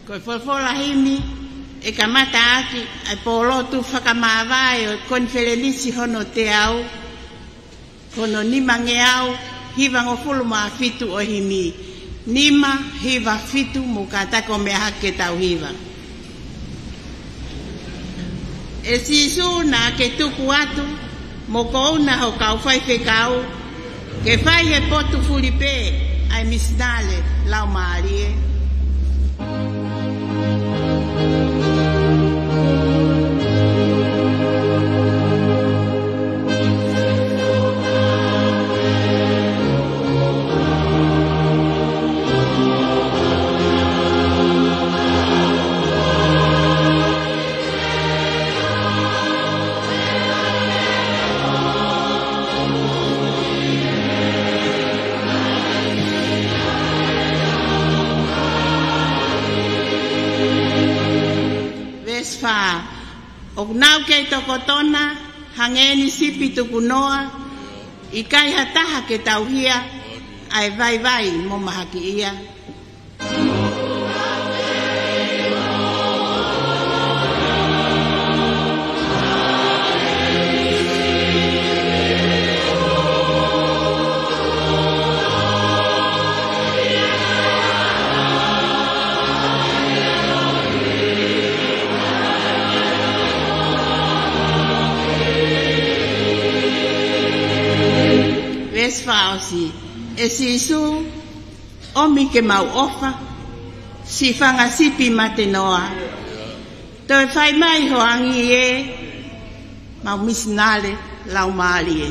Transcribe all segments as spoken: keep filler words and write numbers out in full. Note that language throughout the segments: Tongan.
Ko e folofola himi ʻe kamata ʻaki ʻa e pōlotu fakamāvae ʻo e konifelenisi hono teau, hono nimangeau hivangofulu mā fitu ʻo e himi. Nima hiva fitu, mou kātaki ʻo meʻa hake ke tau hiva. ʻE Sīsū, naʻa ke tuku atu mo kouna ho kau faifekau ke fai he potu fuli pē ʻa e misinale laumālie. Veesi fā. ʻOku nau kei tokotona, hangē ni sipi tukunoa, ʻikai ha taha ke tauhia ʻa e vaivai mo mahakiʻia. Veesi fā ʻosi. ʻE Sīsū, ʻomi ke mau ʻofa, siʻi fanga sipi mate noa. Toe fai mai ho angi ē, mau misinale laumālie.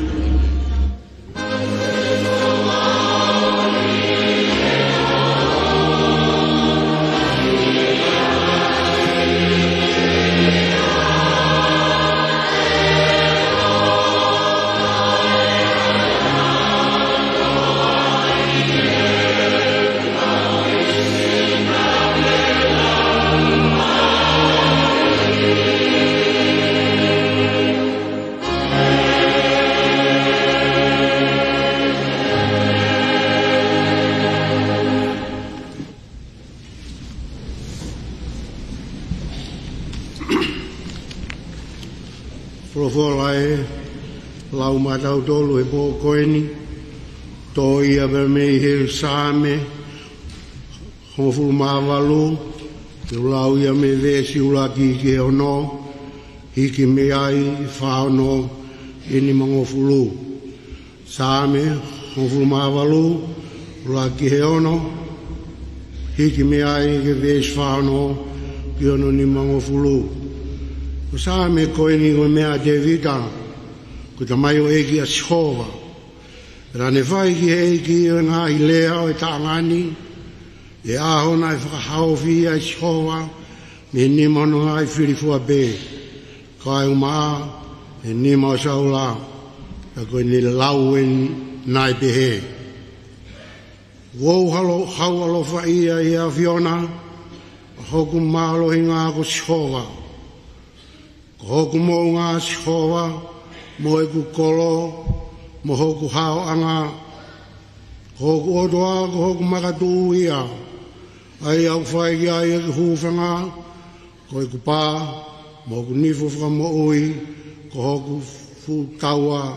Folofola ʻe lau maʻatautolu he pō ko eni, toʻo ia pē mei he Saame hongofulu mā valu, te u lau ia mei he veesi ʻuluaki ki he ono, hiki mei ai fā ono ki he nimangofulu. Saame hongofulu mā valu, ʻuluaki ki he ono, hiki mei ai ki he veesi fā ono ki hono nimangofulu. Ko e Saame ko eni ko e meʻa ʻa Tēvita, ko e tamaioʻeiki ʻa Sihova. Pea naʻa ne fai ki he ʻEiki ʻo e ngaahi lea ʻo e taʻanga ni, ʻi he ʻaho naʻe fakahaofi ai ʻe Sihova mei he nima ʻo hono ngaahi fili fua pē, kae ʻumaʻā e nima ʻo Saula, pea ko ʻene lau eni naʻe pehē: Kuo u halo-, hauʻalofaʻia ʻi he ʻAfiona, ʻa hoku mālohinga ko Sihova. Ko hoku moʻunga Sihova, mo ʻeku kolo, mo hoku haoʻanga. Ko hoku ʻOtua, ko hoku makatuʻu ia, ʻa ia ʻoku fai ki ai ʻeku hūfanga. Ko ʻeku pā, mo hoku nifo fakamoʻui, ko hoku fuʻu taua.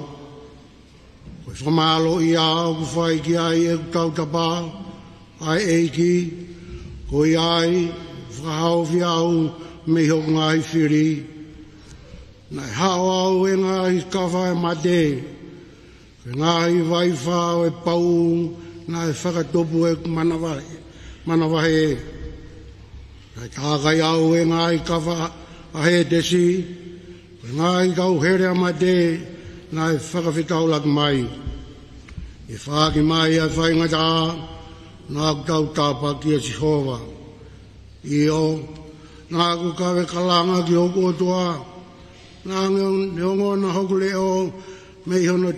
Ko e fakamālōʻia ʻoku fai ki ai ʻeku tautapa, ʻa e ʻEiki, ko ia ai fakahaofi au mei hoku ngaahi fili. Naʻe haʻo au ʻe he ngaahi kafa ʻo e mate, ko e ngaahi vaifā ʻo e pauʻu naʻe fakatupu ʻeku manavahe, manavahe. Naʻe tākai au ʻe he ngaahi kafa ʻa Hētesi, ko e ngaahi kauhele ʻa mate naʻe fakafetaulaki mai. ʻI he faʻaki mai ʻa e faingataʻa, naʻa ku tautapa kia Sihova. ʻIo, naʻa ku kave kalanga ki hoku ʻOtua, naʻa ne ongona hoku leʻo mei hono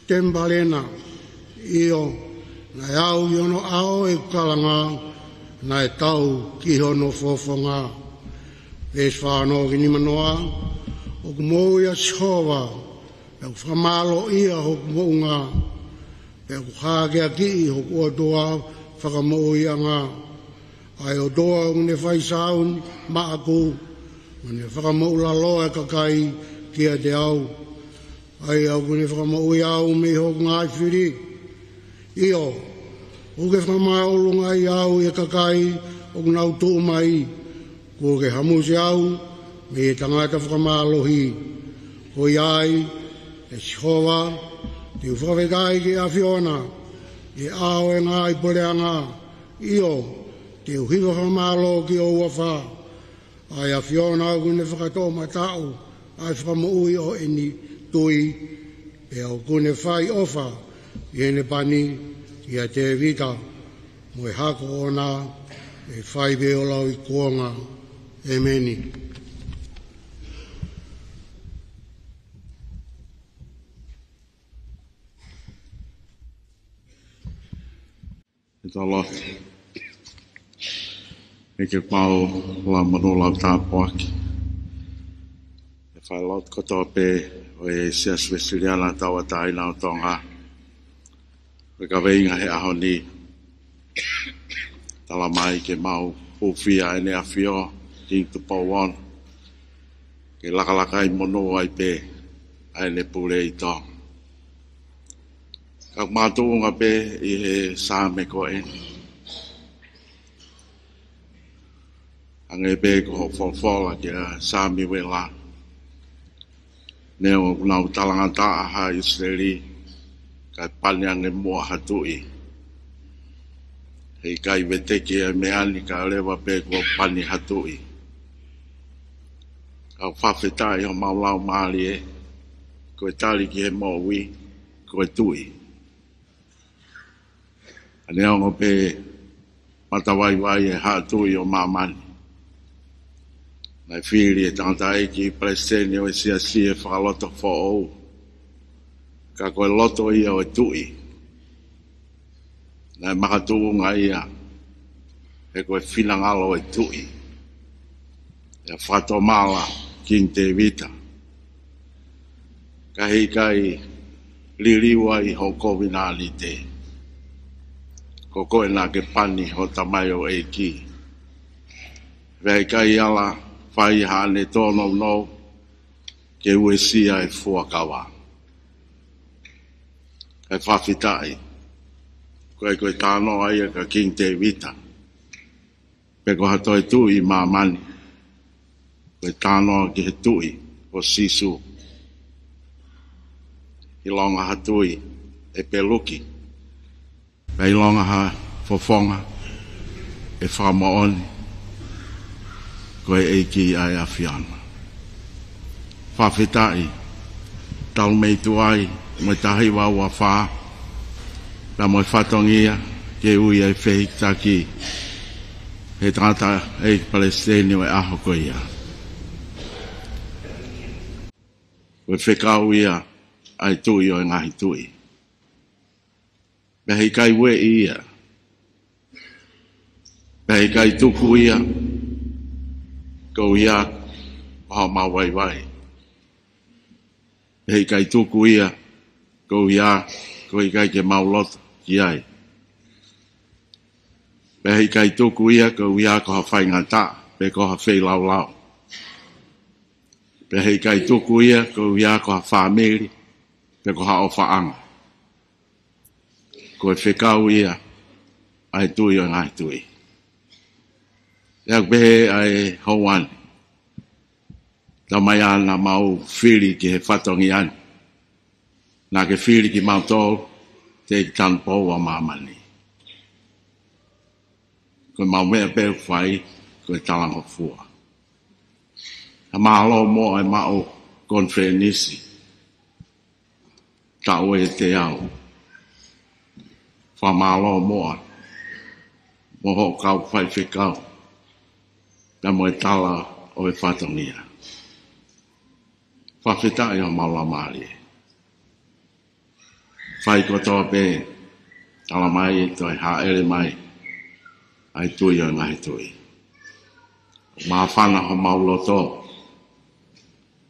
temipale na. ʻIo, naʻe aʻu ki hono ʻao ʻeku kalanga, naʻe tau ki hono fofonga. Veesi fā ono ki he nima noa. ʻOku moʻui ʻa Sihova, pea ʻoku fakamālōʻia hoku moʻunga, pea ʻoku hākeakiʻi hoku ʻOtua fakamoʻuiʻanga. ʻA e ʻOtua ʻoku ne fai sāuni maʻaku, ʻoku ne fakamoʻulaloa e kakai kiate au. ʻA ia ʻoku ne fakamoʻui au mei hoku ngaahi fili. ʻIo, ʻoku ke fakamāʻolungaʻi au ʻi he kakai ʻoku nau tuʻu mai. Kuo ke hamusi au mei he tangata fakamālohi. Ko ia ai, ʻe Sihova, te u fakafetaʻi ki he ʻAfiona ʻi he ʻao ʻo e ngaahi puleʻanga. ʻIo, te u hiva fakamālō ki ho huafa. ʻA e ʻAfiona ʻoku ne fakatoʻomataʻu ʻa e fakamoʻui ʻo ʻene tui, pea ʻoku ne fai ʻofa ʻi heʻene pani kia Tēvita mo e hako ʻoʻona, ʻe fai pē ʻo lauikuonga. ʻEmeni. ʻE tau lotu. ʻEiki, mau lau monū, lau tāpuaki ʻa e failotu kotoa pē ʻo e Siasi Uēsiliana Tauʻatāina ʻo Tonga. Ko e kaveinga he ʻaho ni, tala mai ke mau hūfia ʻEne ʻAfio, Kingi Tupou Ono, ke lakalaka ai monū ai pē ʻa ʻEne pule ʻi Tonga. Ka ʻoku makatuʻunga pē ʻi he Saame ko eni, hangē pē ko hoʻo folofola kia Samiuela, neongo ʻoku nau talangataʻa ʻa ʻIsileli, kae pani ange muʻa ha tuʻi. Heʻikai veteki e meʻa ni, kae ʻoua leva pē kuo pani ha tuʻi. Ka ʻoku fakafetaʻi homau laumālie, ko e tali ki he moʻui, ko e tuʻi. Neongo pē matavaivai e haʻa tuʻi ʻo māmani, naʻe fili e tangataʻeiki palesiteni ʻo e Siasi ʻi he fakalotofoʻou, ka ko e loto ia ʻo e tuʻi. Naʻe makatuʻunga ia he ko e finangalo ʻo e tuʻi, ʻa e fakatomala Kingi Tēvita. Ka heʻikai liliu ai ho kovinānite, ko koe naʻa ke pani ho tamaioʻeiki. Pea heʻikai ala fai haʻane tōnounou ke uesia e fuakava. Kae fakafetaʻi, ko e, ko e talanoa ia kia Kingi Tēvita, pe ko ha toe tuʻi ʻi māmani, ko e talanoa ki he Tuʻi ko Sīsū. ʻIlonga ha tuʻi ʻe peluki, pea ʻilonga ha fofonga ʻe fakamoʻoni, ko e ʻEiki ʻa e ʻAfiona. Fakafetaʻi, talu mei tuai mo e taha hiva ua fā, pea mo e fatongia ke ui ai e fehikitaki he tangataʻeiki palesiteni ʻo e ʻaho ko ia. Ko e fekau ia ʻa e Tuʻi ʻo e ngaahi tuʻi. Pea heʻikai ueʻi ia. Pea heʻikai tuku ia koeʻuhi ko haʻamau vaivai. Pea heʻikai tuku ia koeʻuhi ko e ʻikai ke mau loto ki ai. Pea heʻikai tuku ia koeʻuhi ko ha faingataʻa pe ko ha feilaulau. Pea heʻikai tuku ia koeʻuhi ko ha fāmili pe ko ha ʻofaʻanga. Ko e fekau ia ʻa e Tuʻi ʻo e ngaahi tuʻi. Pea ʻoku pehē ʻa e houa ni, talu mei ai naʻa mau fili ki he fatongia ni, naʻa ke fili kimautolu, teʻeki tanupou ʻa māmani. Ko ʻemau meʻa pē ʻoku fai, ko e talangofua. Ka mālō muʻa e maʻu konifelenisi taʻu ʻe teau. Fakamālō muʻa mo hoʻo kau faifekau, pea mo e tala ʻo e fatongia. Fakafetaʻi homau laumālie. Fai kotoa pē, tala mai ʻe toe hāʻele mai ʻa e Tuʻi ʻo e ngaahi tuʻi. Māfana homau loto,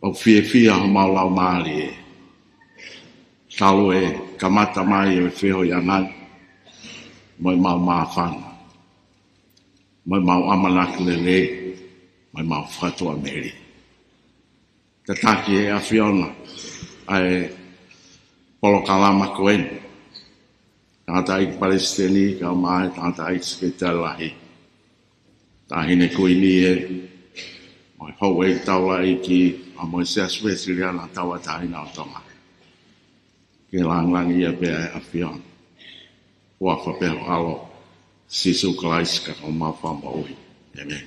ʻoku fiefia homau laumālie, talu e kamata mai ʻo e feohiʻanga ni mo ʻemau māfana. mo ʻemau ʻamanaki lelei, mo ʻemau fakatuʻamelie. Tataki ʻe he ʻAfiona ʻa e polokalama ko eni. Tangataʻeiki Palesiteni, kae ʻumaʻā e Tangataʻeiki Sekelitali Lahi. Taʻahine Kuini ē, mo e Houʻeiki Taulaʻeiki, pea mo e Siasi Uēsiliana Tauʻatāina ʻo Tonga. Ke lāngilangiʻia pē ʻa e ʻAfiona. Huafa pē ho ʻAlo, Sīsū Kalaisi, ko homau Fakamoʻui. ʻĒmeni.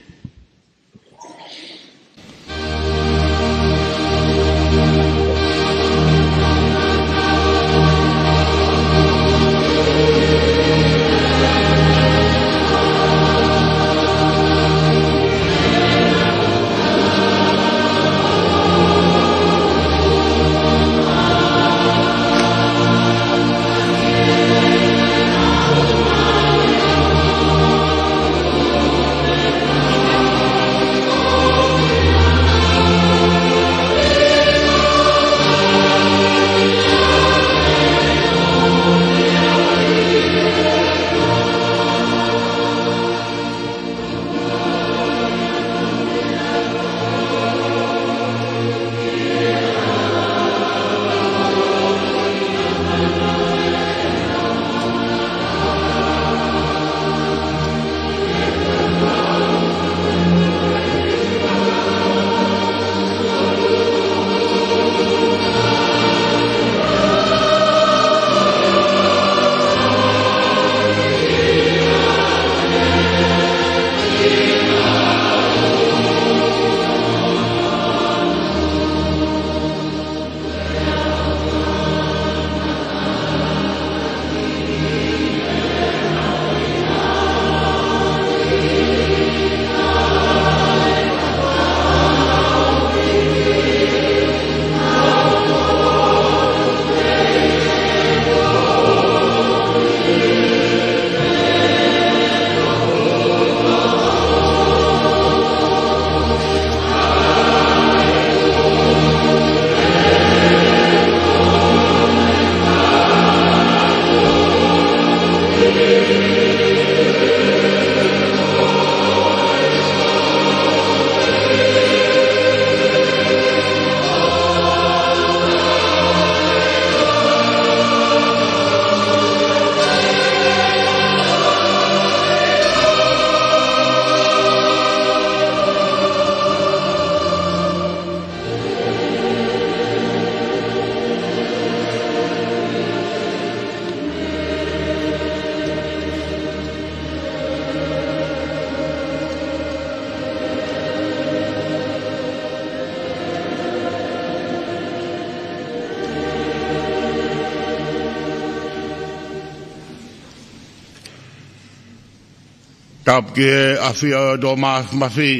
Tapu ki he ʻAfio ʻo e ʻOtua Māfimafi,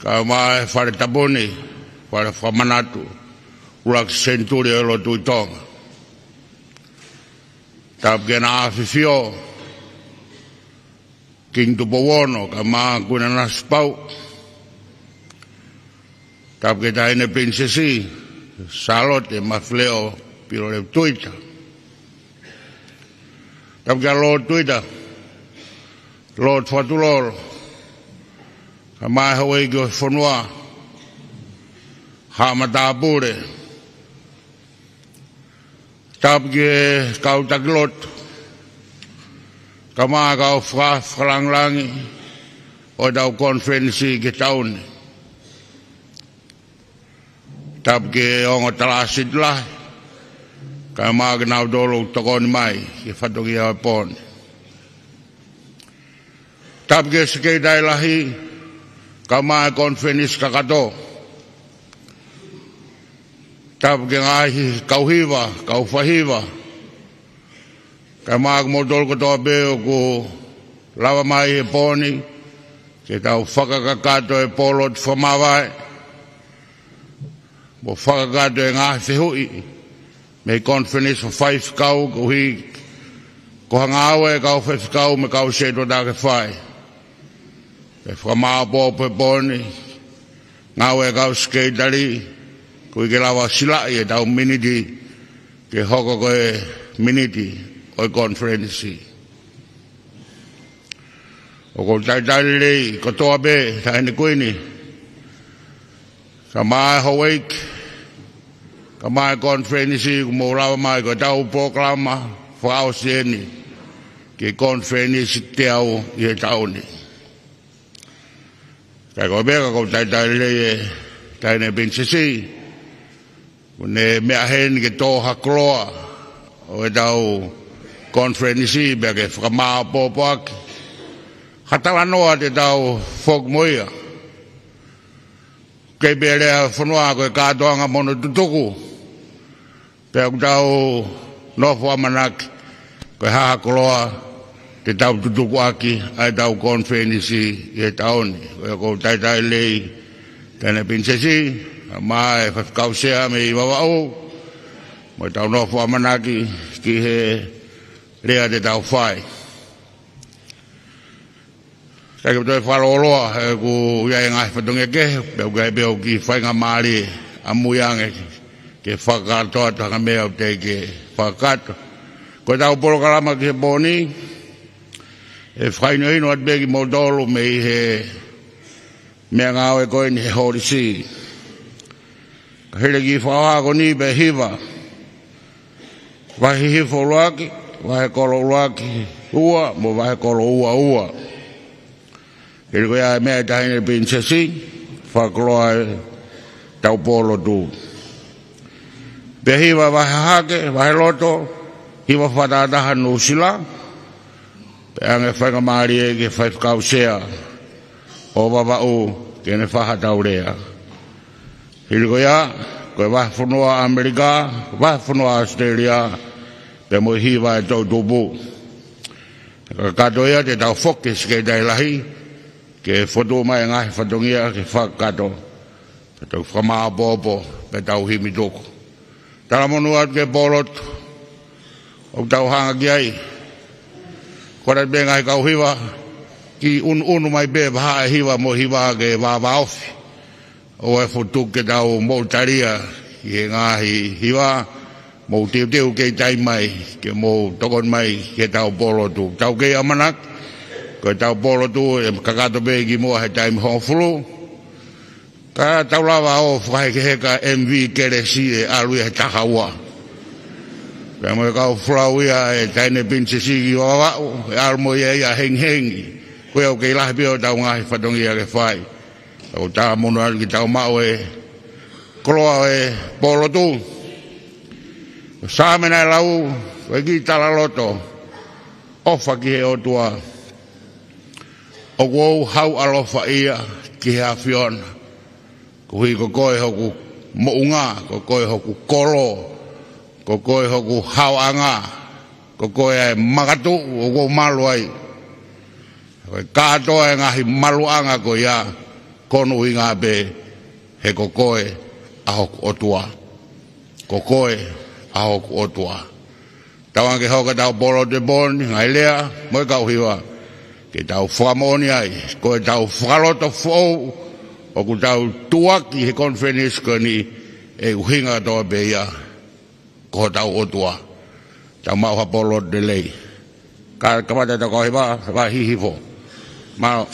kae ʻumaʻā e fale tapu ni, fale fakamanatu, ʻuluaki senituli ʻo e lotu ʻi Tonga. Tapu ki Heʻene ʻAfifio, Kingi Tupou Ono, kae ʻumaʻā Kuini Nanasipauʻu. Tapu ki he Taʻahine Pilinisesi Sālote Mafileʻo Pilolevu Tuita. Tapu kia Lord Tuita, Lord Fakatulolo, kae ʻumaʻā e houʻeiki ʻo e fonua, haʻa matāpule. Tapu ki he kau taki lotu, kae ʻumaʻā e kau faka-, fakalāngilangi ʻo ʻetau konifelenisi ki he taʻu ni. Tapu ki he ongo talāsiti lahi, kae ʻumaʻā kinautolu ʻoku tokoni mai ki he fatongia ʻo e pō ni. Tapu ki he Sekelitali Lahi, kae ʻumaʻā e konifelenisi kakato. Tapu ki he ngaahi kau hiva, kau faihiva, kae ʻumaʻā kimoutolu kotoa pē ʻoku lava mai he pō ni ke tau fakakakato e pōlotu fakamāvae, mo fakakakato e ngaahi fehuʻi mei he konifelenisi fakafaifekau, koeʻuhi ko e ngāue ʻa e kau faifekau mo e kau sētuata ke fai. Ke fakamāʻopoʻopo e pō ni, ngāue ʻa e kau sekelitali, koeʻuhi ke lava silaʻi ʻetau miniti ke hoko ko e miniti ʻo e konifelenisi. ʻOku ou talitali lelei kotoa pē, Taʻahine Kuini, kae ʻumaʻā e houʻeiki, kae ʻumaʻā e konifelenisi, kuo mou lava mai ko ʻetau polokalama fakaʻosi eni ki he konifelenisi teau ʻi he taʻu ni. Kae ʻumaʻā pē ʻoku ou talitali lelei e Taʻahine Pilinisesi, kuo ne meʻa heni ke tō ha koloa ʻo ʻetau konifelenisi, pea ke fakamāʻopoʻopo ʻaki ha talanoa te tau foki mo ia. Kei pē lea fonua ko e kātoanga mo hono tutuku, pea ʻoku tau nofo ʻamanaki ko e hā ha koloa te tau tutuku ʻaki ʻa ʻetau konifelenisi ʻi he taʻu ni. Ko ia ʻoku ou talitali lelei Taʻahine Pilinisesi, kae ʻumaʻā e Faifekau Sea mei Vavaʻu, mo ʻetau nofo ʻamanaki ki he lea te tau fai. Kae ʻikai ke u toe fakalōloa, he ʻoku ʻi ai e ngaahi fatongia kehe, pea ʻoku ʻi ai pē hoku kiʻi faingamālie ʻamui ange ke fakakakato atu ha ngaahi meʻa ʻoku teʻeki ke fakakakato. Ko ʻetau polokalama ki he pō ni, ʻe fakahinohino atu pē kimoutolu mei he meʻangāue ko eni he holisi. Ka hili e kiʻi fakahoha ko eni pea hiva: Vahe Hihifo ʻuluaki, Vahe Kolo ʻuluaki ua, mo Vahe Kolo ua ua. Hili ko ia e meʻa ʻa e Taʻahine Pilinisesi, fakakoloa ʻetau pō lotu. Pea hiva e vahe hahake, vahe loto, hiva fakatātā Nuʻusila, pea ʻoange faingamālie ki he Faifekau Sea ʻo Vavaʻu ke ne fai haʻatau lea. Hili ko ia, ko e vahefonua ʻAmelika, vahefonua ʻAositelēlia, pea mo e hiva e toʻutupu. Kakato ia te tau foki ki he Sekelitali Lahi ke fokotuʻu mai e ngaahi fatongia ke fakakakato, pea tau fakamāʻopoʻopo, pea tau himi tuku. Talamonū atu ki he pō lotu ʻoku tau hanga ki ai. Ko ʻetau pē ngaahi kau hiva, kiʻi ʻunuʻunu mai pē vahaʻa e hiva mo e hiva ke vāvāofi. ʻOua ʻe fokotuʻu ke tau moʻutalia ʻi he ngaahi hiva, mou teuteu kei taimi mai ke mou tokoni mai ki heʻetau pō lotu. Tau kei ʻamanaki ko ʻetau pō lotu ʻe kakato pē kimuʻa he taimi hongofulu. Ka tau lava ʻo fakahekeheka M V kelesi ʻe ʻalu ia he taha ua. Pea mo e kau folau ia ʻa e Taʻahine Pilinisesi ki Vavaʻu, ʻe ʻalu mo ia ia hengihengi. Ko ia ʻoku kei lahi pē hotau ngaahi fatongia ke fai. ʻOku talamonū atu ke tau maʻu e koloa ʻo e pō lotu. Ko e Saame naʻe lau, ko e kiʻi talaloto: ʻOfa ki he ʻOtua. ʻOku ou hauʻalofa ia ki he ʻAfiona, koeʻuhi ko koe hoku moʻunga, ko koe hoku kolo, ko koe hoku haoʻanga, ko koe ʻa e makatuʻu ʻoku ou malu ai. Ko e kātoa e ngaahi maluʻanga ko ia, ko hono ʻuhinga pē he ko koe ʻa hoku ʻOtua. Ko koe ʻa hoku ʻOtua. Tauange ke hoko ʻetau pō lotu he pō ni, ngaahi lea mo e kau hiva, ke tau fakamoʻoni ai ko ʻetau fakalotofoʻou ʻoku tau tuʻuaki he konifelenisi ko eni, ʻe ʻuhinga kotoa pē ia ko hotau ʻOtua. Tau maʻu ha pō lotu lelei. Ka kamata ʻetau kau hiva, Vahe Hihifo. Mālō.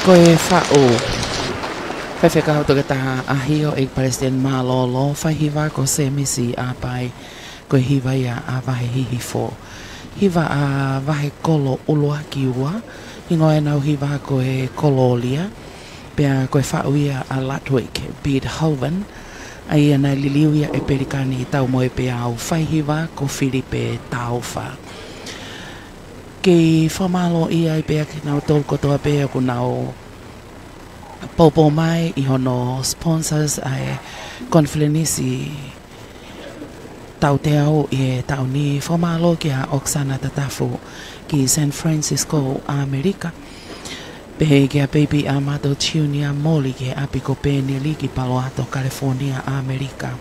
Ko e faʻu faifekau toketā ʻahio ʻEiki Palesiteni Mālōlō, faihiva ko Sēmisi ʻApai, ko e hiva ia ʻa Vahe Hihifo. Hiva ʻa Vahekolo ʻUluaki Ua, hingoa ʻenau hiva ko e Kolōlia, pea ko e faʻu ia ʻa Ludwig Beethoven, ʻa ia naʻe liliu ia ʻe Pelikani Taumoepeau, faihiva ko Filipe Taufa. Kei fakamālō ia ai pea kinautolu kotoa pē ʻoku nau poupou mai ʻi hono sponsors ʻa e konifelenisi tauteau ʻi he taʻu ni. Fakamālō kia Oksana Tatafu ki San Francisco, ʻAmelika. Pehē kia Baby Amato Junior Moli ki he ʻapi ko Penili ki Palo Alto, California, ʻAmelika.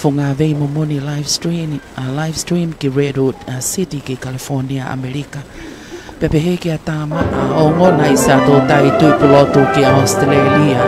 Funga Veimomoni live stream, ʻa, live stream ki Redwood, ʻa, City ki California, ʻAmelika. Pea pehē kia Tama, ʻa, Ongo, Naisa, Tōtai, Tuʻipulotu ki ʻAositelēlia.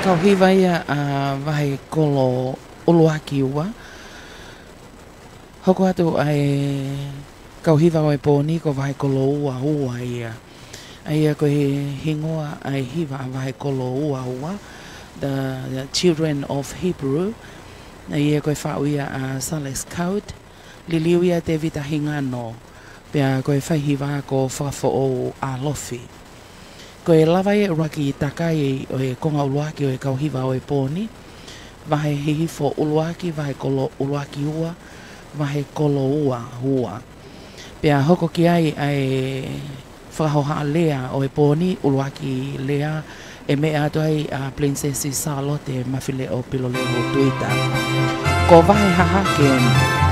Kau hiva ia ʻa Vahekolo ʻUluaki Ua. Hoko atu ʻa e kau hiva ʻo e pō ni ko Vahekolo Ua Ua ia. ʻA ia ko e hingoa ʻa e hiva ʻa Vahekolo Ua Ua, The, The Children of Hebrew. ʻA ia ko e faʻu ia ʻa Silas Kaut, liliu ia Tevita Hingano, pea ko e faihiva ko Fakafoʻou ʻAlofi. Ko e lava ia ʻuluaki takai ʻo e konga ʻuluaki ʻo e kau hiva ʻo e pō ni, Vahe Hihifo ʻUluaki, Vahekolo ʻUluaki Ua, Vahekolo Ua Ua. Pea hoko ki ai ʻa e fakahohaʻa lea ʻo e pō ni, ʻuluaki lea ʻe meʻa atu ai ʻa Pilinisesi Sālote Mafileʻo Pilolevu Tuita. Ko Vahe Hahake eni.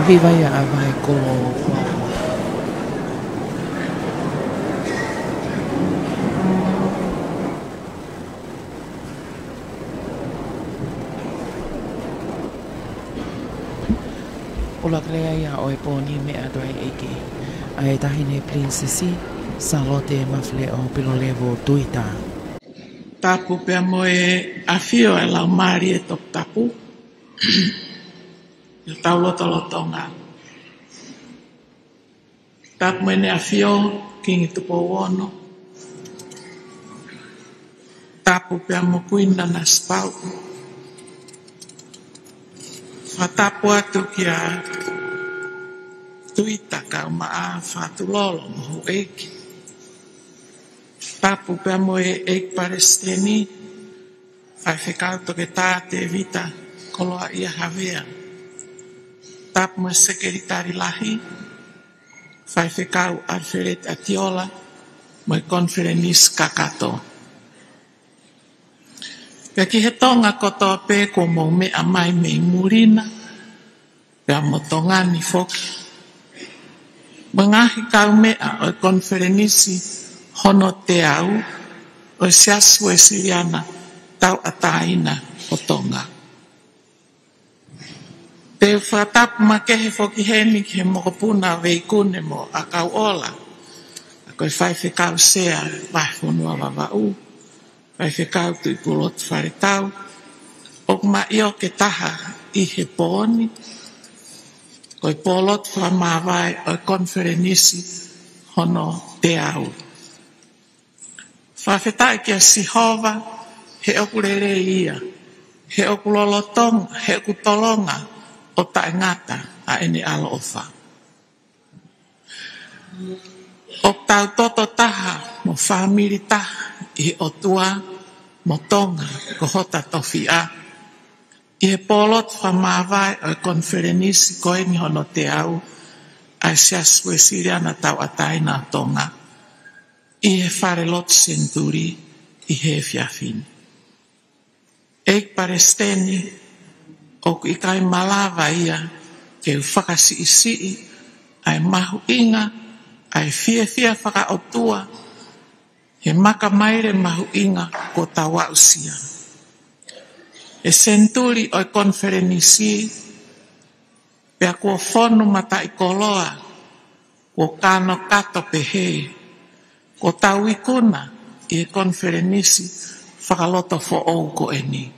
Hiva ia ʻa Vahe Kolo. ʻUluaki lea ia ʻo e pō ni mei he ʻEiki, ʻa e Taʻahine Pilinisesi Sālote Mafileʻo Pilolevu Tuita. Tapu pea mo e ʻafio ʻa e Laumālie Toputapu ʻi hotau lotolotonga. Tapu mo ʻEne ʻAfio Kingi Tupou Ono. Tapu pea mo Kuini Nanasipauʻu. Fakatapu atu kia Tuita, Kaumaʻa, Fatulolo mo Houʻeiki. Tapu pea mo e ʻEiki Palesiteni, Faifekau Toketā Tēvita Koloaʻia Havea. Tapu mo e Sekelitali Lahi, Faifekau ʻAlifeleti ʻAtiola, mo e konifelenisi kakato. Pea ki he Tonga kotoa pē kuo mou meʻa mai mei muli na, pea mo Tonga ni foki, mo e ngaahi kaumeʻa ʻo e konifelenisi hono teau ʻo e Siasi Uēsiliana Tauʻatāina ʻo Tonga. Te u fakatapu makehe foki heni ki he mokopuna Veikune mo ʻAkauʻola, ʻa ia ko e Faifekau Sea Vahefonua Vavaʻu, Faifekau Tuʻipulotu Faletau, ʻoku ma ʻio ke taha ʻi he pō ni, ko e pōlotu fakamāvae ʻo e konifelenisi hono teau. Fakafetaʻi kia Sihova, he ʻoku lelei ia, he ʻoku lolotonga, he ʻoku tolonga ʻo taʻengata ʻa ʻene ʻaloʻofa. ʻOku tau toto taha mo fāmili taha ʻi he ʻOtua mo Tonga ko hota tofiʻa, ʻi he pōlotu fakamāvae ʻo e konifelenisi ko eni hono teau ʻa e Siasi Uēsiliana Tauʻatāina ʻo Tonga, ʻi he Falelotu Senituli ʻi he efiafi ni. ʻEiki Palesiteni, ʻoku ʻikai malava ia ke u fakasiʻisiʻi ʻa e mahuʻinga ʻa e fiefia fakaʻotua he makamaile mahuʻinga kuo tau aʻusia. He senituli ʻo e konifelenisi, pea kuo fonu mataʻikoloa, kuo kanokato pehē, kuo tau ikuna ʻi he konifelenisi fakalotofoʻou ko eni.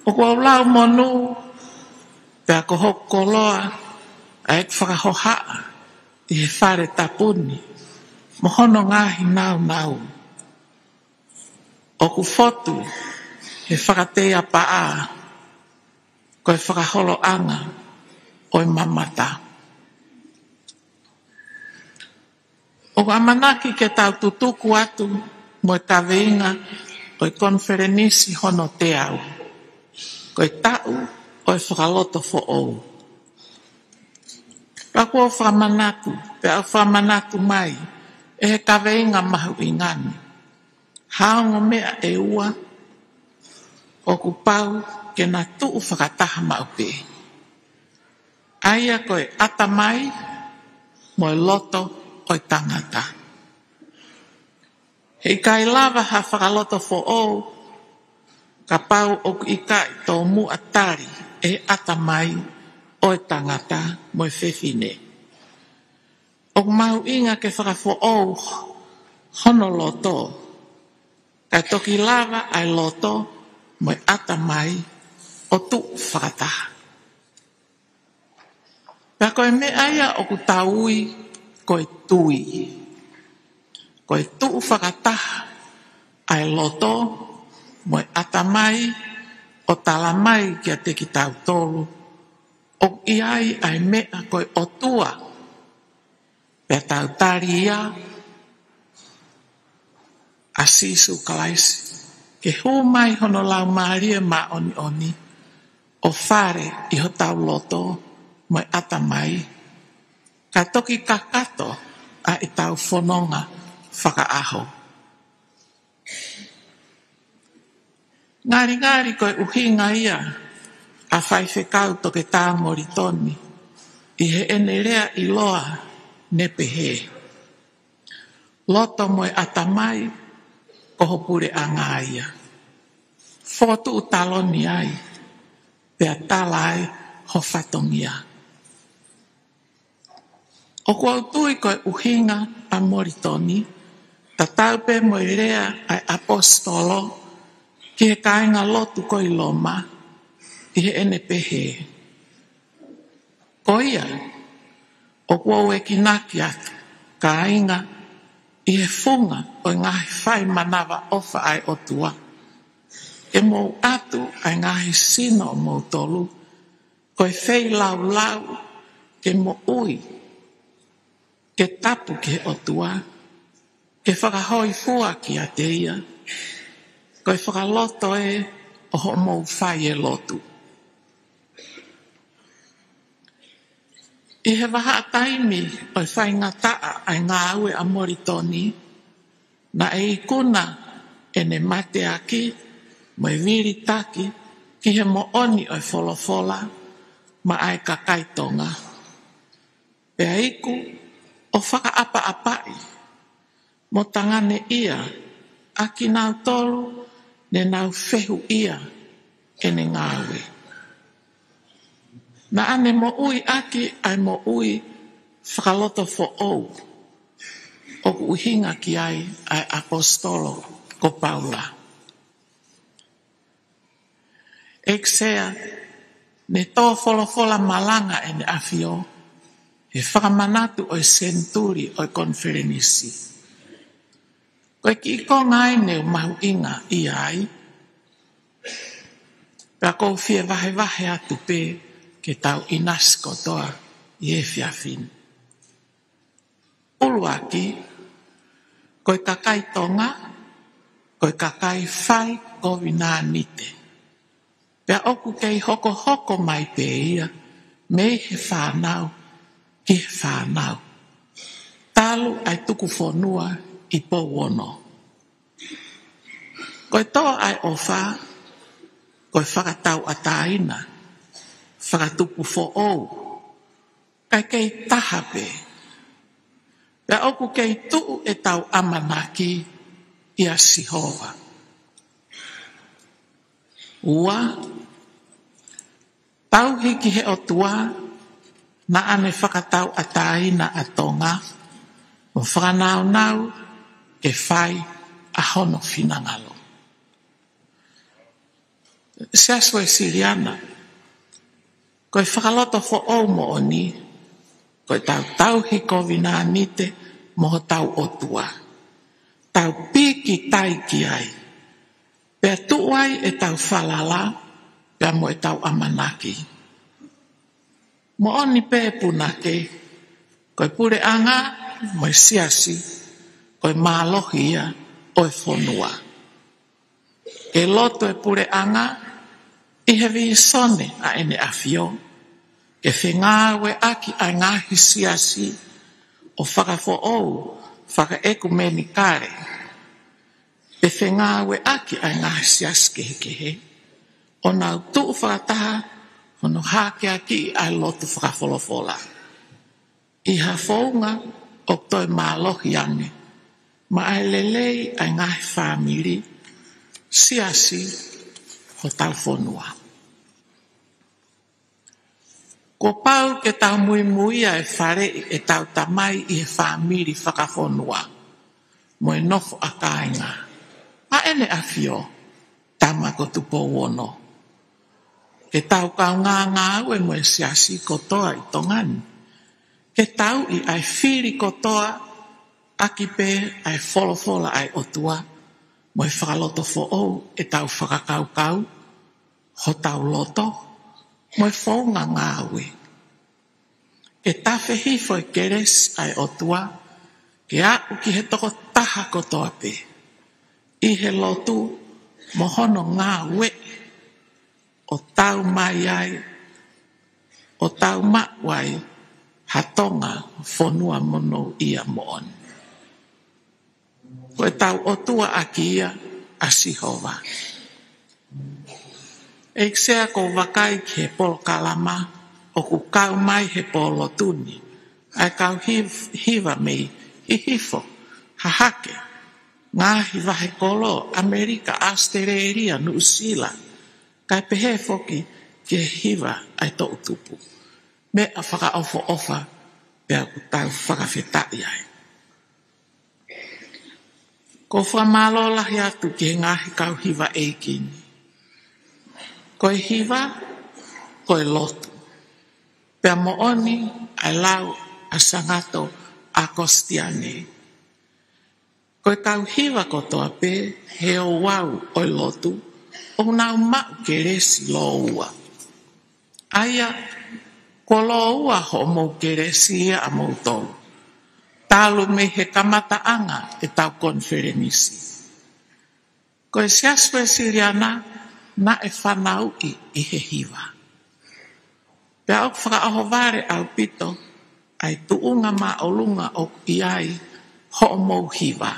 ʻOku ou lau monū, pea ko hoku koloa ʻa ʻeku fakahohaʻa ʻi he fale tapu ni mo hono ngaahi nāunau. ʻOku fotu he fakateiapaʻa ko e fakaholoʻanga ʻo e mamata. ʻOku ʻamanaki ke tau tutuku atu mo e kaveinga ʻo e konifelenisi hono teau, ko e taʻu ʻo e fakalotofoʻou. Pea kuo u fakamanatu, pea u fakamanatu mai ʻe he kaveinga mahuʻinga ni ha ongo meʻa ʻe ua ʻoku pau ke na tuʻu fakataha maʻu pē, ʻa ia ko e ʻatamai mo e loto ʻo e tangata. He ʻikai lava ha fakalotofoʻou kapau ʻoku ʻikai tomuʻa tali ʻe he ʻatamai ʻo e tangata mo e fefine. ʻOku mahuʻinga ke fakafoʻou hono loto, kae toki lava ʻa e loto mo e ʻatamai ʻo tuʻu fakataha. Pea ko e meʻa ia ʻoku tau ui ko e tui. Ko e tuʻu fakataha ʻa e loto mo e ʻatamai, ʻo talamai kiate kitautolu ʻoku ʻi ai ʻa e meʻa ko e ʻOtua, pea tau tali ia, ʻa Sīsū Kalaisi, ke hū mai hono Laumālie Māʻoniʻoni ʻo fale ʻi hotau loto mo e ʻatamai, kae toki kakato ʻa ʻetau fononga fakaʻaho. Ngalingali ko e ʻuhinga ia ʻa Faifekau Toketā Molitoni ʻi heʻene lea ʻiloa ne pehē: Loto mo e ʻatamai ko ho puleʻanga ia. Fokotuʻu taloni ai, pea tala ai ho fatongia. ʻOku ou tui ko e ʻuhinga ʻa Molitoni, tatau pē mo e lea ʻa e ʻaposetolo ki he kāingalotu ko ē ʻi Loma, ʻi heʻene pehē: Ko ia, ʻoku ou ekinaki atu, kāinga, ʻi he funga ʻo e ngaahi fai manavaʻofa ʻa e ʻOtua, ke mou ʻatu ʻa e ngaahi sino ʻo moutolu ko e feilaulau ke moʻui, ke tapu ki he ʻOtua, ke fakahōifua kiate ia, ko e fakaloto ē ʻo hoʻomou fai e lotu. ʻI he vahaʻa taimi ʻo e faingataʻa ʻa e ngāue ʻa Molitoni, naʻe ikuna ʻene mateaki mo e vilitaki ki he moʻoni ʻo e folofola maʻa e kakai Tonga, pea iku ʻo fakaʻapaʻapaʻi mo tanganeʻia ʻa kinautolu ne nau fehuʻia ʻene ngāue. Naʻa ne moʻui ʻaki ʻa e moʻui fakalotofoʻou ʻoku ʻuhinga ki ai ʻa e ʻaposetolo ko Paula. ʻEiki Sea, ne tō folofola malanga ʻEne ʻAfio he fakamanatu ʻo e senituli ʻo e konifelenisi. Ko e kiʻi konga ʻeni ʻoku mahuʻinga ʻi ai, pea ʻoku ou fie vahevahe atu pē ke tau ʻinasi kotoa ʻi he efiafi ni. ʻUluaki, ko e kakai Tonga, ko e kakai fai kovinānite. Pea ʻoku kei hokohoko mai pē ia mei he fānau ki he fānau, talu ʻa e tuku fonua ʻi Pouono. Ko e tō ʻa e ʻofa, ko e fakatauʻatāina, fakatupu foʻou, kae kei taha pē. Pea ʻoku kei tuʻu ʻetau ʻamanaki ʻia Sihova. Ua, tauhi ki he ʻOtua naʻa ne fakatauʻatāina ʻa Tonga, mo fakanaunau ke fai ʻa hono finangalo. Siasi Uēsiliana, ko e fakalotofoʻou moʻoni, ko ʻetau tauhi kovinānite mo hotau ʻOtua. Tau pīkitai ki ai, pea tuʻu ai ʻetau falala, pea mo ʻetau ʻamanaki. Moʻoni pē punake, ko e puleʻanga mo e siasi, ko e mālohi ia ʻo e fonua. ʻE loto e puleʻanga ʻi he vīsone ʻa ʻEne ʻAfio, ke fengāueʻaki ʻa e ngaahi siasi ʻo fakafoʻou fakaʻekumenikale, ʻe fengāueʻaki ʻa e ngaahi siasi kehekehe, ʻo nau tuʻu fakataha hono hākeakiʻi ʻa e lotu fakafolofola ʻi ha founga ʻoku toe mālohi ange, maʻa e lelei ʻa e ngaahi fāmili, siasi, hotau fonua. Kuo pau ke tau muimuia e faleʻi ʻetau Tamai ʻi he fāmili fakafonua mo e nofo ʻa kāinga, ʻa ʻEne ʻAfio, Tama ko Tupou Ono. Ke tau kaungā ngāue mo e siasi kotoa ʻi Tonga ni, ke tauʻi ʻa e fili kotoa ʻaki pē ʻa e folofola ʻa e ʻOtua, mo e fakalotofoʻou ʻetau fakakaukau, hotau loto, mo e founga ngāue. Ke tafe hifo e kelesi ʻa e ʻOtua ke aʻu ki he tokotaha kotoa pē, ʻi he lotu mo hono ngāue, ʻo tau mai ai, ʻo tau maʻu ai ha Tonga fonua monūʻia moʻoni. Ko ʻetau ʻOtua ʻaki ia ʻa Sihova. ʻEiki Sea, ʻoku ou vakai ki he polokalama ʻoku kau mai he pō lotu ni, ʻa e kau hiv-, hiva mei Hihifo, Hahake, ngaahi vahekolo, ʻAmelika, ʻAositelēlia, Nuʻusila, kae pehē foki ki he hiva ʻa e toʻutupu. Meʻa fakaʻofoʻofa, pea ʻoku tau fakafetaʻi ai. ʻOku ou fakamālō lahi atu ki he ngaahi kau hiva ʻeiki ni. Ko e hiva, ko e lotu. Pea moʻoni ʻa e lau ʻa Sangato ʻAkositiane. Ko e kau hiva kotoa pē he ouau ʻo e lotu, ʻoku nau maʻu kelesi lōua. ʻA ia, kuo lōua hoʻomou kelesi ʻia moutolu, talu mei he kamataʻanga ʻetau konifelenisi. Ko e Siasi Uēsiliana naʻe fanauʻi ʻi he hiva. Pea ʻoku fakaʻohovale ʻaupito ʻa e tuʻunga māʻolunga ʻoku ʻi ai hoʻomou hiva.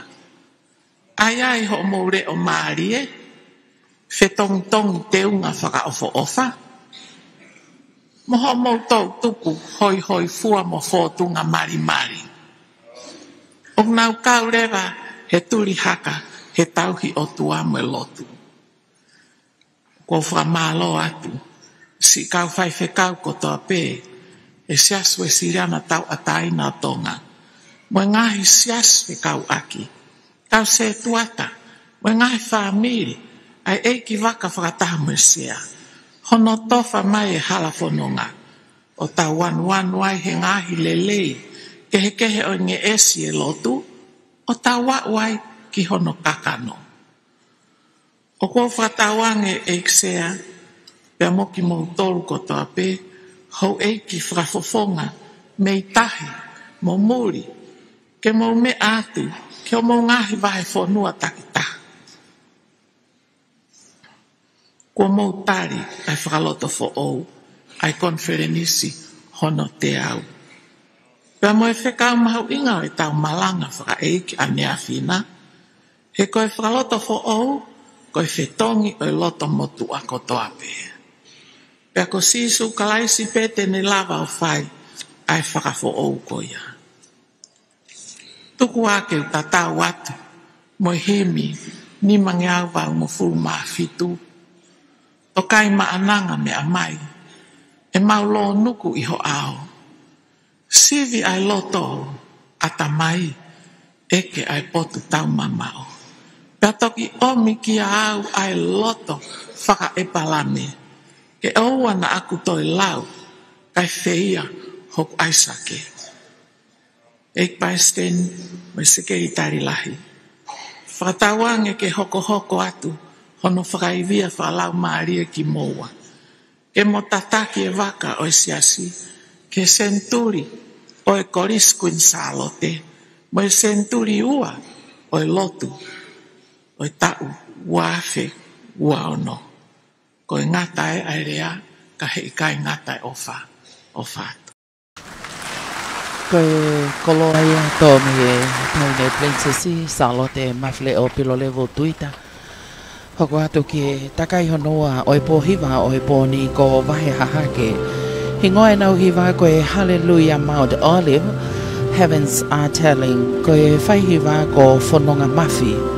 ʻA ia ʻi hoʻomou leʻo mālie, fetongitongi teunga fakaʻofoʻofa, mo hoʻomou toʻutupu hoihoifua mo fōtunga malimali. ʻOku nau kau leva he tuli haka he tauhi ʻOtua mo e lotu. ʻOku ou fakamālō atu siʻi kau faifekau kotoa pē ʻe Siasi Uēsiliana Tauʻatāina ʻo Tonga, mo e ngaahi siasi fekauʻaki, kau sētuata, mo e ngaahi fāmili ʻa e ʻeikivaka fakataha mo e sea, hono tofa mai e hala fononga, ʻo tau anuanu ai he ngaahi lelei kehekehe ʻo e ngeʻesi e lotu, ʻo tau aʻu ai ki hono kakano. ʻOku ou fakatauange ʻEiki Sea, pea mo kimoutolu kotoa pē, houʻeiki fakafofonga mei tahi mo muli, ke mou meʻa atu ki homou ngaahi vahefonua takitaha. Kuo mou tali ʻa e fakalotofoʻou ʻa e konifelenisi hono teau. Pea mo e fekau mahuʻinga ʻo ʻetau malanga fakaʻeiki ʻaneafi na, he ko e fakalotofoʻou, ko e fetongi ʻo e loto motuʻa kotoa pē. Pea ko Sīsū Kalaisi pē te ne lava ʻo fai ʻa e fakafoʻou ko ia. Tuku ā ke u tatau atu mo e himi nimangeau valungofulu mā fitu. Toka ʻi maʻananga meʻa mai, ʻemau lōnuku ʻi ho ʻao. Sivi ʻa e loto, ʻatamai, ʻeke ʻa e potu taumamaʻo. Pea toki ʻomi kiate au ʻa e loto fakaʻEpalame, ke ʻoua naʻa ku toe lau, kae feia hoku ʻAisake. ʻEiki Palesiteni mo e Sekelitali Lahi, fakatauange ke hokohoko atu hono fakaivia fakalaumālie kimoua, ke mo tataki e vaka ʻo e Siasi ki he senituli ʻo e Kolisi Kuini Sālote, mo e senituli ua ʻo e lotu ʻo e taʻu ua afe ua ono. Ko e ngata ē ʻa e lea, ka heʻikai ngata e ʻofa. ʻOfa atu. Ko e koloa ia tō mei he Taʻahine Pilinisesi Sālote Mafileʻo Pilolevu Tuita. Hoko atu ki he takai hono ua ʻo e pō hiva ʻo e pō ni, ko Vahe Hahake. Hingoa ʻenau hiva ko e Hallelujah Mount Olive, Heavens Are Telling. Ko e faihiva ko Fononga Mafi.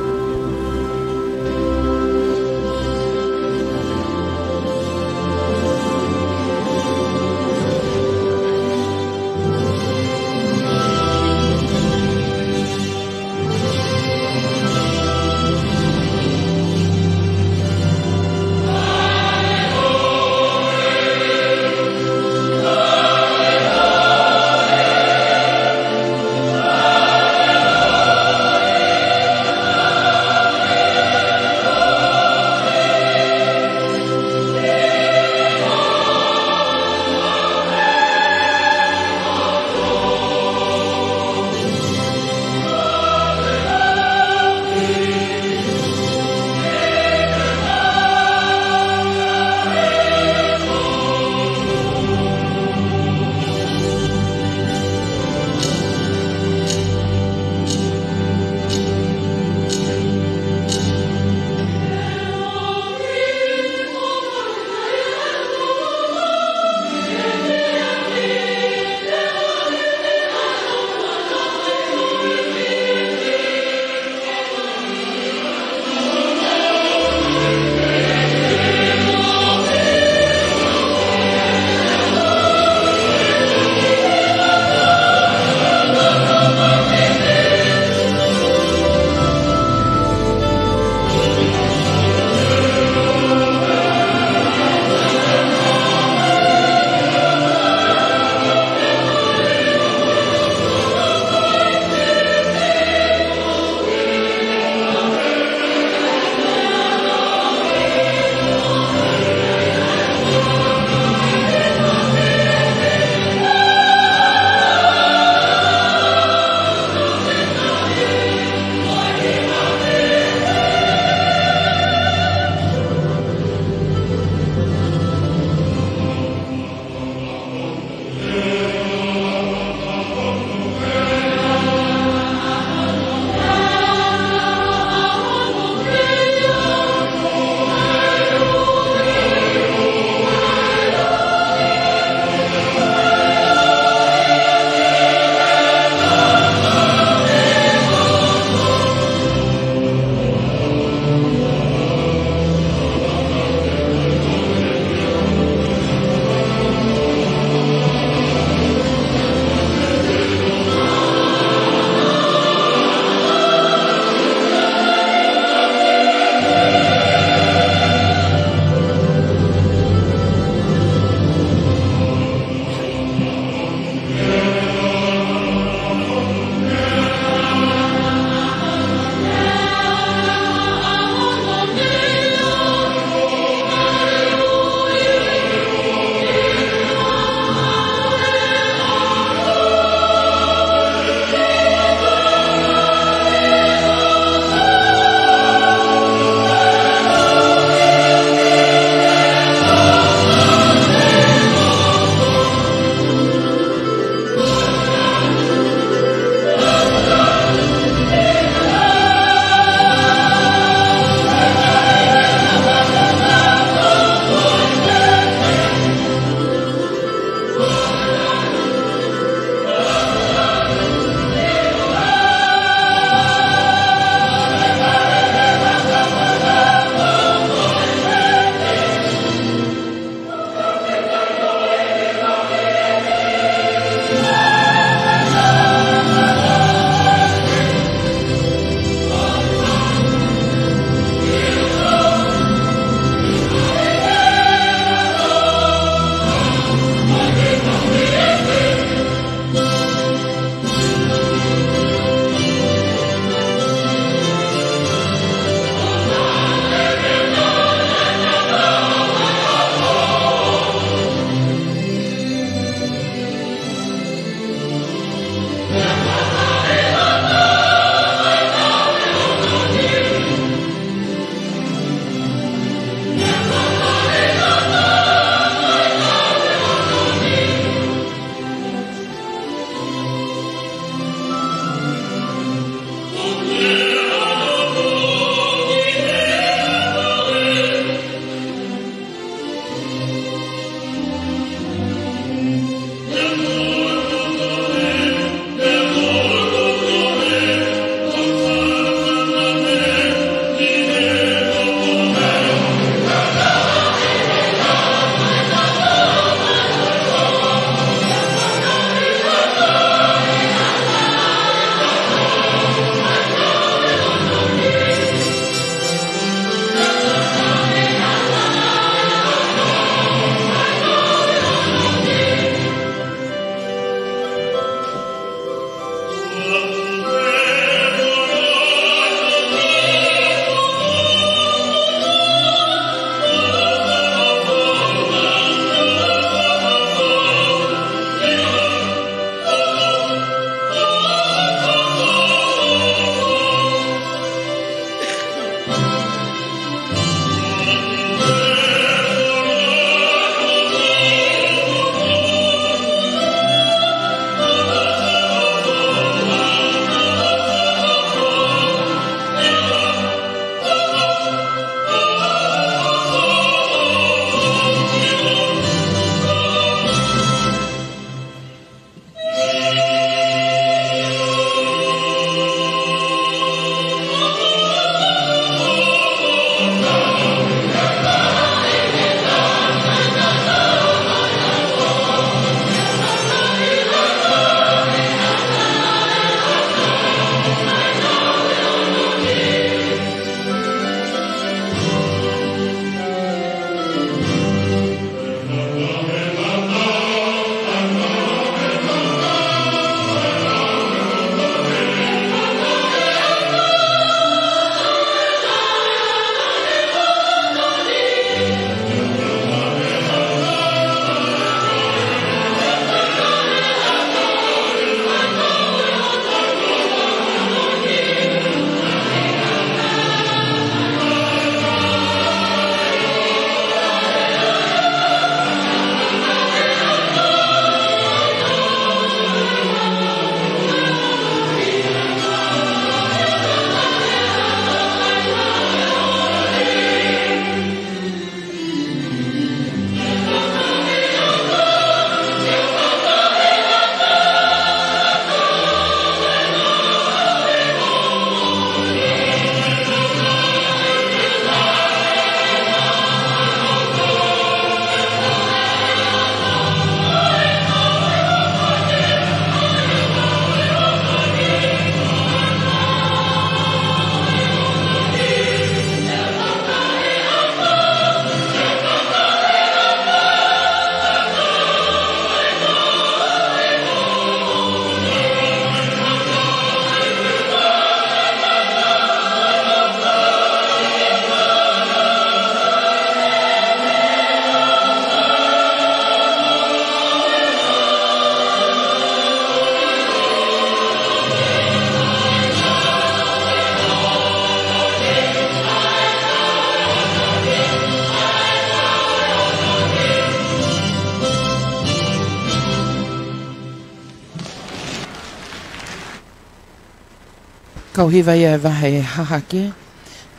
Kau hiva ia ʻa e vahe hahake,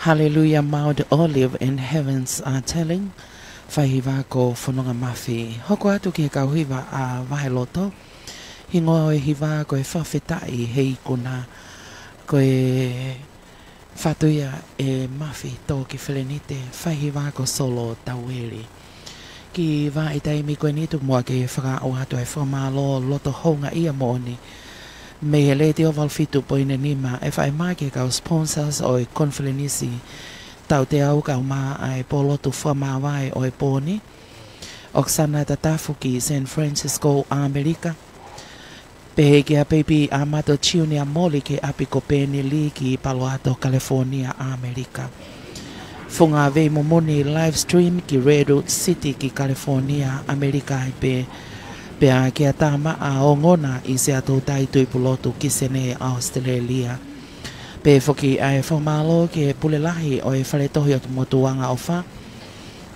Hallelujah, Mount Olive and Heavens Are Telling, faihiva ko Fononga Mafi. Hoko atu ki he kau hiva ʻa Vaheloto, hingoa ʻo e hiva ko e Fakafetaʻi he Ikuna, ko e fatu ia ʻe Mafi Toki Felenite, faihiva ko Solo Taueli. Kiʻi vaʻa taimi ko eni tuku muʻa ke fakaaʻu atu ʻa e fakamālō loto houngaʻia moʻoni mei he Letiō valu fitu poini nima, ʻe faʻa ʻomai ki he kau sponsors ʻo e konifelenisi tauteau kae ʻumaʻā ʻa e pōlotu fakamāvae ʻo e pō ni, Oksana Tatafu ki San Francisco, ʻAmelika, pehē kia Peipi ʻAmato Junior Moli ki he ʻapi ko Peni Lī ki Palo Alto, California, ʻAmelika. Funga vei mumuni live stream ki Redwood City ki California, ʻAmelika ai pē, pea kia Tama ʻa Ongona ʻi Seattle, Tui Pulotu, Kisene, ʻAositelēlia. Pehē foki ʻa e fakamālō ki he pule lahi ʻo e Fale Tohi ʻo Motuʻanga ʻOfa,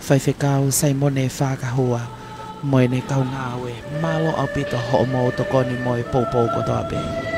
Faifekau Saimone Fakahua, mo ʻene kau ngāue. Mālō ʻaupito hoʻomou tokoni mo e poupou kotoa pē.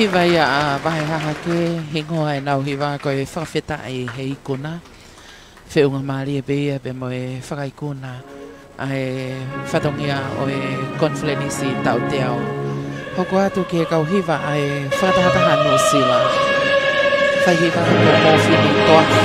Hiva ia ʻa Vahe Hahake, hingoa ʻenau hiva ko e Fakafetaʻi he Ikuna. Feʻunga mālie pē ia pea mo e fakaikuna ʻa e fatongia ʻo e konifelenisi taʻu teau. Hoko atu ki he kau hiva ʻa e Fakatahataha Nuʻusila. Faihiva ko Mōfini Toafu.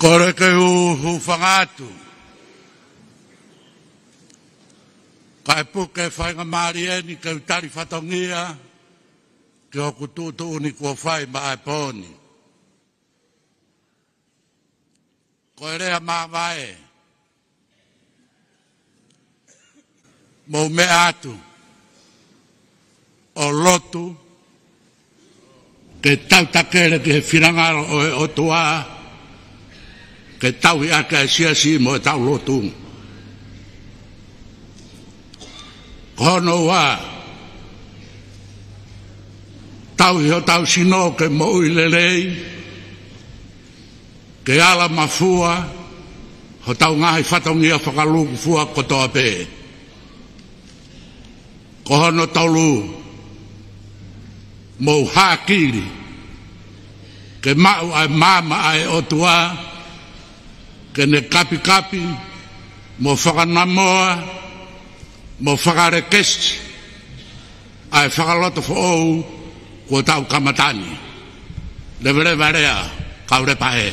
Kole ke u hūfanga atu. Kae puke faingamālie ni ke u tali fatongia ki hoku tuʻutuʻuni kuo fai maʻa e pō ni. Ko e lea māvae, mou meʻa atu ʻo lotu, ke tau takele ki he finangalo ʻo e ʻOtua, ke tauhi ʻaki ʻa e siasi mo ʻetau lotu. Ko hono ua, tauhi hotau sino ke moʻui lelei, ke ala mafua hotau ngaahi fatongia fakalūkufua kotoa pē. Ko hono tolu, mou hākili ke maʻu ʻa e maama ʻa e ʻOtua, ke ne kapikapi mo fakanamoa mo fakalekesi ʻa e fakaloto foʻou kuo tau kamata ni. Leveleva lea, kau lepa ē.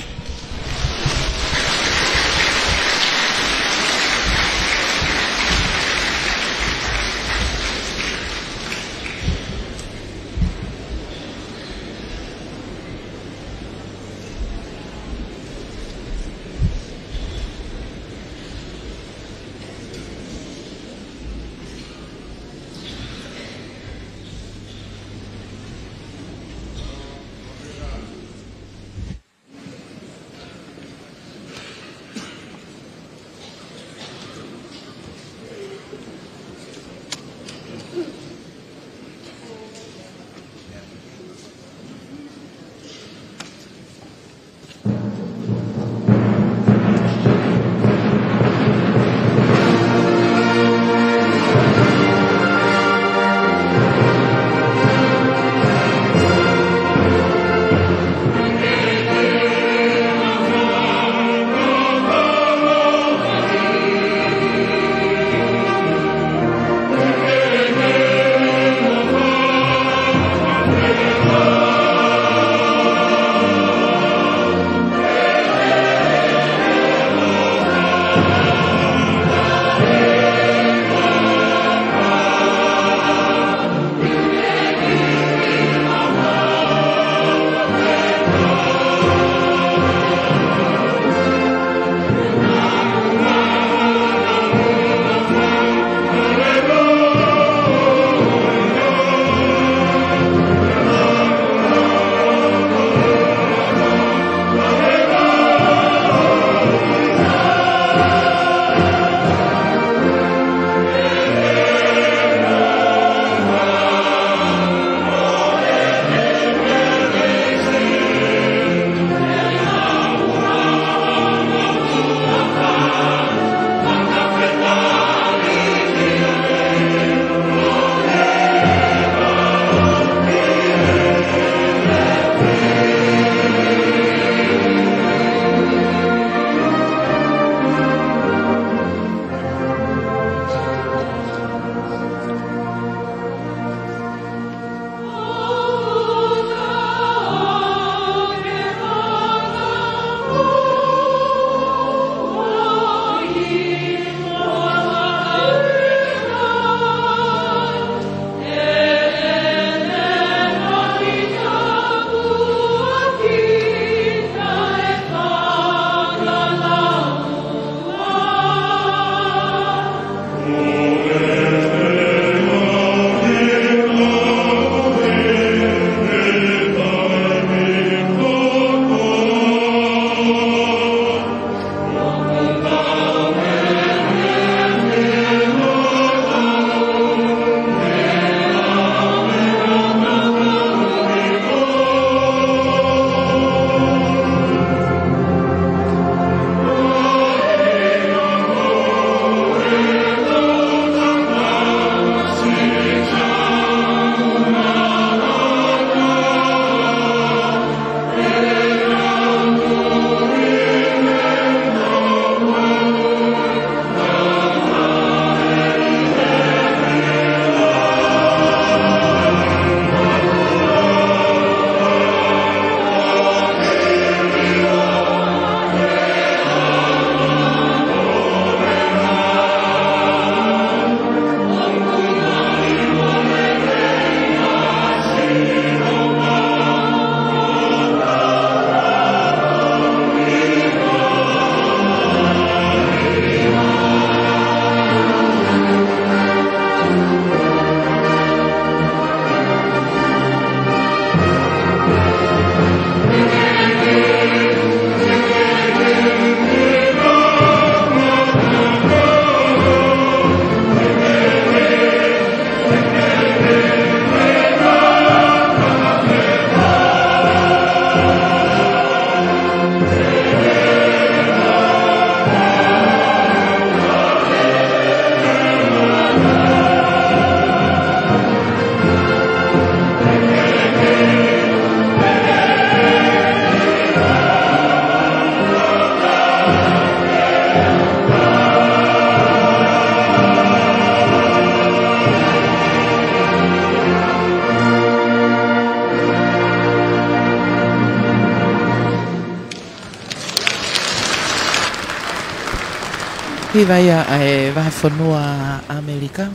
Hiva ia ʻa e vahefonua ʻAmelika.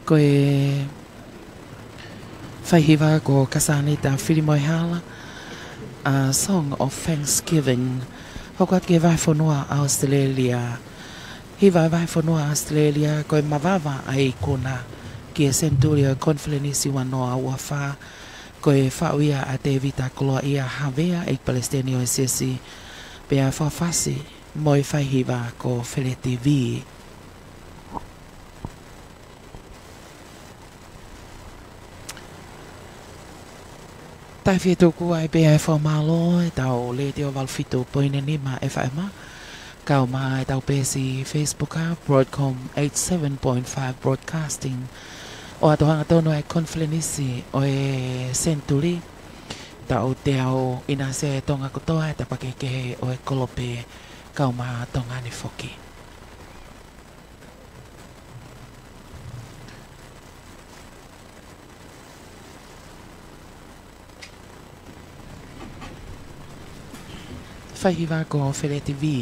Ko e faihiva ko Kasani Taufilimui Hala, ʻa Song of Thanksgiving. Hoko atu ki he vahefonua ʻAositelēlia. Hiva ʻa e vahefonua ʻAositelēlia, ko e mavava ʻa e ikuna ki he senituli ʻo e Konifelenisi ua noa ua fā, ko e faʻu ia ʻa Tēvita Koloaʻia Havea, ʻEiki Palesiteni ʻo e Siasi, pea fakafasi mo e faihiva ko Feleti Vī. Tau fie tuku ai pē ʻa e fakamālō ʻetau Letiō valu fitu poini nima FM, kau mai ʻetau peesi Facebook ʻa Broadcom eight seven point five Broadcasting. ʻOatu hangatonu ʻa e Konifelenisi ʻo e senituli, taʻu teau ʻinasi ʻa Tonga kotoa, ʻa e tapa kehekehe ʻo e kolope, kau mai Tonga ni foki. Faihiva ko Feleti Vī.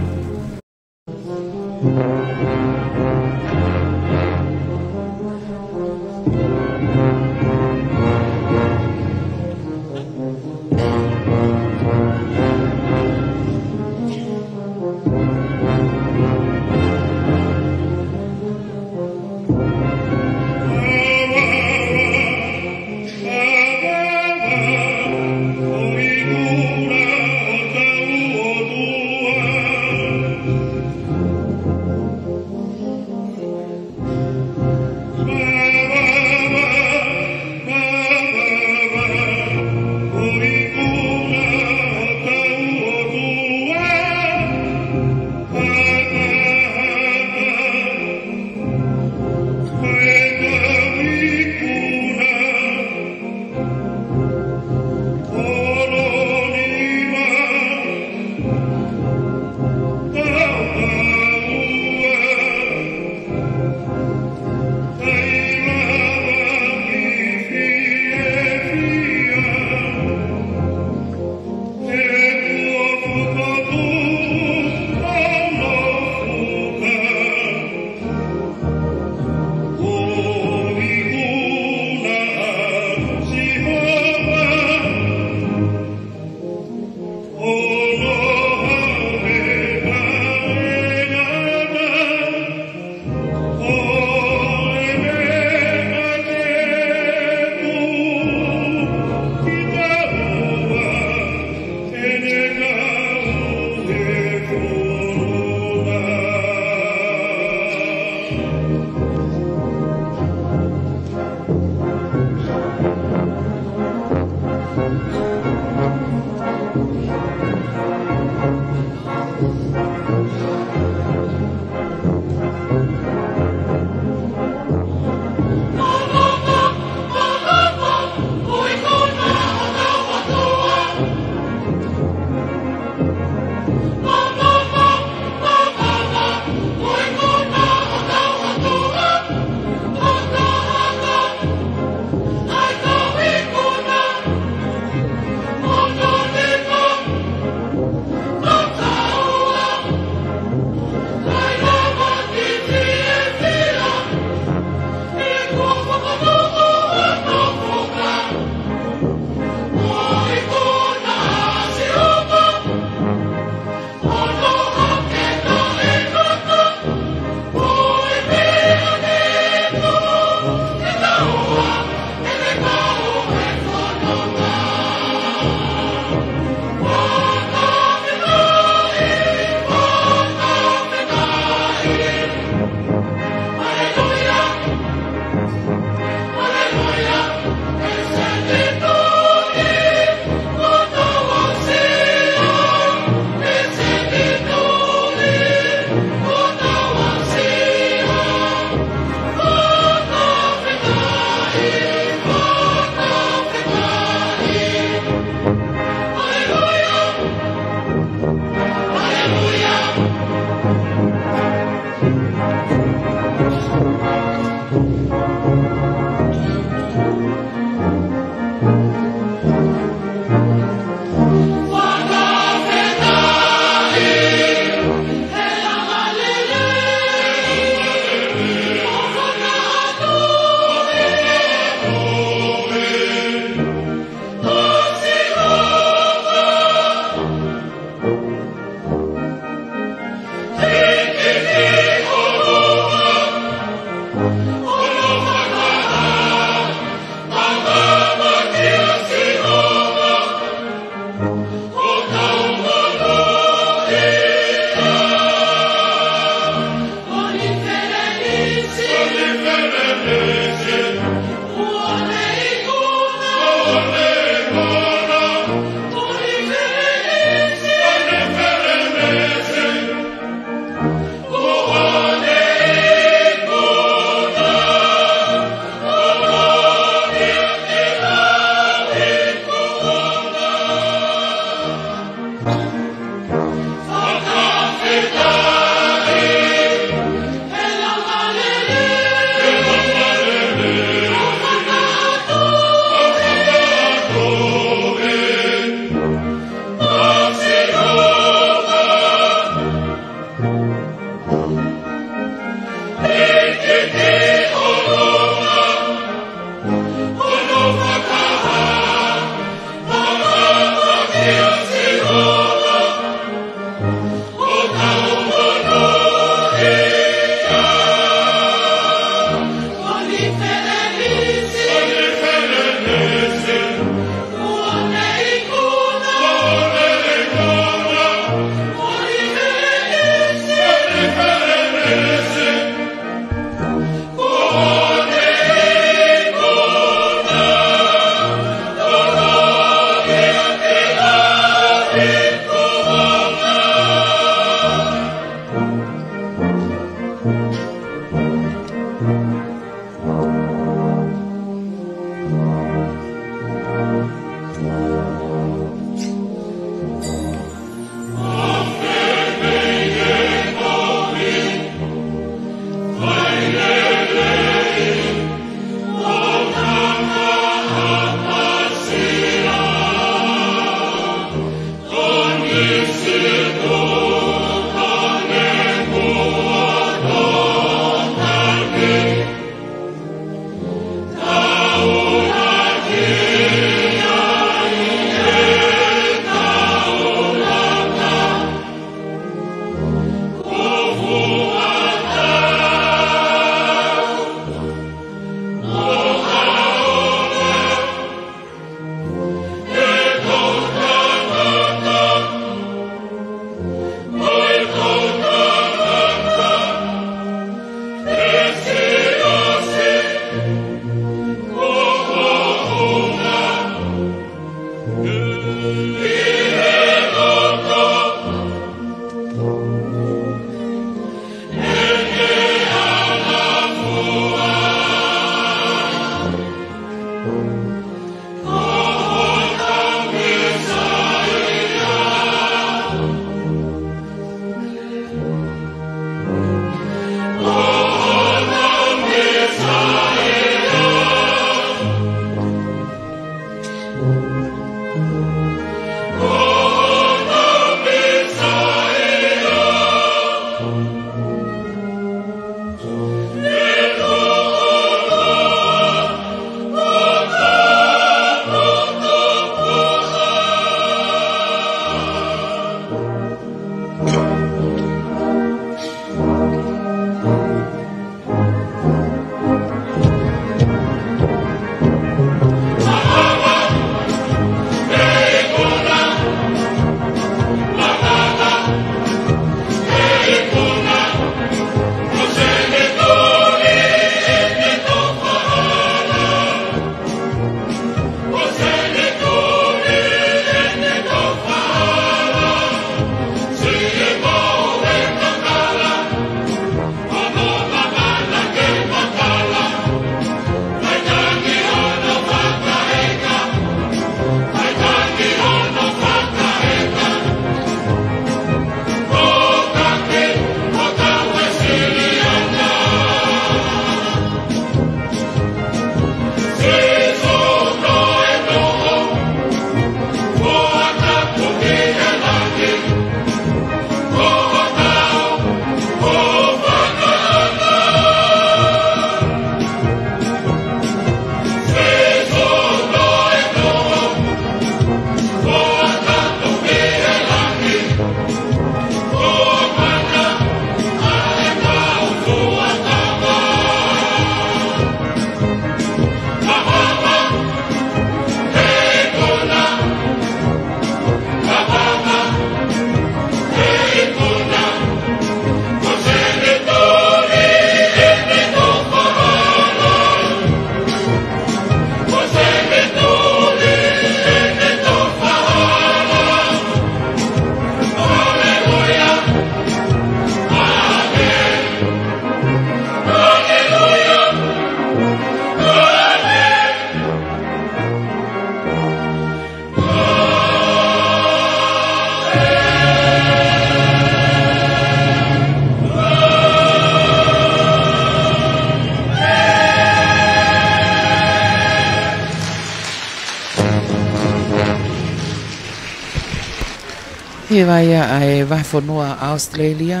Hiva ia ʻa e vahefonua ʻAositelēlia,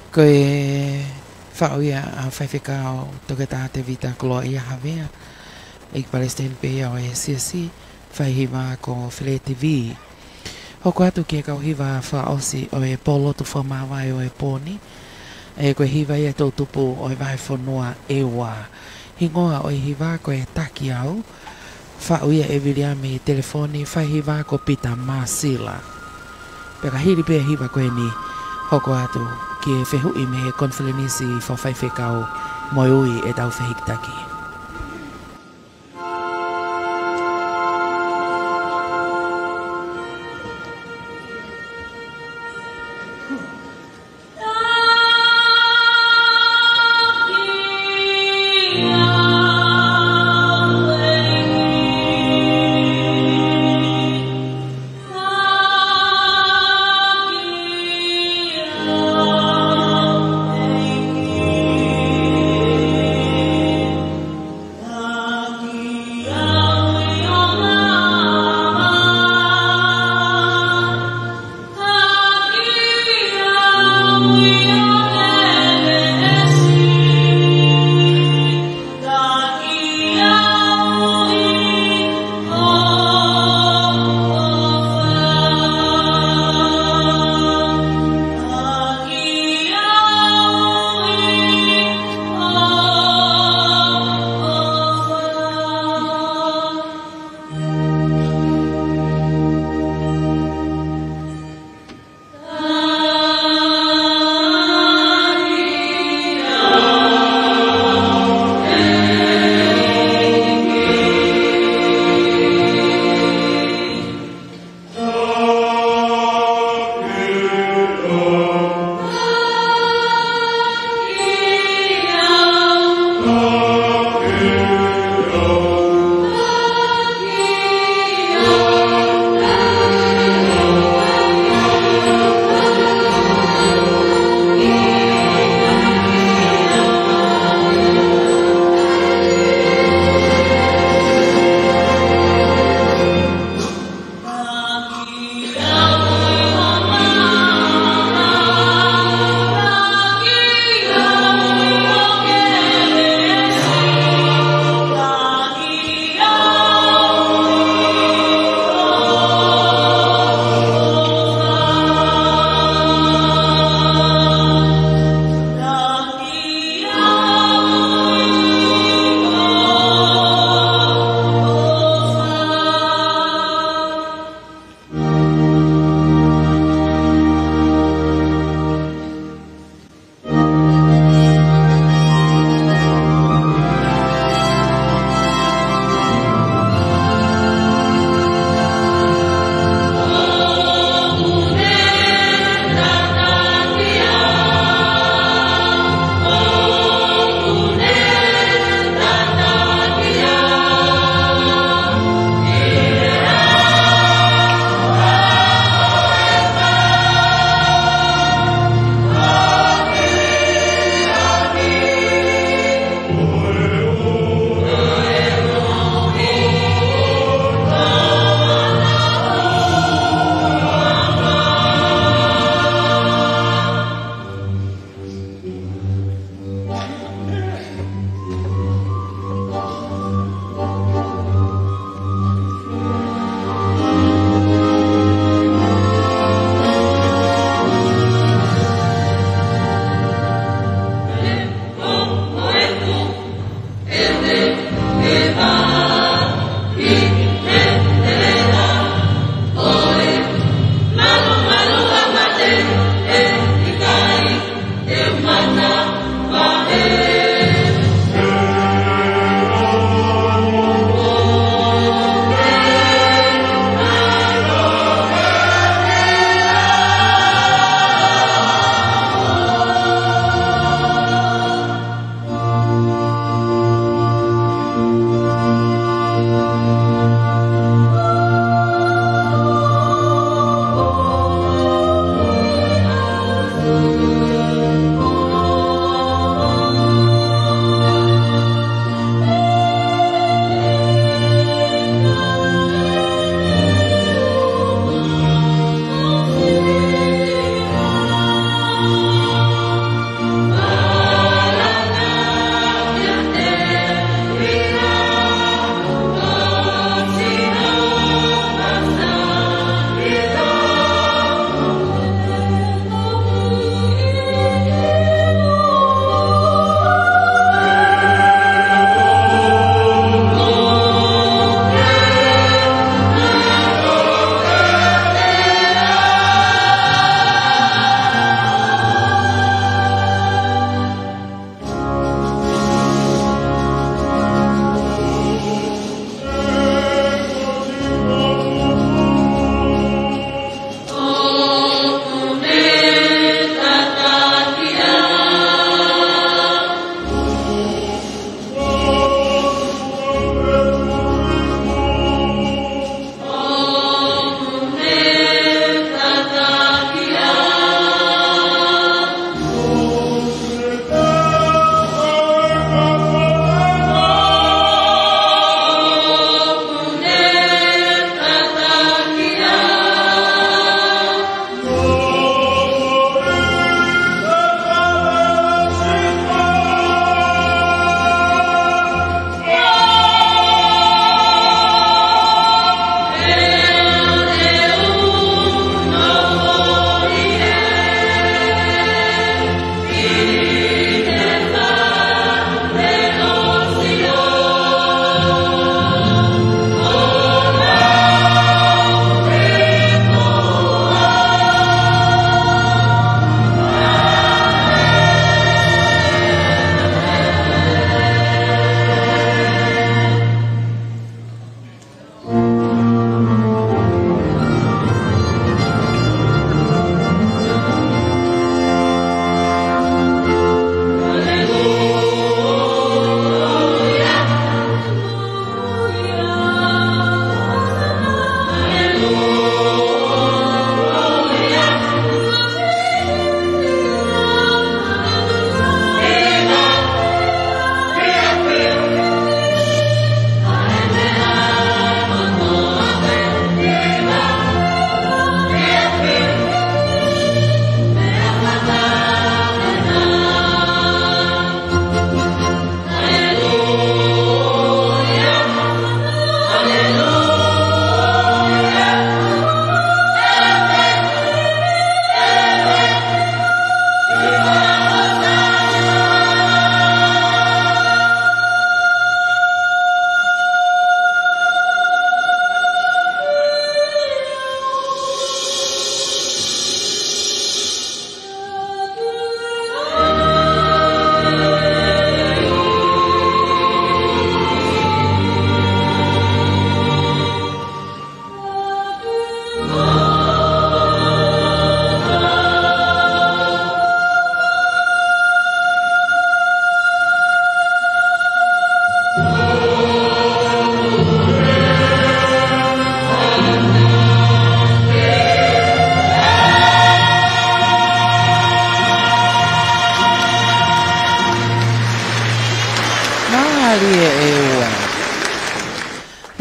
ko e faʻu ia ʻa Faifekau Toketā Tēvita Koloaʻia Havea, ʻEiki Palesiteni pē ia ʻo e Siasi, faihiva ko Feleti Vī. Hoko atu ki he kau hiva fakaʻosi ʻo e pōlotu fakamāvae ʻo e pō ni, ʻa ia ko e hiva ia toʻutupu ʻo e vahefonua ʻEua. Hingoa ʻo e hiva ko e Taki Au, faʻu ia ʻe Viliami Telefoni, faihiva ko Pita Māsila. Pea ka hili pē hiva ko eni, hoko atu ki he fehuʻi mei he konifelenisi fakafaifekau mo e ui ʻetau fehikitaki.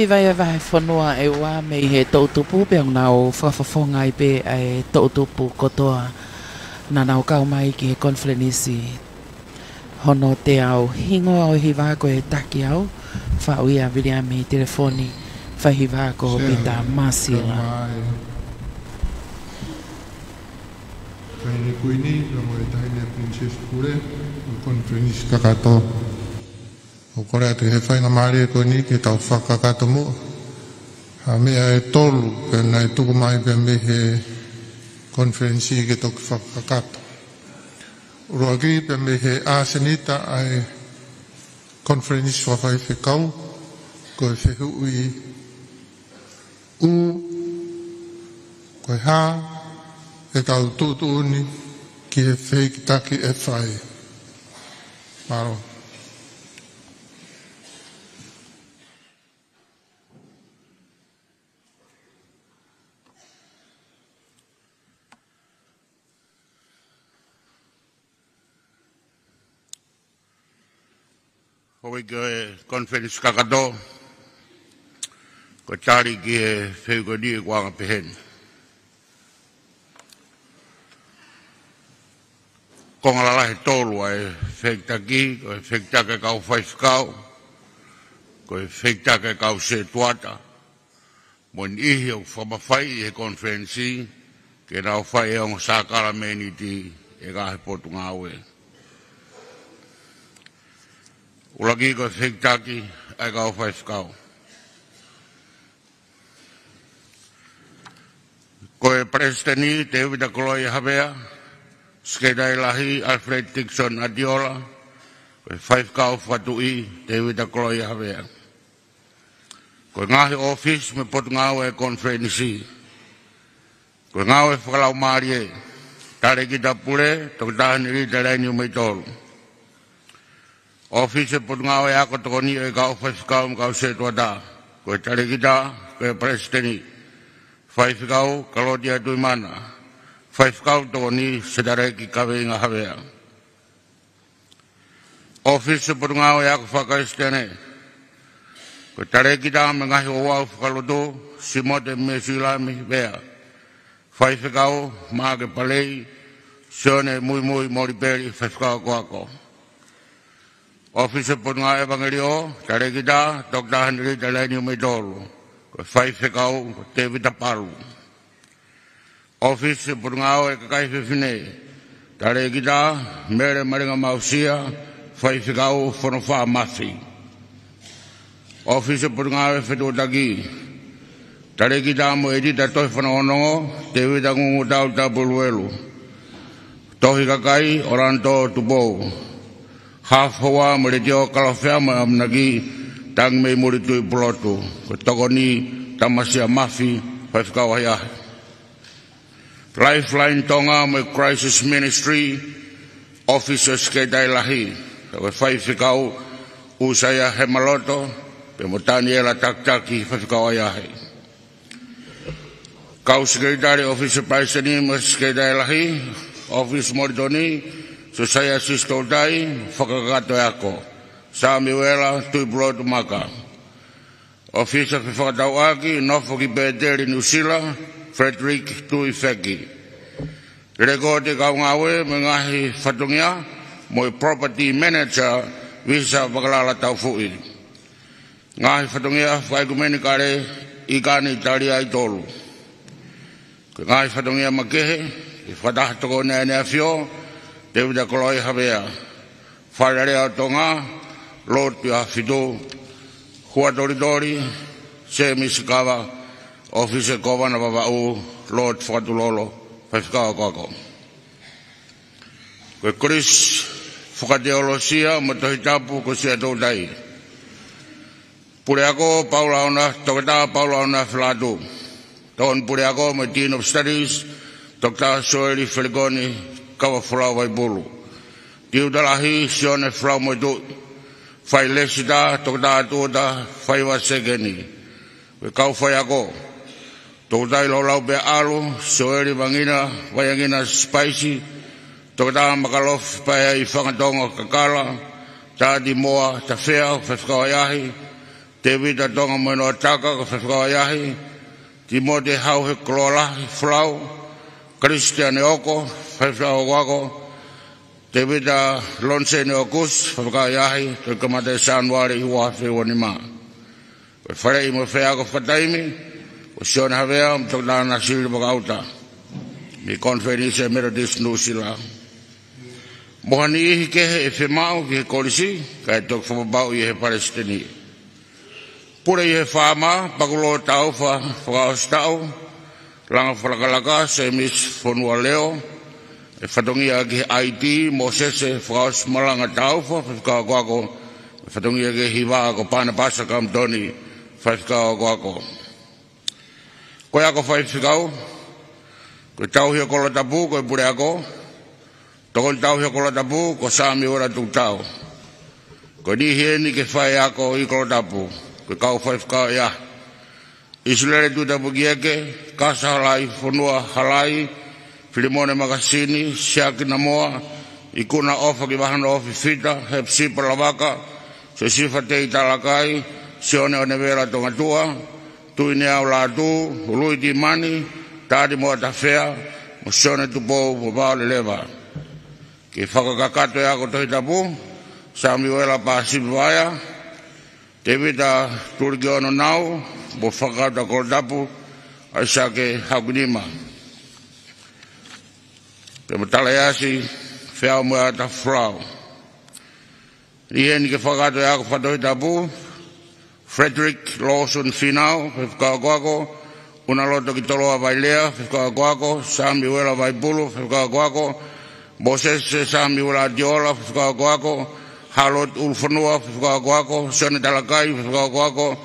Vahefonua ʻe ua mei he toʻutupu, pea ʻoku nau fakafofonga ai pē ʻa e toʻutupu kotoa naʻa nau kau mai ki he konifelenisi hono teau. Hingoa ʻo e hiva ko e Taki Au, faʻu ia ʻe Viliami Telefoni, faihiva ko Pita Masila. Taʻahine Kuini, pea mo e Taʻahine Princess Pule, mo e konifelenisi kakato. ʻOku ou kole atu he faingamālie ko eni ke tau fakakakato muʻa ha meʻa ʻe tolu pea naʻe tuku mai pea mei he konifelenisi ke toki fakakakato. ʻUluaki, pea mei he ʻasenita ʻa e konifelenisi fakafaifekau, ko e fehuʻi ʻoku, ko e hā ʻetau tuʻutuʻuni ki he fehikitaki ʻe fai? Mālō. Houʻeiki ʻo e konifelenisi kakato, ko e tali ki he fehuʻi ko eni ʻoku anga peheni. Konga lalahi ʻe tolu ʻa e fehikitaki, ko e fehikitaki ʻa e kau faifekau, ko e fehikitaki ʻa e kau sētuata, mo e niʻihi ʻoku fakamafaiʻi ʻe he konifelenisi ke nau fai e ongo sākalamēniti ʻi he ngaahi potungāue. ʻUluaki, ko e fehikitaki ʻa e kau faifekau. Ko e Palesiteni, Tēvita Koloaʻia Havea. Sekelitali Lahi, Alfred Dixon Atiola. Ko e Faifekau Fakatuʻi, Tēvita Koloaʻia Havea. Ko e ngaahi ʻōfisi mo e potungāue ʻa e konifelenisi. Ko e ngāue fakalaumālie, Talēkita Pule, Toketā Henelita Laiuni Umeitolu. ʻŌfisi ʻo e Potungāue Ako Tokoni ʻo e Kau Faifekau mo e Kau Sētuata, ko e Talēkita, ko e Palesiteni. Faifekau, Kalotia Tuʻimana. Faifekau Tokoni, Setaleki Kaveinga Havea. ʻŌfisi ʻo e Potungāue Ako Fakakalisitiane, ko e Talēkita mo e Ngaahi Ouau Fakalotu, Simote Mesuilami Vea. Faifekau, Maʻake Palei, Sione Muimui Molipeli, Faifekau Akoako. ʻŌfisi ʻo e Potungāue ʻEvangeliō, Talēkita, Toketā Henelita Laiuni Umeitolu, ko e Faifekau, ko Tēvita Palu. ʻŌfisi ʻo e Potungāue Kakai Fefine, Talēkita, Mele Malinga Mausia, Faifekau, Fonofā Mafi. ʻŌfisi ʻo e Potungāue Fetuʻutaki, Talēkita mo e ʻEdita Tohi Fanongonongo, Tēvita Ngungutau Tapueluelu. Tohi Kakai, ʻOlanitō Tupou. Haʻa Foha mo e Letiō Kalofiama ʻAmanaki, Tangimeimuli Tuʻipulotu. Ko e Tokoni, Tamasia Mafi, Faifekau ʻAhiʻahi. Lifeline Tonga mo e Crisis Ministry, ʻŌfisi ʻo e Sekelitali Lahi, ko e Faifekau ʻUsaia Hemaloto, pea mo Taniela Takitaki, Faifekau ʻAhiʻahi. Kau Sekelitali ʻŌfisi ʻo e Palesiteni mo e Sekelitali Lahi, ʻŌfisi Molitoni, Siosaia Sisitoutai, Fakakakato ʻo e Ako, Samiuela Tuʻipulotu Maka. ʻŌfisi ʻo e Fefakatauʻaki, nofo ki Pēteli, Nuʻusila, Frederick Tuifeki. Lekooti ʻo e kau ngāue mo e ngaahi fatongia, mo e Property Manager, Visa Vakalala Taufuʻi. Ngaahi fatongia fakaʻekumenikale, ʻIkani, Italia ʻi Tolu. Ko e ngaahi fatongia makehe, ʻi he fakataha tokoni ʻa ʻEne ʻAfio, Tēvita Koloaʻia Havea. Fale Alea ʻo Tonga, Lord Piafitu. Huatolitoli, Sēmisi Kava. ʻŌfisi ʻo e Kōvana Vavaʻu, Lord Fakatulolo, Faifekau Akoako. Ko e Kolisi Fakateolosia mo e Tohi Tapu ko Siaʻatoutai. Puleako, Paula ʻAona, Toketā Paula ʻAona Felatu. Tokoni Puleako mo e Dean of Studies, Toketā Sioeli Felikoni Kavafolau Vaipulu. Tiuta Lahi, Sione Folau Moetuʻi. Failēsisita, Toketā Tuʻuta Faiva Sekeni. Ko e kau faiako, Toketā Ilolau Peaʻalu, Sioeli Vangina Vaiangina Sipaisi, Toketā Makalofi Paea ʻi Fangatonga Kakala, Tati Moa Tafea, Faifekau ʻAhiʻahi, Tēvita Tonga Moenoataka ko e faifekau ʻahiʻahi, Timote Hauhe Koloalahi Folau, Kalisitiane Oko, faifekau akoako, Tēvita Loniseni ʻOkusi, faifekau ʻahiʻahi, toe kamata ʻi Sānuali ua afe ua nima. Ko e faleʻi mo e faiako fakataimi, ko Sione Havea mo Toketā Nasili Vakaʻuta, mei he Konifelenisi ʻa e Metotisi Nuʻusila. Mo ha niʻihi kehe ʻe fiemaʻu ki he kolisi, kae toki fakapapauʻi ʻe he palesiteni. Pule ʻi he Faama, Pakulō Taufa, fakaʻosi taʻu, Langa Fakalakalaka, Semisi Fonualeo, e fatongia ki he ʻAiti, Mōsese Fakaʻosi Malanga Taufa, faifekau akoako, e fatongia ki he Hiva ko Panapasa Kamitoni, faifekau akoako. Ko e ako faifekau, ko e tauhi ʻo Kolatapu, ko e puleako, tokoni tauhi ʻo Kolatapu, ko Samiuela Tukutau. Ko e niʻihi eni ke fai ako ʻi Kolatapu, ko e kau faifekau ʻahiʻahi: ʻIsileli Tuʻitapukieke, Kasa Halaifonua Halai, Filimone Makasini, Siaki Namoa, Ikuna ʻOfa ki Vahano Fifita, Hepisipa Lavaka, Siosifa Tei Talakai, Sione ʻOnevela Tongatua, Tuʻineau Lātū, Ului Timani, Tali Moatafea, mo Sione Tupou mo Vaoleleva. Ke fakakakato e ako Tohi Tapu, Samiuela Pasipi Vaea, Tēvita Tulikiono Nau, mo e Fakataha Kolatapu, ʻAisake Hakunima. Pea mo Talaiasi Feaumoeata Folau. Niʻihi eni ke fakakakato e ako fakatohitapu: Frederick Lawson Finau, faifekau akoako, ʻUnaloto Kitoloa Vailea, faifekau akoako, Samiuela Vaipulu, faifekau akoako, Mōsese Samiuela Atiola, faifekau akoako, Harold ʻUlufonua, faifekau akoako, Sione Talakai, faifekau akoako,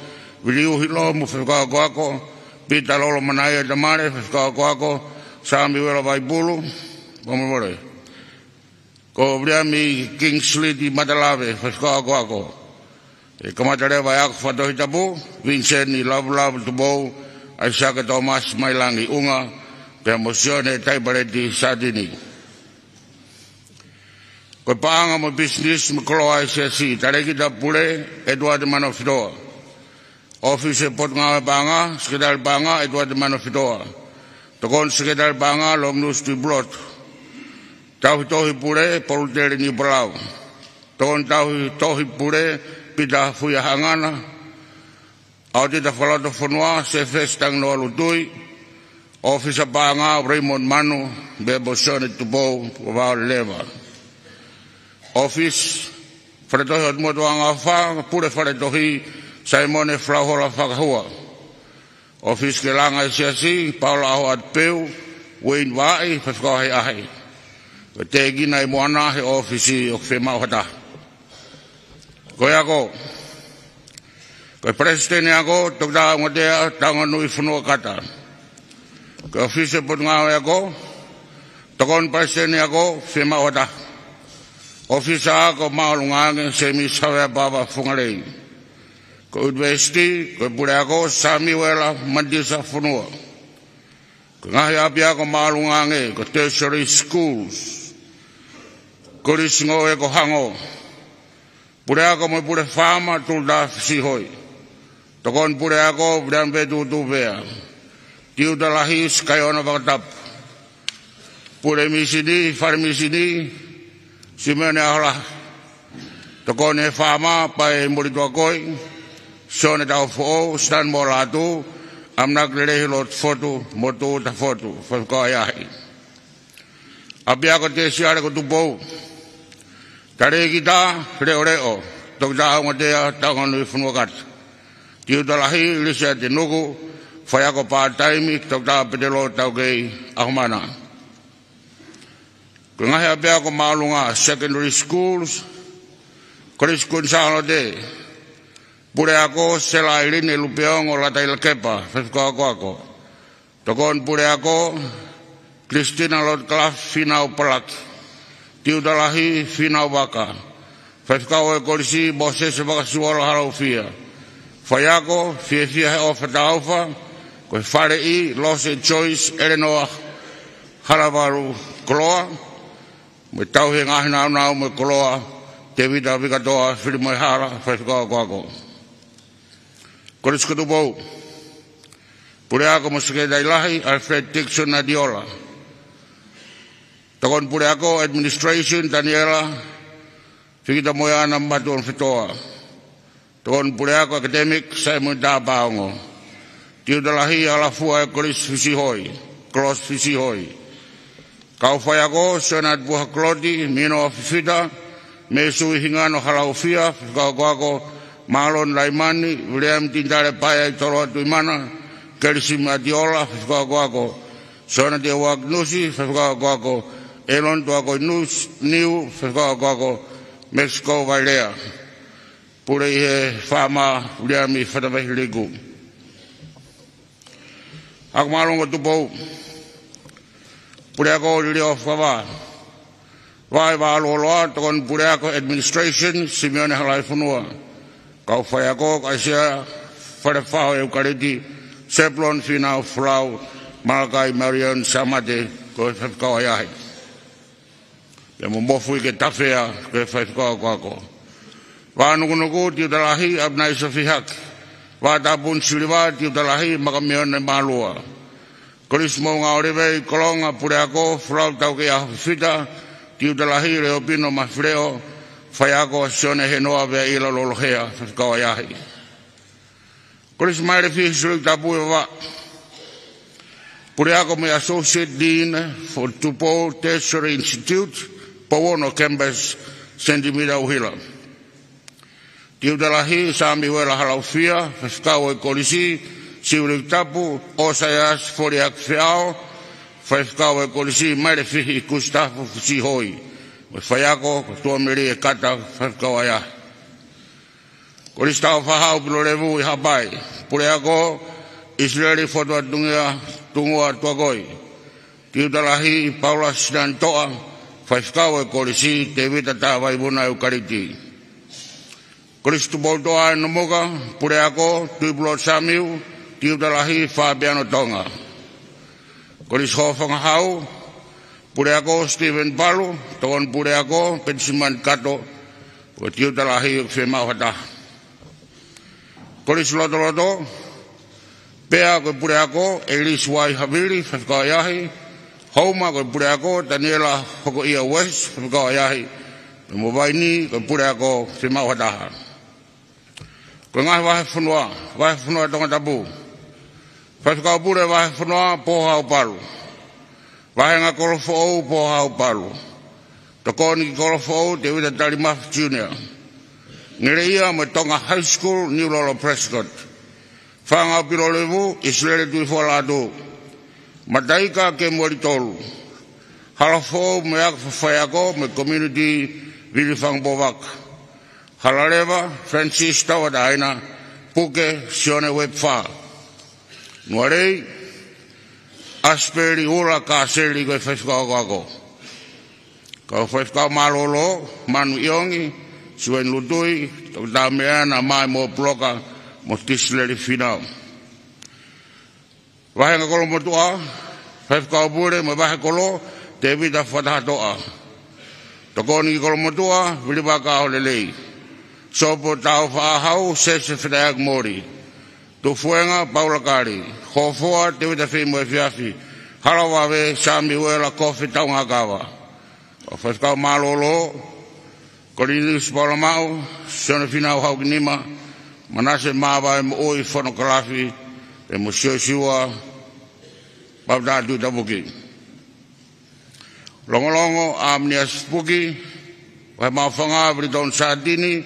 Viliu Hilomu, faifekau akoako, Pita Lolomanaia Tamale, faifekau akoako, Samiuela Vaipulu, Pomomole. Ko Viliami Kingsley Matalave, faifekau akoako. ʻE kamata leva e ako fakatohitapu, Viniseni Lavulavu Tupou, ʻAisake Tōmasi Mailangi ʻUnga, pea mo Sione Taipaleti Satini. Ko e paʻanga mo e pisinisi mo e koloa ʻa e Siasi, Talēkita Pule, ʻEtuate Manofitoa. ʻŌfisi Potungāue Paʻanga, Sekelitali Paʻanga, ʻEtuate Manofitoa. Tokoni Sekelitali Paʻanga, Longinusi Tuʻipulotu. Tauhi Tohi Pule, Polutele Niupalau. Tokoni Tauhi Tohi Pule, Pita Fuia Hangana. ʻAotita Fakalotofonua, Sefesi Tanginoa Lutui. ʻŌfisa Paʻanga, Raymond Manu, pea mo Sione Tupou mo Vaoleleva. ʻŌfisi Faletohi ʻo Motuʻanga ʻOfa, Pule Faletohi, Saimone Falauhola Fakahua. ʻŌfisi ki he Langa ʻa e Siasi, Paula ʻAhoʻatu Peu, Ueini Vaʻi, faifekau ʻahiʻahi. Ko e tēkina ʻi Moana he ʻōfisi ʻoku fiemaʻu ha taha. Ko e ako. Ko e Palesiteni Ako, Toketā ʻUngatea Taunganui Fonua Kata. Ko e ʻŌfisi Potungāue Ako, Tokoni Palesiteni Ako, fiemaʻu ha taha. ʻŌfisa Ako Māʻolunga Ange, Semisi Havea Pava Fungalei. Ko e ʻUnivēsiti, ko e Puleako, Samiuela Manitisa Fonua. Ko e ngaahi ʻapiako māʻolunga ange, ko e Tertiary Schools, Kolisi Ngoue ko Hango. Puleako mo e Pule Faama, Tulutā Fisihoi. Tokoni Puleako, Viliami Vetuʻutupea. Tiuta Lahi, Sikaiona Vakatapu. Pule Mīsini, Fale Mīsini, Simione ʻAholahi. Tokoni e Faama, Pae Molituʻakoi, Sione Taufoʻou, Stan Molatu, ʻAmanaki Lelei Lotu Fotu, mo Tuʻuta Fotu, faifekau ʻahiʻahi. ʻApiako Tēsiale ko Tupou. Talēkita Leʻoleʻo, Toketā ʻUngatea Taunganui Fonua Kata. Tiuta Lahi, Lisiate Nuku, faiako pātaimi, Toketā Petelō Taukei ʻAhomana. Ko e ngaahi ʻapiako māʻolunga, Secondary Schools, Kolisi Kuini Sālote. Puleako, Sela ʻAiline Lupeongo Latailakepa, faifekau akoako. Tokoni Puleako, Christina Lotcalfe Fīnau Palaki. Tiuta Lahi, Fīnau Vaka. Faifekau ʻo e Kolisi, Mōsese Vakasuola Halaufia. Faiako, Fiefia he ʻOfa Taufa, ko e faleʻi, Lose Joyce ʻElenoa Halavalu Koloa, mo e tauhi e ngaahi nāunau mo e koloa, Tēvita Vikatoa Filimoehala, faifekau akoako. Kolisi ko Tupou, Puleako mo Sekelitali Lahi, Alfred Dixon Atiola. Tokoni Puleako, Administration, Taniela Fikitamoeana Matuʻonofetoa. Tokoni Puleako, Academic, Simon Tapaongo. Tiuta Lahi, Alafua ʻEkolisi Fisihoi, Kolos Fisihoi. Kau faiako: Sione Atupuha Koloti, Mino Fifita, Mesui Hingano Halaufia, Faifekau Akoako Malon Laimani, Viliami Tinitale Paea Toloa Tuʻimana, Kelisimi Atiola, Faifekau Akoako Sione Teua Akinusi, Faifekau Akoako Elon Tuakoi Nus-, Niu, Faifekau Akoako Mexico Vailea. Pule ʻi he Faama, Viliami Fatavehi Liku. Ako Māʻolunga Tupou, Puleako Lilioa Fakavā. Vahe Vaʻa Loloa, Tokoni Puleako, Administration, Simione Halaifonua. Kau faiako: ʻAisea Falefaho ʻEukaleti, Sepulon Finau Folau, Malakai Marion Samate, ko e faifekau ʻahiʻahi. Pea mo Mofuike Tafea, ko e faifekau akoako. Vaʻa Nukunuku, Tiuta Lahi ʻApinaisa Fihaki. Vaʻa Tapuni Siliva, Tiuta Lahi Makamione Malua. Kolisi Moʻunga ʻŌlivei Kolonga, Puleako Folau Taukeiʻaho Fifita, Tiuta Lahi Leopino Mafileʻo, faiako Sione Henoa Veaʻila Lolohea, faifekau ʻahiʻahi. Kolisi Mailefihi Siulekitapu ʻi Vavaʻu. Puleako mo e Associate Dean for Tupou Tertiary Institute, Pouono Campus, Sentimita ʻUhila. Tiuta Lahi Samiuela Halaufia, faifekau ʻo e Kolisi Siulekitapu, ʻOsaiasi Foliaki Feao, faifekau ʻo e Kolisi Mailefihi Kusitafu Fisihoi, mo e faiako ko Tuʻamelie Kata, faifekau ʻahiʻahi. Kolisi Tāufaʻāhau Pilolevu ʻi Haʻapai. Puleako ʻIsileli Fotu Atungia Tungua Tuakoi. Tiuta Lahi Paula Sinanitoʻa, faifekau ʻo e Kolisi, Tēvita Tavaivuna ʻEukaleti. Kolisi Tupoutoʻa ʻi Nomuka, Puleako Tuʻipulotu Samiu, Tiuta Lahi Fapiano Tonga. Kolisi Hofangahau, Puleako Stephen Palu, Tokoni Puleako Penisimani Kato, ko e Tiuta Lahi ʻoku fiemaʻu ha taha. Kolisi Lotoloto, Pea ko e Puleako ʻElisi Vai Havili, faifekau ʻahiʻahi. Houma ko e Puleako Taniela Hokoʻia West, faifekau ʻahiʻahi. Pea mo Vaini ko e Puleako fiemaʻu ha taha. Ko e ngaahi vahefonua, Vahefonua Tongatapu. Faifekau Pule Vahefonua, Pohaupalu. Vāhenga Kolofoʻou, Pohaupalu. Tokoni ki Kolofoʻou, Tēvita Talimafi Junior. Ngeleʻia mo e Tonga High School, Niulolo Prescott. Fanga ʻo Pilolevu, ʻIsileli Tuʻifualātū. Mataika, Kemueli Tolu. Halafoʻou mo e Ako Faiako mo e Community, Vili Fanga Povaka. Halaleva, Francis Tauʻatāina. Puke, Sione Uepfa. Nualei, ʻAsipeli Ula Kaseli ko e faifekau akoako. Kau faifekau mālōlō, Manu ʻIongi, Siueni Lutui, Toketā Meana Mai mo Puloka, mo Tisileli Finau. Vāhenga Kolomotuʻa, Faifekau Pule mo e Vahekolo, Tēvita Fakatahatoʻa. Tokoni ki Kolomotuʻa, Vilivaka ʻAholelei. Sopo Tāufaʻāhau, Sese Fetaiaki Moli. Tufuenga, Paula Kali. Hofoa, Tēvita Feimoefiafi. Halavave, Samiuela Kofi Taungakava. Kau faifekau mālōlō, Koliniusi Paula Maʻu, Sione Finau Haukinima, Manase Māvae Moʻui Fonokalafi, pea mo Siosiua Papatā Tuʻitapuki. Longolongo, ʻAminiasi Puki. Vahe Maʻufanga, Vilitonu Sātini,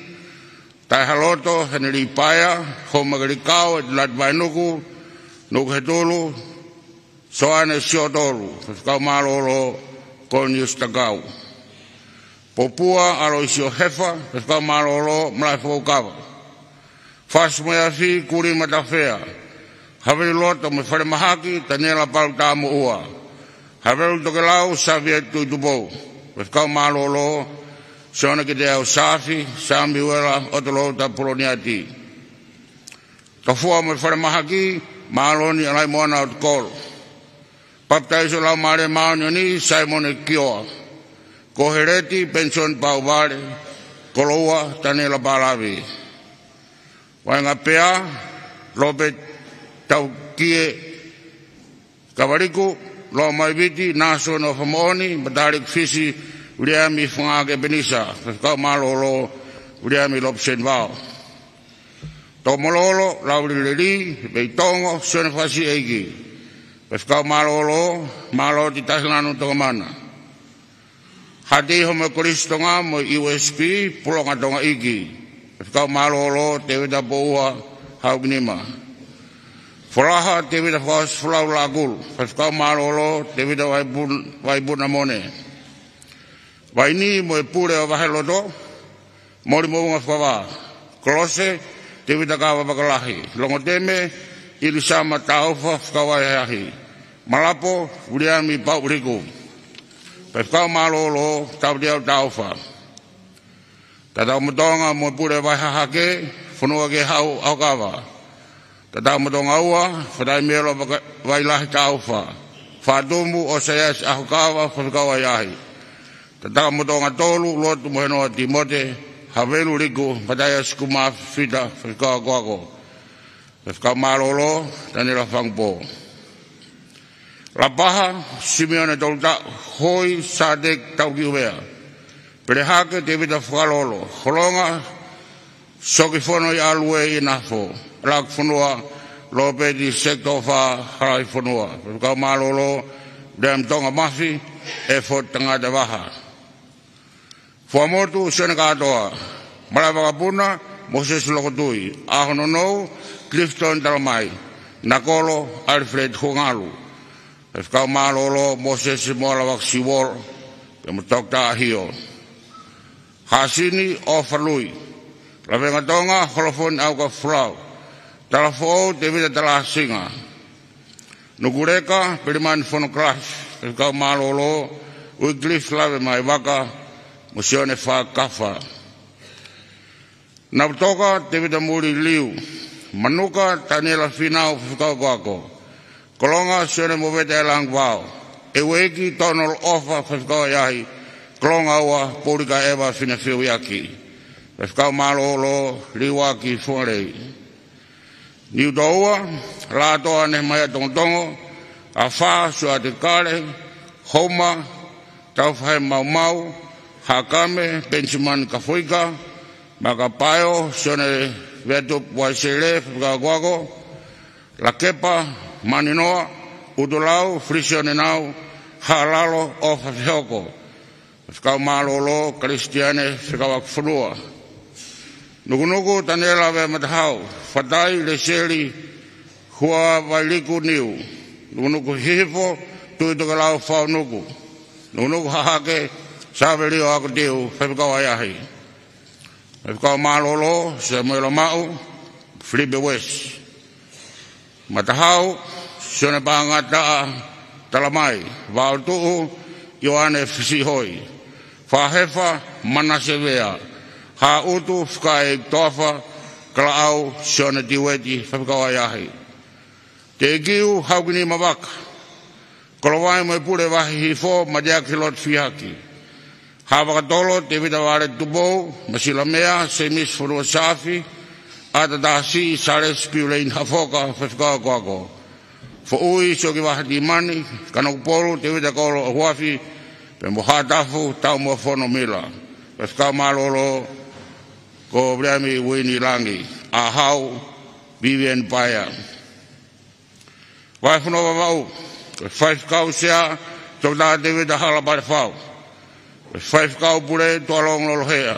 Taihaloto Heneli Paea, Houma Kelikao, ʻEtelati Vainuku, Nuku Hetulu, Soane Siotolu, faifekau mālōlō, Koliniusi Takau. Popua, ʻAloisio Hefa, faifekau mālōlō, Malaʻe Fokoukava. Fasi mo e Afi, Kulima Tafea. Havili Loto mo e Falemahaki, Taniela Palu Tamoʻua. Havili Tokelau, Savia Tuʻitupou, faifekau mālōlō, Sione Kiteau Safi, Samiuela ʻOtolou Tapuloniati. Tofua mo e Falemahaki, Māloni ʻAlaimoana ʻOtukolo. Papitaiso Laumālie Māʻoniʻoni, Saimone Kioa. Koheleti, Penisoni Pauvale. Koloua, Taniela Palavi. Vahenga Pea, Lopeti Taukie Kavaliku, Loma Iviti, Nāsoni ʻOfamoʻoni, Mataliku Fisi, Viliami Fangake Penisa, faifekau mālōlō, Viliami Lopeseni Vao. Tokomololo, Lauli Lelī, Veitongo, Sione Fasiʻeiki, faifekau mālōlō, Māloti Tahilanu Tongamana. Haʻateiho mo e Kolisi Tonga mo e U S P, Pulonga Tonga ʻIki, faifekau mālōlō, Tēvita Poua Haukinima. Folaha, Tēvita Fakaʻosi Folau Lakulu, faifekau mālōlō, Tēvita Vaipun-, Vaipuna Mone. Vainī mo e pule ʻo Vaheloto, Moli Moʻunga Fakavā. Kolose, Tēvita Kava Vakalahi. Longoteme, ʻIlisama Taufa Fakavaiahi. Malapo, Viliami Pauliku, faifekau mālōlō, Tauteau Taufa. Tatakamotonga mo e pule Vaihahake, Fonuakehau ʻAhokava. Tatakamotonga ua, Fataimielo Vaka-, Vailahi Taufa. Fatumu, ʻOsaiasi ʻAhokava, faifekau ʻahiʻahi. Tatakamotonga tolu, Lotu mo Henoa Timote, Havelu Liku, Mataiasi Kumafita, faifekau akoako. Faifekau mālōlō, Taniela Fangupō. Lapaha, Simione Tolutaʻu, Hoi Sāteki Taukiuvea. Pelehake, Tēvita Fakalolo, Holonga, Sokifono ʻi ʻAlue ʻi Nafo, Lakifonua, Lopeti Sekitofa Halaifonua, faifekau mālōlō, Viliami Tonga Mafi, ʻEfoti Tangata Vaha. Fuaʻamotu, Sione Kātoa. Malaʻevakapuna, Mōsese Lokotui. ʻAhononou, Clifton Talamai. Nakolo, Alfred Huangalu. Faifekau mālōlō, Mōsese Moala Vakasiuolo, pea mo Toketā ʻAhio. Haʻasini, ʻOfa Lui. Lavengatonga, Holofoni ʻAukafolau. Talafoʻou, Tēvita Talasinga. Nukuleka, Pelimani Fonokalafi, faifekau mālōlō, Uikilifi Lavemaivaka, mo Sione Fakakafa. Navutoka, Tēvita Muliliu. Manuka, Taniela Fīnau, faifekau akoako. Kolonga, Sione Movete ʻAelangi Vao. ʻEueiki, Tonolo ʻOfa, faifekau ʻahiʻahi. Kolonga ua, Polika ʻEva Finefiuiaki, faifekau mālōlō, Liuaki Fualei. Niutoua, Lātoa Nehemaia Tongotongo, Afā, Suate Kale, Houma, Taufahe Maumau, Haʻakame, Penisimani Kafoika, Makapaeo, Sione Veatupu Vaisele, faifekau akoako, Lakepa, Maninoa, ʻUtulau, Felisione Nau, Haʻalalo, ʻOfa Fehoko, faifekau mālōlō, Kalisitiane Fekauʻaki Fonua. Nukunuku, Taniela Veamatahau, Fatai, Leseli Huavailiku Niu. Nukunuku Hihifo, Tui Tokelau Faunuku. Nukunuku Hahake, Savelio Akotiu, faifekau ʻahiʻahi. Faifekau mālōlō, Samuela Maʻu, Filipe Uesi. Matahau, Sione Pangataʻa Talamai. Vaotuʻu, Ioane Fisihoi. Fahefa, Manase Vea. Haʻutu, Fakaʻeiki Toafa. Kalaʻau, Sione Tiueti, faifekau ʻahiʻahi. Teʻekiu, Haukinima Vaka. Kolovai mo e pule Vahe Hihifo, Mateaki Lote Fiehaki. Haʻavakatolo, Tēvita Vale Tupou, Masilamea, Semisi Fonua Saafi, ʻAtatasi, Salesi Piuleini Hafoka, faifekau akoako. Foʻui, Sioki Vahatimani, Kanokupolu, Tēvita Kolo ʻOhuafi, pea mo Haʻatafu, Taumuʻafono Mila. Faifekau mālōlō, ko Viliami Uini Langi. ʻAhau, Vivian Paea. Vahefonua Vavaʻu, ko e faifekau sea, Toketā Tēvita Hala Palefau. Ko e faifekau pule, Tuʻalongo Lolohea.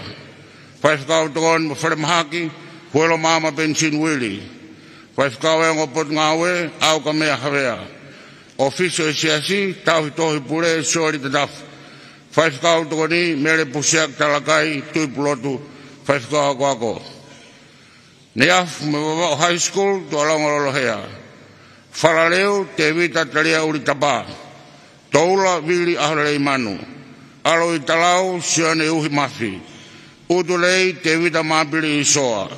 Faifekau tokoni mo falemahaki, Huelo Maama Penisini Uili. Faifekau ongo potungāue, ʻAukamea Havea. ʻŌfisi ʻo e Siasi, Tauhi Tohi Pule, Sioli Tatafu. Faifekau tokoni, Mele Pusiaki Talakai, Tuʻipulotu, faifekau akoako. Neiafu mo e Vavaʻu High School, Tuʻalongo Lolohea. Falaleu, Tēvita Talia Ulitapa. Toula, Vili ʻAholelei Manu. ʻAloʻitalau, Sione Uhimafi. ʻUtulei, Tēvita Mapili ʻIsoa.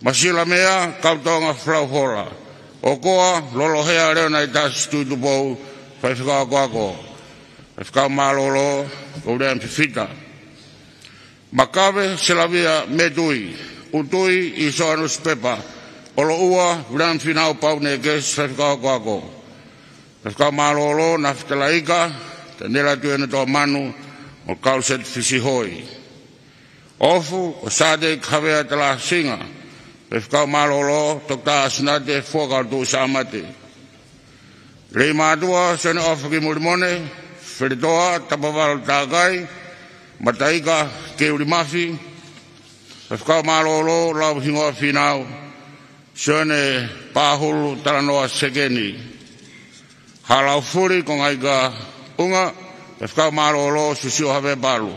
Masilamea, Kautonga Flauhola. ʻOkoa, Lolohea Leonaitasi Tuʻitupou, faifekau akoako. Faifekau mālōlō, ko Uleami Fifita. Makave, Selavia Metui. ʻUtui, ʻIsoa Nusipepa. ʻOloʻua, Viliami Fīnau Paunekesi, faifekau akoako. Faifekau mālōlō, Nafi Talaika, Taniela Tuʻiʻonetoa Manu, mo Kaluseti Fisihoi. Ofu, ko Sāteki Havea Talasinga, faifekau mālōlō, Toketā ʻAsinate Fuakava Tuʻusaʻamate. Leimātuʻa, Sione ʻOfa Kimulimone, Feletoa Tapavalu Takai, Mataika Keulimafi, faifekau mālōlō, Lauhingoa Fīnau, Sione Pahulu Talanoa Sekeni. Haʻa Laufuli, Kongaika ʻUnga, faifekau mālōlō, Siosiua Havea Palu.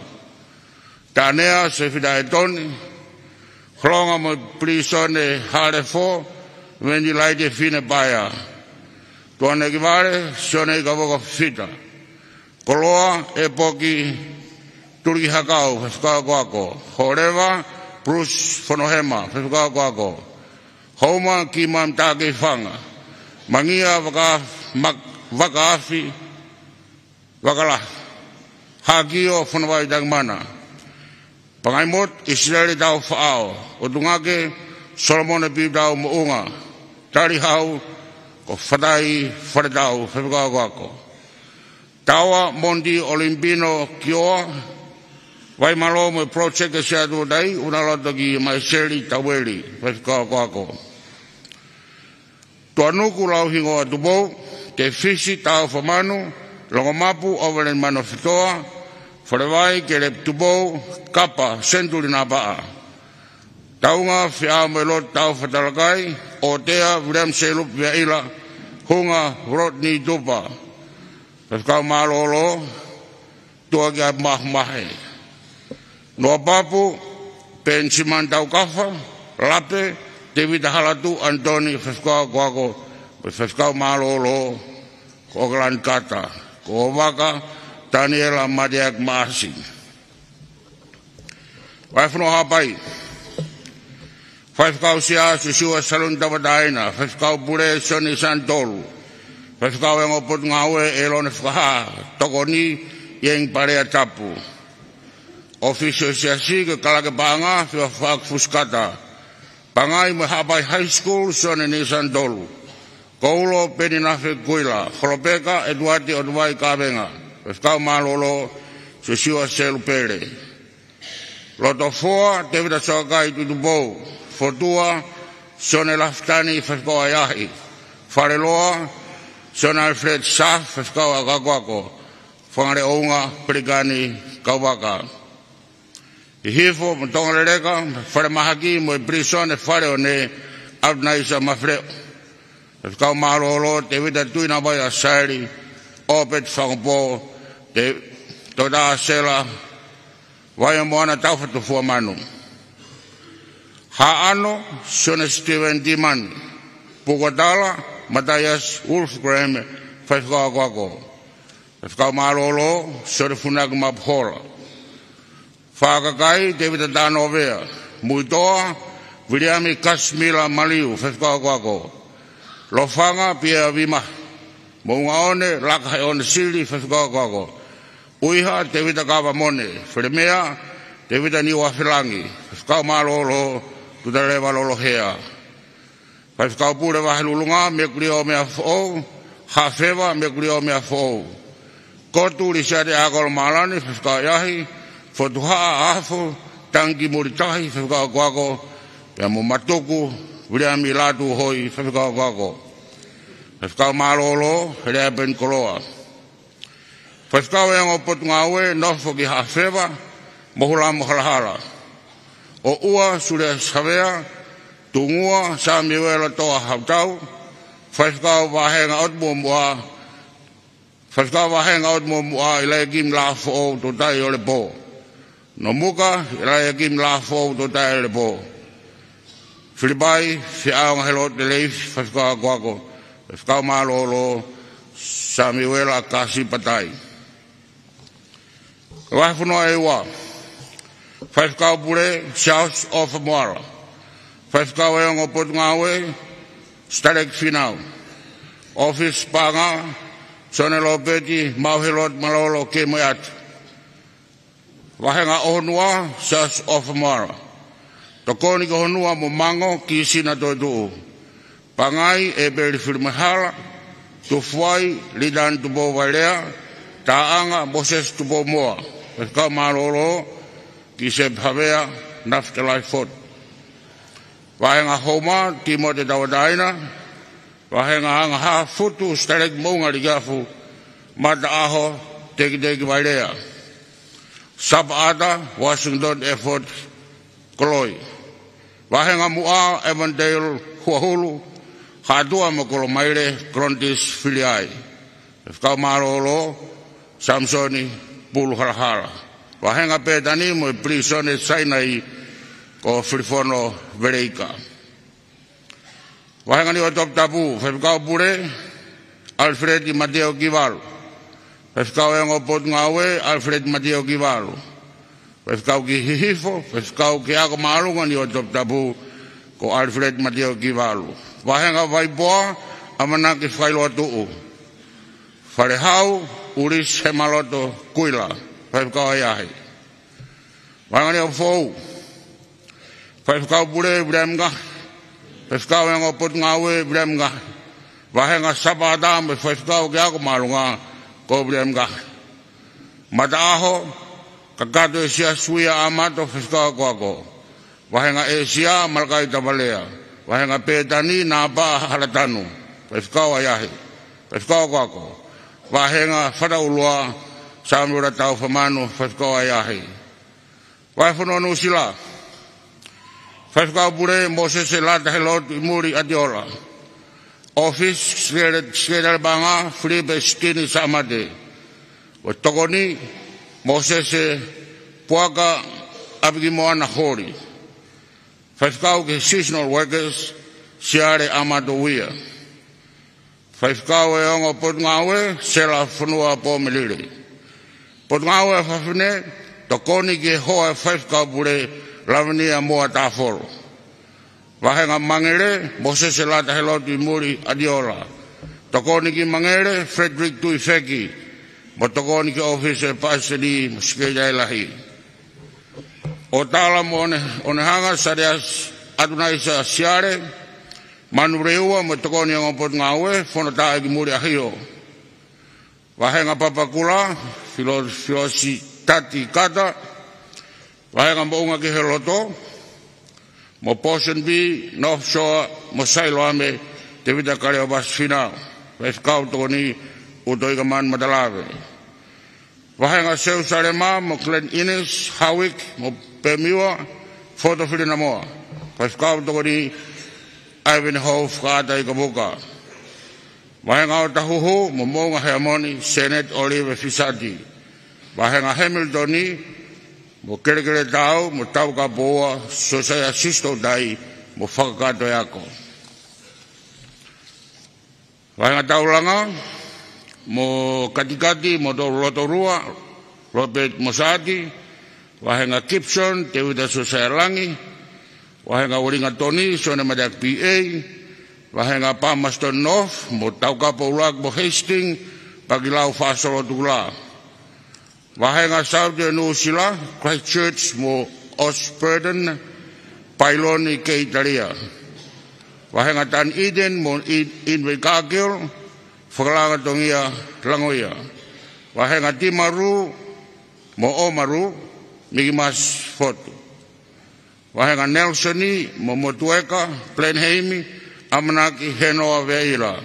Taʻanea, Sefita ʻEtoni. Holonga mo e Pilīsone Haʻalefo, Venilaite Finepaea. Tuʻanekivale, Sione Ikavuka Fifita. Koloa, ʻEpoki Tulikihakau, faifekau akoako. Hōleva, Bruce Fonohema, faifekau akoako. Houma, Kima Matakeifanga. Mangia, Vaka-, Mak-, Vakaafi Vakalahi. Haʻakio, Fonavai Takimana. Pangaimotu, ʻIsileli Taufaʻao. ʻOtungake, Solomone Piutau Moʻunga. Talihau, ko Fatai Faletau, faifekau akoako. Taoa, Mondi ʻOlimipino Kioa. Vaimalō mo e Project ʻa Siaʻatoutai, ʻUnaloto kia Maiseli Taueli, faifekau akoako. Tuʻanuku, Lauhingoa Tupou. Tefisi, Taufa Manu. Longomapu, ʻOveleni Manofitoa. Falevai, Kelepi Tupou. Kapa, Senituli Napaʻa. Taunga, Feʻao mo e Lotu Taufa Talakai. ʻOtea, Viliami Seilupe Veaʻila. Hunga, Rodney Tupa, faifekau mālōlō, Tuʻa kia Mahumahe. Noapapu, Penisimani Taukafa. Lape, Tevita Halatuʻu ʻAnitoni, faifekau akoako, mo e faifekau mālōlō ko ʻOkalani Kata. Ko Vaka, Taniela Mateaki Maʻasi. Vahefonua Haʻapai. Faifekau Sea, Siosiua Saluni Tauʻatāina. Faifekau Pule, Sione Sanitolu. Faifekau ʻEongo Potungāue, ʻElone Fakahā. Tokoni, ʻIengi Palea Tapu. ʻŌfisi ʻo e Siasi, ko Kalake Paʻanga, Feʻofaʻaki Fusikata. Pangai mo e Haʻapai High School, Sione Sanitolu. Koulo, Peni Nafe Kuila. Holopeka, ʻEtuate ʻOtuvai Kavenga. Faifekau mālōlō, Siosiua Selupele. Lotofoa, Tevita Soakai Tuʻitupou. Fotua, Sione Lafitani, faifekau ʻahiʻahi. Faleloa, Sione Alfred Saf, faifekau akoako. Fangaleʻounga, Pelikani Kauvaka. Hihifo mo Tongaleleka, Falemahaki mo e Pilīsone Faleone, ʻAtunaisa Mafileʻo. Faifekau mālōlō, Tevita Tuʻinavai ʻAsaeli, ʻOpeti Fangupō, Te-, Toketā Sela Vaiomoana Taufa Tofua Manu. Haʻano, Sione Steven Timani. Pukotala, Mataiasi Wolf Graham, faifekau akoako. Faifekau mālōlō, Sione Funaki Mapuhola. Fakakai, Tevita Tanovea. Muitoa, Viliami Kasimila Maliu, faifekau akoako. Lofanga, Pia Vima. Moʻungaʻone, Laka Heʻonesili, faifekau akoako. ʻUiha, Tevita Kavamone. Felemea, Tevita Niuafelangi, faifekau mālōlō, Tutaleva Lolohea. Faifekau Pule Vahelulunga, Mekulio Meafoʻou. Haʻafeva, Mekulio Meafoʻou. Kotu, Lisiate ʻAkolo Malani, faifekau ʻahiʻahi. Fotuhaʻa, Afo Tangi Mulitahi, faifekau akoako. Pea mo Matuku, Viliami Lātūhoi, faifekau akoako. Faifekau mālōlō, Heleapeni Koloa. Faifekau ʻEongo Potungāue, Nofo ki Haʻafeva, Mohu Lamohalahala. ʻOʻua, Sulia Savea. Tungua, Samiuela Toa Hautau. Faifekau Vāhenga ʻOtu Muʻomuʻa, Faifekau Vāhenga ʻOtu Muʻomuʻa, ʻIlaiakimi Lafoʻou Toutai ʻo Lepo. Nomuka, ʻIlaiakimi Lafoʻou Toutai ʻo Lepo. Filipai Feʻaonga Helote Leifi, faifekau akoako. Faifekau mālōlō, Samiuela Kasi Patai. Vahefonua ʻEua. Faifekau Pule, Charles ʻOfa Moala. Faifekau ʻEongo Potungāue, Sitaleki Fīnau. ʻŌfisi Paʻanga, Sione Lopeti, Maʻu Helote Malolo Kemoeatu. Vāhenga ʻo Honua, Charles ʻOfa Moala. Tokoni ki Honua mo Mango, Kisina Toetuʻu. Pangai, ʻEpeli Filimaihala. Tufuai, Litan Tupou Vailea. Taʻanga, Mosese Tupou Moa. Faifekau mālōlō, Kisepi Havea, Nafitalai Foti. Vāhenga Houma, Tīmote Tauʻatāina. Vāhenga Angahafutu, Sitaleki Moʻunga Likiafu, Mataʻaho, Tekiteki Vailea. Sapaʻata, Washington Effort Koloi. Vāhenga Muʻa, Evandale Huahulu, Hatua mo Kolomaile Kolonitis Filiai. Faifekau mālōlō, Samisoni Puluhalahala. Vāhenga Pētani mo e Pilīsone Sainai ko Filifono Veleika. Vāhenga Niuatoputapu, Faifekau Pule, ʻAlifeleti Mateo Kivalu. Faifekau ʻo e Ongo Potungāue, ʻAlifeleti Mateo Kivalu. Faifekau ki Hihifo, Faifekau ki he Ako Māʻolunga Niuatoputapu, ko ʻAlifeleti Mateo Kivalu. Vāhenga Vaipoa, ʻAmanaki Fakailoatuʻu. Falehau, ʻUlisi Hemaloto Kuila. Faifekau ʻahiʻahi. Vāhenga Niuafoʻou, Faifekau Pule, Viliami Ngahe. Faifekau ʻo e Ongo Potungāue, Viliami Ngahe. Vāhenga Sapaʻata mo e Faifekau ki he Ako Māʻolunga, ko Viliami Ngahe. Mataʻaho, Kakato ʻĒsia Suia Amato, Faifekau Akoako. Vāhenga ʻĒsia, Malakai Tavalea. Vāhenga Pētani, Nāpaʻa Halatanu. Faifekau ʻahiʻahi. Faifekau Akoako. Vāhenga Fataʻulua, Samiuela Taufamanu. Faifekau ʻahiʻahi. Vahefonua Nuʻusila. Faifekau Pule, Mosese Lata Helotu ʻImuli ʻAtiola. ʻŌfisi, Sekele-, Sekelitali Paʻanga, Filipe Sitini Saʻamate. Ko e tokoni, Mosese Puaka ʻApikimoana Holi. Faifekau ki he Seasonal Workers, Siale Amato Uia. Faifekau ʻo e Ongo Potungāue, Sela Fonua Pomelile. Potungāue ʻa Fafine, tokoni ki he hoa ʻo e Faifekau Pule, Lavinia Moa Tafolo. Vāhenga Mangele, Mosese Lata Helotu ʻImuli ʻAtiola. Tokoni ki Mangele, Frederick Tuifeki. Mo tokoni ki he ʻŌfisi ʻo e Palesiteni mo e Sekelitali Lahi. ʻOtala mo ʻOne-, ʻOnehanga, Saleasi ʻAtunaisa Siale. Manurewa mo e tokoni ʻo e Ongo Potungāue, Fono Taʻeiki Muli ʻAhio. Vāhenga Papakura, Filo-, Filositati Kata. Vāhenga Moʻunga ki he Loto, mo Pōsonipī, North Shore, mo Sailoame, Tēvita Kaleopasi Fīnau. Faifekau tokoni, ʻUtoʻi Kamanu Matalave. Vāhenga Selusalema mo Glen Innes, Hawick mo Pemiua, Foto Filinamoa. Faifekau tokoni, Ivanhoe Fakaʻata Ikapuka. Vāhenga ʻOtahuhu mo Moʻunga Heamoni, Senate Olive Fisati. Vāhenga Hamilton mo Kelekeletau mo Taukapoua, Siosaia Sisitoutai mo Fakakātoa ʻo e Ako. Vāhenga Taulanga mo Katikati mo Tolu Rotorua, Robert Mosati. Vāhenga Gibson, Tēvita Siosaia Langi. Vāhenga Uelingatoni, Sione Mateaki P A. Vāhenga Palmerston North mo Taukapoʻulaki mo Hastings, Pakilau Faʻasolo Tukula. Vāhenga Saute ʻo Nuʻusila, Christchurch mo Ashburton, Pailoni Keitalia. Vāhenga Dunedin mo In-, Invercargill, Fakalatongia Langoia. Vāhenga Timaru mo Oamaru, Mikimasi Fotu. Vāhenga Nalesoni mo Motueka, Blenheim, ʻAmanaki Henoa Veaila.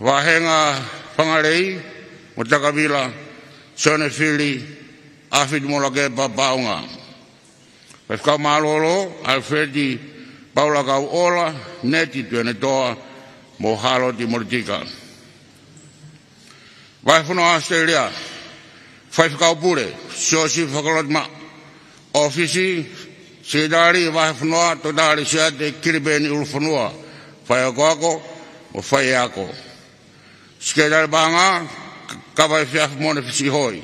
Vāhenga Fangalei mo Takavila, Sione Fili, ʻAfiti mo Lakepa Paʻonga. Faifekau mālōlō, ʻAlifeleti Paula Kauʻola, Neti Tuʻianetoa mo Hāloti Molitika. Vahefonua ʻAositelēlia, Faifekau Pule, Siosifa Kalotimaʻa. ʻŌfisi, Sekelitali Vahefonua, Toketā Lisiate Kilipeni ʻUlufonua, Faʻē Akoako mo Faʻē Ako. Sekelitali Paʻanga, Kavai Fiafimone Fisihoi.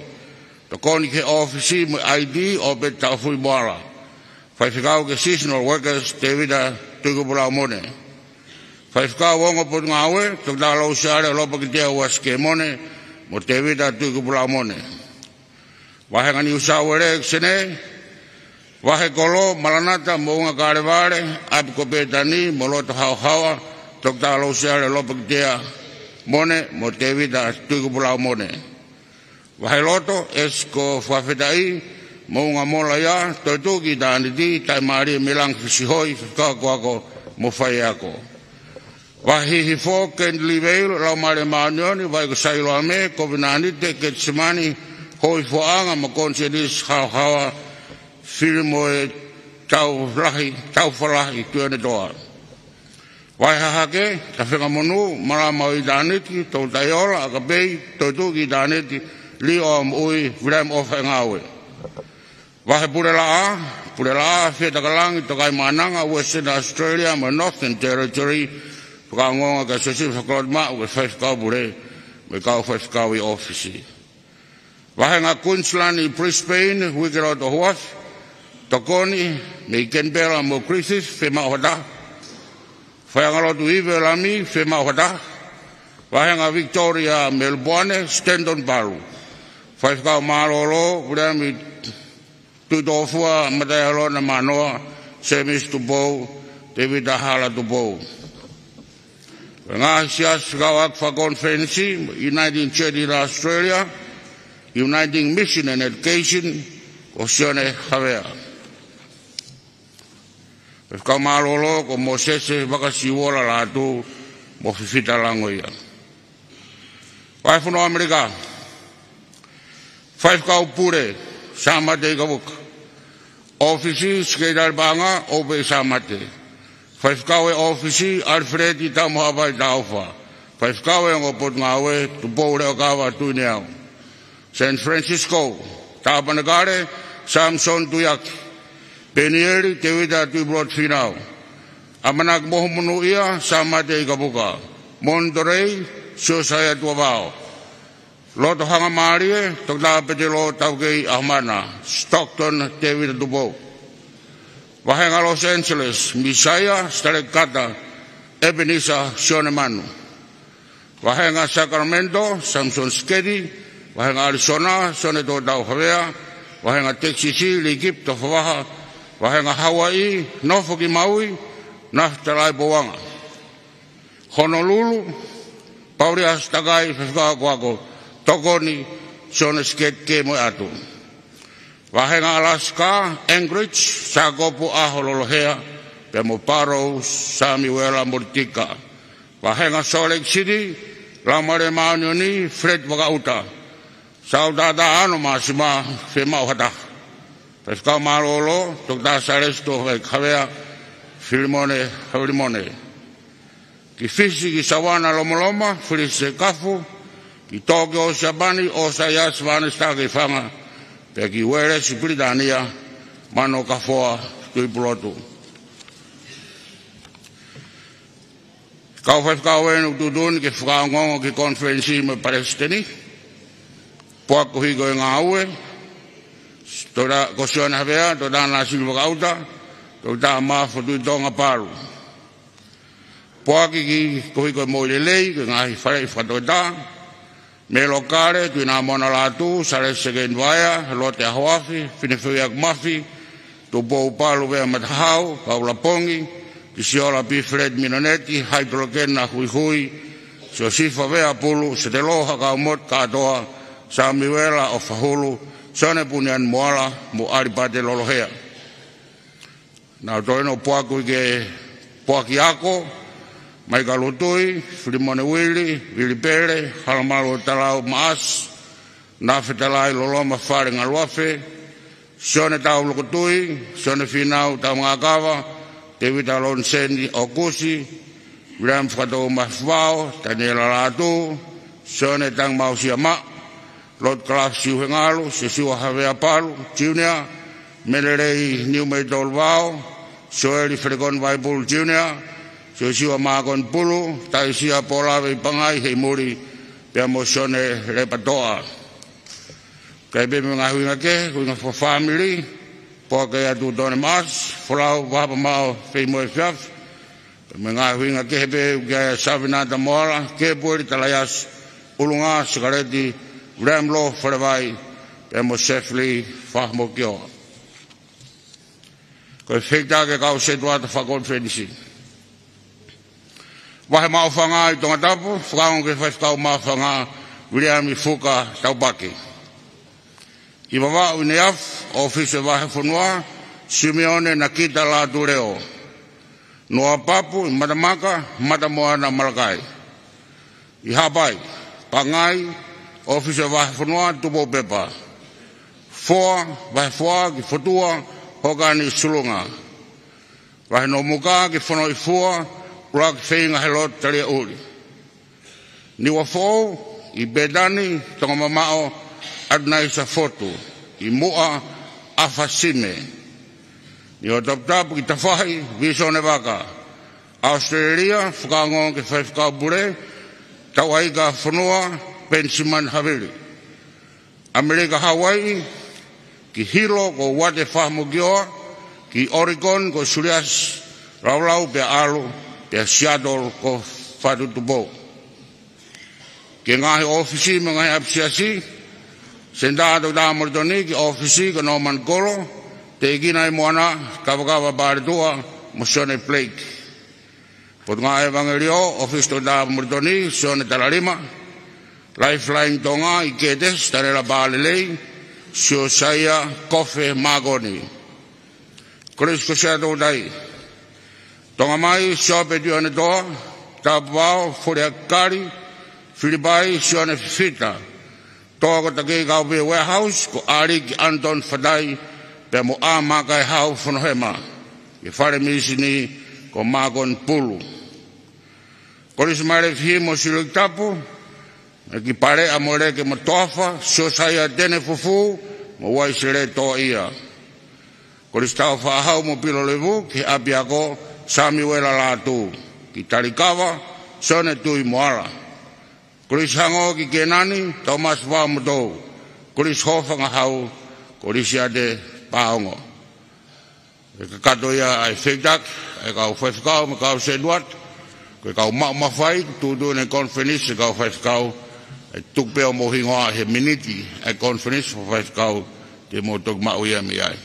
Tokoni ki he ʻŌfisi mo e I D, ʻOpeti Taufui Moala. Faifekau ki he Seasonal Workers, Tēvita Tuikupu Laumone. Faifekau Ongo Potungāue, Toketā Lousiale Lopakitea Uasikemone mo Tēvita Tuikupu Laumone. Vāhenga Niu Sauele, ʻEkesene. Vahe Kolo, Malanata, Moʻunga Kalevale, ʻApi ko Pētani mo Loto Haohaoa, Toketā Louseale Lopekitea Mone mo Tēvita Tuikupulau Mone. Vahe loto, ʻEsiko Fakafetaʻi Moʻunga Molaia, Toetuʻu ki ʻItāniti, Taimālie Melangi Fisihoi, Faifekau Akoako mo Faiako. Vahe hihifo, Kent Liveil, Laumālie Māʻoniʻoni, Vaiko Sailoame, Kovinānite, Ketisemani, Hoi Foʻanga mo Konisianisi Haohaoa, Filimoe Taulahi, Taufalahi Tuʻiʻonetoa. Vahe hahake, Tafengamonū, Malama ʻo ʻItāniti, Toutai Ola, ʻAkapei, Toetuʻu ki ʻItāniti, Liʻoa Moʻui, Viliami ʻOfa ʻEngaue. Vahe pulelaʻā, Pulelaʻā Fieta Kalangi, Tokaimaʻananga, Western Australia mo e Northern Territory, fakaongoongo kia Siosifa Klote Maʻu ko e Faifekau Pule mo e kau faifekau ʻi ʻōfisi. Vahenga Queensland ʻi Brisbane, Uikeloto Huafi, tokoni mei Canberra mo Griffith, fiemaʻu ha taha. Faiʻangalotu ʻIvea Lami, fiemaʻu ha taha. Vahenga Victoria, Melbourne, Stanton Palu. Faifekau mālōlō, Viliami Tuʻitōfua Mataialona Manoa, Semisi Tupou, Tēvita Hala Tupou. Ngaahi siasi fekauʻaki fakakonifelenisi, Uniting Church in Australia, Uniting Mission and Education, ko Sione Havea. Faifekau mālōlō ko Mōsese Vakasiuola Lātū mo Fifita Langoia. Vahefonua ʻAmelika. Faifekau Pule, Sāmate ʻIkavuka. ʻŌfisi, Sekelitali Paʻanga, ʻOpei Sāmate. Faifekau e ʻŌfisi, ʻAlifeleti Taumohaʻavai Taufa. Faifekau e Ongo Potungāue, Tupou Leʻokava Tuʻineau. San Francisco, Tāpanekale, Samson Tuiaki. Penieli, Tēvita Tuʻipulotu Fīnau. ʻAmanaki Mohumonūʻia, Sāmate ʻIkavuka. Monterey, Siosaia Tuʻavao. Loto Hangamālie, Toketā Petelo Taukei ʻAhomana. Stockton, Tēvita Tupou. Vahenga Los Angeles, Mīsaia Sitaleki Kata, ʻEpenisa Sione Manu. Vahenga Sacramento, Samson Siketi. Vahenga Arizona, Sione Tōtau Havea. Vahenga Texas, Likipito Favaha. Vahenga Hauaiʻi, Nofo ki Maui, Nafitalai Pouanga. Honolulu, Pauliasi Takai, Faifekau Akoako, tokoni Sione Siketi ke mo e ʻatu. Vahenga Alaska, Anchorage, Sākopu ʻAho Lolohea, pea mo Paro Samiuela Molitika. Vahenga Salt Lake City, Laumālie Māʻoniʻoni, Fred Vakaʻuta. Sautata ʻAno Māsima, fiemaʻu ha taha. Faifekau mālōlō, Toketā Sālesi Tuʻivaikahavea, Filimone Havilimone. Ki Fisi, ki Savannah Lomoloma, Felise Kafu. Ki Tōkio Siapani, ʻOsaiasi Vānesi Takeifanga. Pea ki Uēlesi Pilitānia, Mano Kafoa Tuʻipulotu. Kau faifekau eni ʻoku tuʻutuʻuni ke fakaongoongo ki he konifelenisi mo e palesiteni. Poaki koeʻuhi ko e ngāue, Toketā, ko Sione Havea, Toketā Nāsili Vakaʻuta, Toketā Mafo Tuʻitonga Palu. Poaki koeʻuhi ko e moʻui lelei, ko e ngaahi faleʻi fakatoketā, Melo Kale, Tuʻinamona Lātū, Sālesi Sekeni Vaea, Lote ʻAhoafi, Finefeuiaki Mafi, Tupou Palu Vea Matahau, Paula Pongi, Kisiola Pifeleti Minoneti, Haitolokena Huihui, Siosifa Vea Pulu, Setelo Hakaumotu Kātoa, Samiuela ʻOfahulu, Sione Puniani Moala, mo ʻAlipate Lolohea. Naʻa tau ʻi ai ʻa e poaki ke poaki ako, Maika Lutui, Filimone Uili, Vili Pele, Halamalu Talau Maʻasi, Nafetalai Loloma Fale Ngaluafe, Sione Tau Lokotui, Sione Fīnau Taungakava, Tēvita Loniseni ʻOkusi, Viliami Fakatou Mafivao, Taniela Lātū, Sione Tangimausia Maʻa, Lote Kalafi Siuhengalu, Siosiua Havea Palu Junior, Melelei Niumeitolu Vao, Sioeli Felekoni Vaipulu Junior, Siosiua Makoni Pulu, Taisia Polave ʻi Pangai Heimuli, pea mo Sione Lepatoa. Kae pehē mo e ngaahi ʻuhinga kehe, ʻuhinga fakafāmili, poaki ʻa Tūtone Maʻasi, Folau Vahapamaʻo Feimoʻuefiafi, pea mo e ngaahi ʻuhinga kehe pē ʻoku ʻi ai ʻa Savinata Moala, Kepueli Talaiasi, ʻUlungā Sikaleti, Viliami Lo Falevai, pea mo Sefili Fahamokioa. Ko e fekitaki e kau setuata fakakonifelenisi. Vahe Maʻufanga ʻi Tongatapu, fakaongo ki he Faifekau Maʻufanga, Viliami Fuka Taupaki. ʻI Vavaʻu ʻi Neiafu, ʻōfisi Vahefonua, Simione Nakita Lātūleo. Nuapapu ʻi Matamaka, Matamoana Malakai. ʻI Haʻapai, Pangai, ʻōfisi Vahefonua, Tupou Pepa. Foa, Vahefoa ki Fotua, Hokani Sulunga. Vahe Nomuka ki Fonoifua, ʻUluaki Feinga Heloti Taliaʻuli. Niuafoʻou, ʻi Pētani, Tongamamaʻo, ʻAtunaisa Fotu. ʻI Muʻa, ʻAfa Sime. Niuataputapu ki Tafahi, Visone Vaka. ʻAositelēlia, fakaongo ki he Faifekau Pule, Tauʻaika Fonua, Penisimani Havili. ʻAmelika Hauaiʻi, ki Hilo ko Uate Fahamokioa, ki Oregon ko Suliasi Laulau pea ʻAlu, pea Seattle ko Fatu Tupou. Ki he ngaahi ʻōfisi mo e ngaahi ʻapisiasi, Senitā Toketā Molitoni ki he ʻōfisi ko Norman Kolo, Teʻekina ʻi Moana, Kavakava Paletuʻa, mo Sione Blake. Potungāue ʻEvangeliō, ʻōfisi Toketā Molitoni, Sione Talalima. Lifeline Tonga ʻi Ketesi, Tanela Palelei, Siosaia Kofe Makoni. Kolisi ko Siaʻatoutai. Tonga Mai, Siope Tuʻiʻonetoa, Tāupoʻou, Foliakali, Filipai, Sione Fifita. Toa ko Takei Kaupē Warehouse, ko ʻAliki Anton Fatai, pea mo ʻAma Kaihau Fonohema. ʻI he fale mīsini ko Makoni Pulu. Kolisi Mailefihi mo Siuʻilikitapu, ʻEiki Paleʻa mo Leke mo Toafa, Siosaia Tene Fufū, mo Uaisele Toaʻia. Kolisi Tāufaʻāhau mo Pilolevu, ki he ʻapiako Samiuela Lātū. Ki Talikava, Sione Tuʻimoala. Kolisi Hango ki Kēnani, Tōmasi Vaomotou. Kolisi Hofangahau, Kolisi ʻAte Paongo. ʻE kakato ia ʻa e feitaki ʻa e kau faifekau mo e kau sētuata. Ko e kau maʻu mafai, tuʻutuʻuni e konifelenisi ʻa e kau faifekau, ʻe tuku pē hoʻomou hingoa he miniti ʻa e konifelenisi ʻo e faifekau, te mou toki maʻu ia mei ai.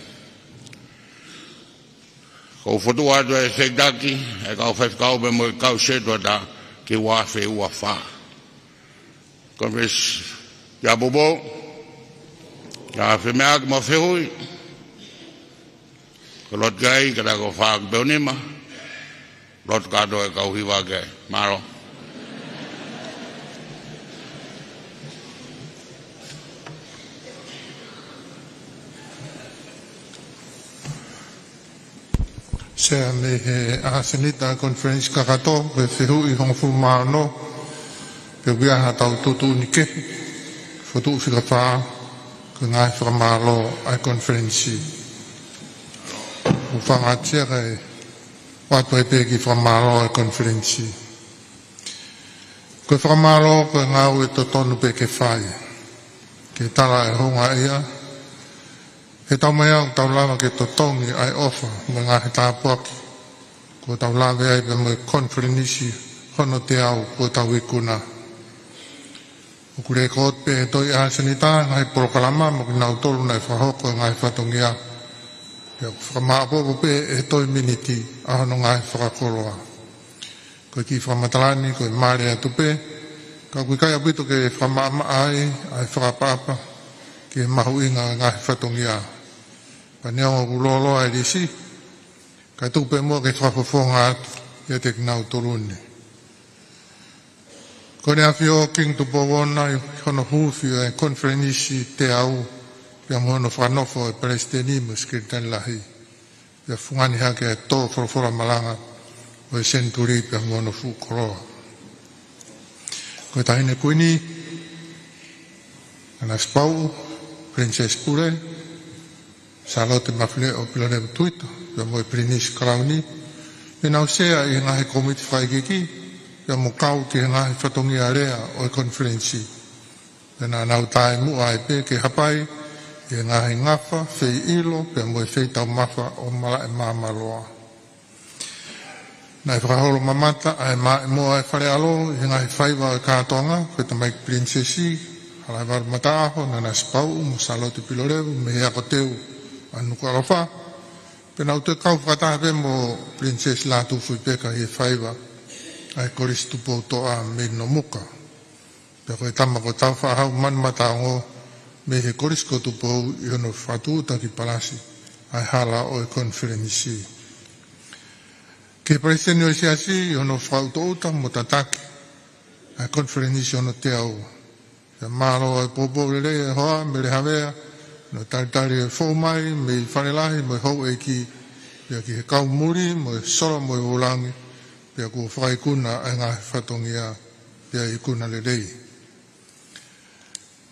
Ko e fokotuʻu atu e feitaki ʻa e kau faifekau pea mo e kau sētuata ki he ua afe ua fā. Konifelenisi, ʻi ʻapi ʻo pō, ʻi he femeʻaʻaki mo e fehuʻi. Ko e lotu ki ai, ka ta ko e fā ki he pē ʻo nima. Lotu kātoa e kau hiva ki ai. Mālō. Sea, mei he ʻasenita konifelenisi kakato, ko e fehuʻi hongofulu mā ono, pea ʻoku ʻi ai haʻatau tuʻutuʻuni kehe, fokotuʻu fika fā, ko e ngaahi fakamālō ʻa e konifelenisi. ʻOku ou fakaʻamu atu Sea kae ʻoatu ai pē kiʻi fakamālō ʻa e konifelenisi. Ko e fakamālō ko e ngāue totonu pē ke fai. Ke tala e houngaʻia, he tau mai au tau lava ke totongi ʻa e ʻofa mo e ngaahi tāpuaki kuo tau lave ai pea mo e konifelenisi hono teau kuo tau ikuna. ʻOku lēkooti pē ʻe he toʻi ʻasenita e ngaahi polokalama mo kinautolu naʻe fakahoko e ngaahi fatongia. Pea ʻoku fakamāʻopoʻopo pē ʻe he toʻi miniti ʻa hono ngaahi fakakoloa. Ko e kiʻi fakamatala ni ko e male atu pē, ka ʻoku ʻikai ʻaupito ke fakamaʻamaʻa ai ʻa e fakaʻapaʻapa ki he mahuʻinga ʻo e ngaahi fatongia. Pea neongo ʻoku lōloa e lisi, kae tuku pē muʻa ke fakafofonga atu ʻiate kinautolu ni. Ko ʻEne ʻAfio Kingi Tupou Ono ʻi hono huufi ʻo e konifelenisi teau, pea mo hono fakanofo ʻo e Palesiteni mo e Sekelitali Lahi. Pea fungani hake e tō folofola malanga ʻo e senituli pea mo hono fuʻu koloa. Ko e Taʻahine Kuini, Nanasipauʻu, Pilinisesi Pule, Sālote Mafileʻo Pilolevu Tuita, pea mo e Pilinisi Kalauni, pea nau sea ʻi he ngaahi kōmiti fakaikiiki, pea mo kau ki he ngaahi fatongia lea ʻo e konifelenisi. Pea naʻa nau taʻimuʻa ai pē ke hapai ʻi he ngaahi ngafa, feiʻilo, pea mo e feitaumafa ʻo Malaʻe Māmāloa. Naʻe fakaholo mamata ʻa e maʻimoa ʻa e fale ʻalo ʻi he ngaahi faiva ʻo e kātoanga, ko e tamaiki pilinisesi, Halaevalu Mataʻaho, Nanasipauʻu, mo Sālote Pilolevu, mei he ako teu ʻa Nukuʻalofa. Pea nau toe kau fakataha pē mo Pilinisesi Lātūfuipeka ʻi he faiva ʻa e Kolisi Tupou Toʻa mei Nomuka. Pea ko e tama ko Taufaʻahau Manumataongo mei he Kolisi ko Tupou ʻi hono fakatūʻuta ki Palasi ʻa e hala ʻo e konifelenisi. Ki he Palesiteni ʻo e Siasi ʻi hono fakaʻutoʻuta mo tataki ʻa e konifelenisi hono teau. Pea mālō e poupou lelei ʻa e hoa Mele Havea, ʻi hono talitali e fou mai mei Falelahi mo e houʻeiki, pea ki he kau muli mo e sola mo e vūlangi, pea kuo fakaikuna ʻa e ngaahi fatongia, pea ikuna lelei.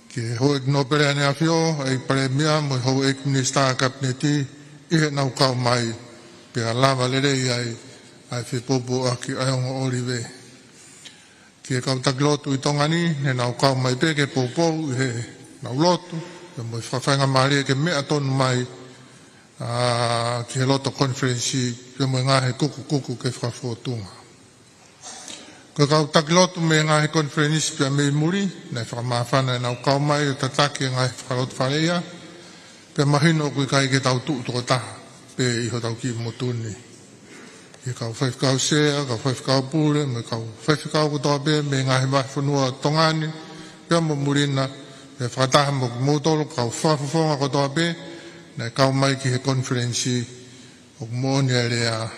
Ki he houʻeiki nōpele ʻaneafio, ʻEiki Palēmia mo e houʻeiki minisitā Kapineti, ʻi heʻenau kau mai, pea lava lelei ai ʻa e fepoupouaki ʻa e ongo ʻōlive. Ki he kau taki lotu ʻi Tonga ni, ne nau kau mai pē ke poupou ʻi heʻenau lotu, pea mo e fakafaingamālie ke meʻa tonu mai, ā, ki he loto konifelenisi, pea mo e ngaahi kukukuku ke fakafōtunga. Ko e kau taki lotu mei he ngaahi konifelenisi pea mei muli, naʻe fakamāfana ʻenau kau mai ʻo tataki e ngaahi fakalotofale ia, pea mahino ʻoku ʻikai ke tau tuʻu tokotaha pē ʻi hotau kiʻi motu ni. Ki he kau faifekau sea, kau faifekau pule, mo e kau faifekau kotoa pē mei he ngaahi vahefonua ʻo Tonga ni, pea mo muli na, pea fakataha mo kimoutolu kau fakafofonga kotoa pē naʻe kau mai ki he konifelenisi, ʻoku moʻoni ʻa e lea,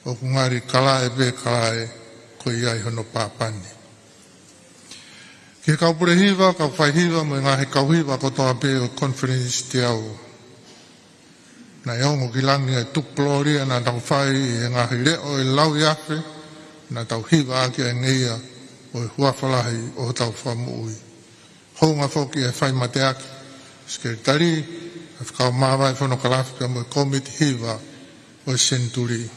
ʻoku ngali kalaʻe pē kalaʻe, ko ia ʻi hono pāpani. Ki he kau pule hiva, kau faihiva, mo e ngaahi kau hiva kotoa pē ʻo e konifelenisi teau. Naʻe ongo ki langi ʻa e tukulōlia naʻa tau fai ʻi he ngaahi leʻo ʻe lauiafe, naʻa tau hivaʻaki ʻa e ngeia ʻo e huafa lahi ʻo hotau Fakamoʻui. Hounga foki e fai mateaki, sekelitali, faifekau māvae fonokalafi pea mo e kōmiti hiva ʻo e senituli.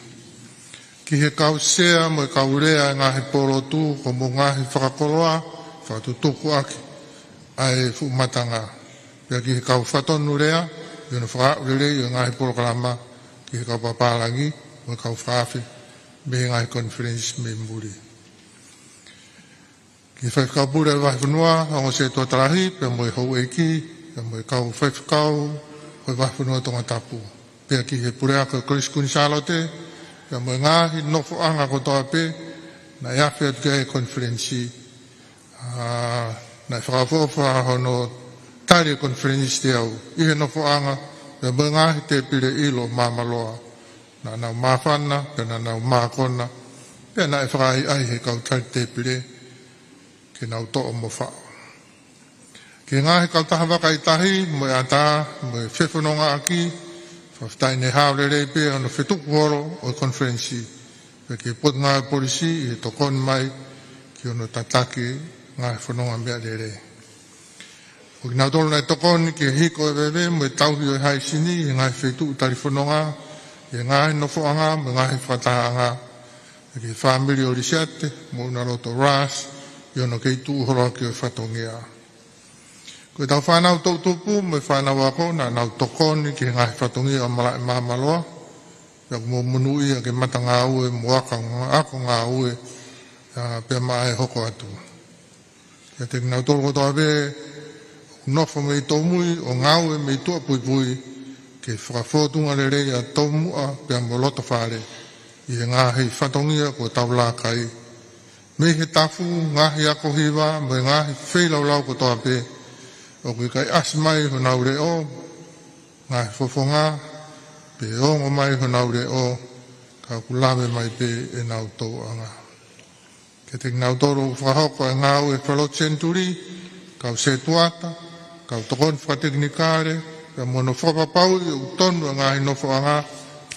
Ki he kau sea mo e kau lea e ngaahi pōlotu, ko hoʻomou ngaahi fakakoloa, fakatutukuʻaki ʻa e fuʻu matanga. Pea ki he kau fakatonu lea, ʻi hono fakaaʻu lelei ʻo e ngaahi polokalama, ki he kau papālangi mo e kau fakaafe mei he ngaahi konifelenisi mei muli. Ki he faifekau pule ʻo e vahefonua, ongo sētuata lahi, pea mo e houʻeiki, pea mo e kau faifekau ʻo e vahefonua Tongatapu. Pea ki he puleako ʻo e Kolisi Kuini Sālote, pea mo e ngaahi nofoʻanga kotoa pē naʻe afe atu ki ai e konifelenisi, ā, naʻe fakaʻofoʻofa hono tali e konifelenisi teau ʻi he nofoʻanga, pea mo e ngaahi tēpile ʻilo Māmaloa. Naʻa nau māfana, pea naʻa nau mākona, pea naʻe fakaʻaiʻai he kau tali tēpile ke nau toʻo mo faʻo. Ki he ngaahi kautaha vaka ʻi tahi, mo e ʻatā, mo e fefonongaʻaki, fakafetaʻi ne hao lelei pē hono fetuku holo ʻo e konifelenisi, pea ki he Potungāue Polisi ʻi he tokoni mai ki hono tataki ngaahi fononga meʻalele. Ko kinautolu naʻe tokoni ki he hiko e veve mo e tauhi ʻo e haisini ʻi he ngaahi feituʻu tali fononga, ʻi he ngaahi nofoʻanga mo e ngaahi fakatahaʻanga, ki he fāmili ʻo Lisiate mo ʻUnaloto Ras, ʻi hono kei tuʻu holo ʻaki ʻo e fatongia. Ko ʻetau fānau toʻutupu mo e fānau ako naʻa nau tokoni ki he ngaahi fatongia ʻo Malaʻe Māmaloa, pea ʻoku mou monūʻia ke matangāue mo ako, ako ngāue, ā, pea maʻa e hoko atu. Kiate kinautolu kotoa pē ʻoku nofo mei tōmui ʻo ngāue mei tuʻapuipui, ke fakafōtunga lelei ʻa Tomuʻa pea mo Lotofale ʻi he ngaahi fatongia kuo tau laka ai. Mei he tafu, ngaahi ako hiva, mo e ngaahi feilaulau kotoa pē, ʻoku ʻikai ʻasi mai honau leʻo, ngaahi fofonga, pe ongo mai honau leʻo, ka ʻoku lave mai pē ʻenau tōʻanga. Kiate kinautolu ʻoku fakahoko e ngāue fakalotu senituli, kau sētuata, kau tokoni fakatekinikale, pea mo hono fakapapauʻi ʻoku tonu e ngaahi nofoʻanga,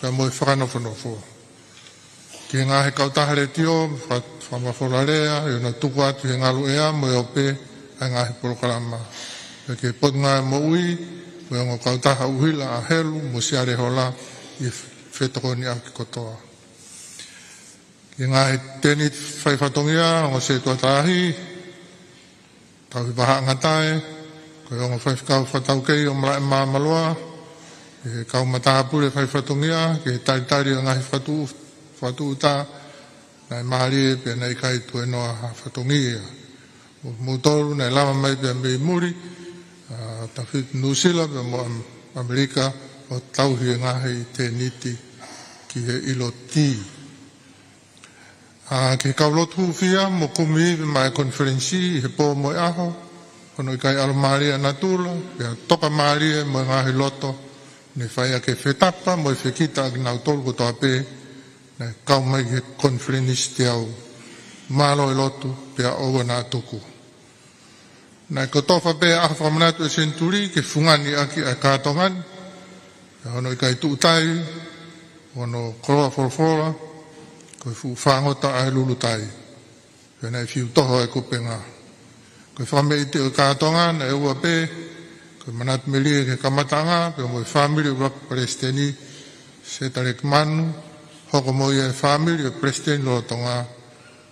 pea mo e fakanofonofo. Ki he ngaahi kautaha letiō, faka-, fakamafola lea, ʻi hono tuku atu he ngalu ʻea mo e ope ʻa e ngaahi polokalama. Pea ki he Potungāue Moʻui, mo e ongo kautaha ʻuhila ʻa Helu mo Siale Hola ʻi he fetokoniʻaki kotoa. Ki he ngaahi tēniti faifatongia, ongo sētuata lahi, tauhi vahaʻangatae, ko e ongo faifekau fakataukei ʻo Malaʻe Māmaloa, ki he kau matāpule faifatongia, ki he talitali ʻo e ngaahi fakatuʻu-, fakatuʻuta, naʻe mālie pea naʻe ʻikai tuenoa ha fatongia. Mo kimoutolu naʻe lava mai pea mei muli, ā, tafiti Nuʻusila pea mo Am-, ʻAmelika ʻo tauhi e ngaahi tēniti ki he ʻilo T. ʻA, ki he kau lotu hūfia mo kumi ivi maʻá e konifelenisi ʻi he pō mo e ʻaho, hono ʻikai ʻalomālie ʻa natula, pea tokamālie mo e ngaahi loto, ne fai ʻaki e fetapa mo e fekita ʻa kinautolu kotoa pē naʻe kau mai ki he konifelenisi teau. Mālō e lotu, pea ʻoua naʻa tuku. Naʻe kotofa pē ʻa e fakamanatu ʻa e senituli ke fungani ʻaki ʻa e kātoanga ni, ʻa hono ʻikai tuʻu tai, hono koloa folofola, ko e fuʻu fāngota ʻa e lulu tai. Pea naʻe fiu toho ʻa e kupenga. Ko e fakameʻite ʻo e kātoanga naʻe ua pē, ko e manatu melie ki he kamataʻanga, pea mo e fāmili ʻuluaki Palesiteni, Sētā Leki Manu, hoko mo ia e fāmili ʻo e Palesiteni lolotonga,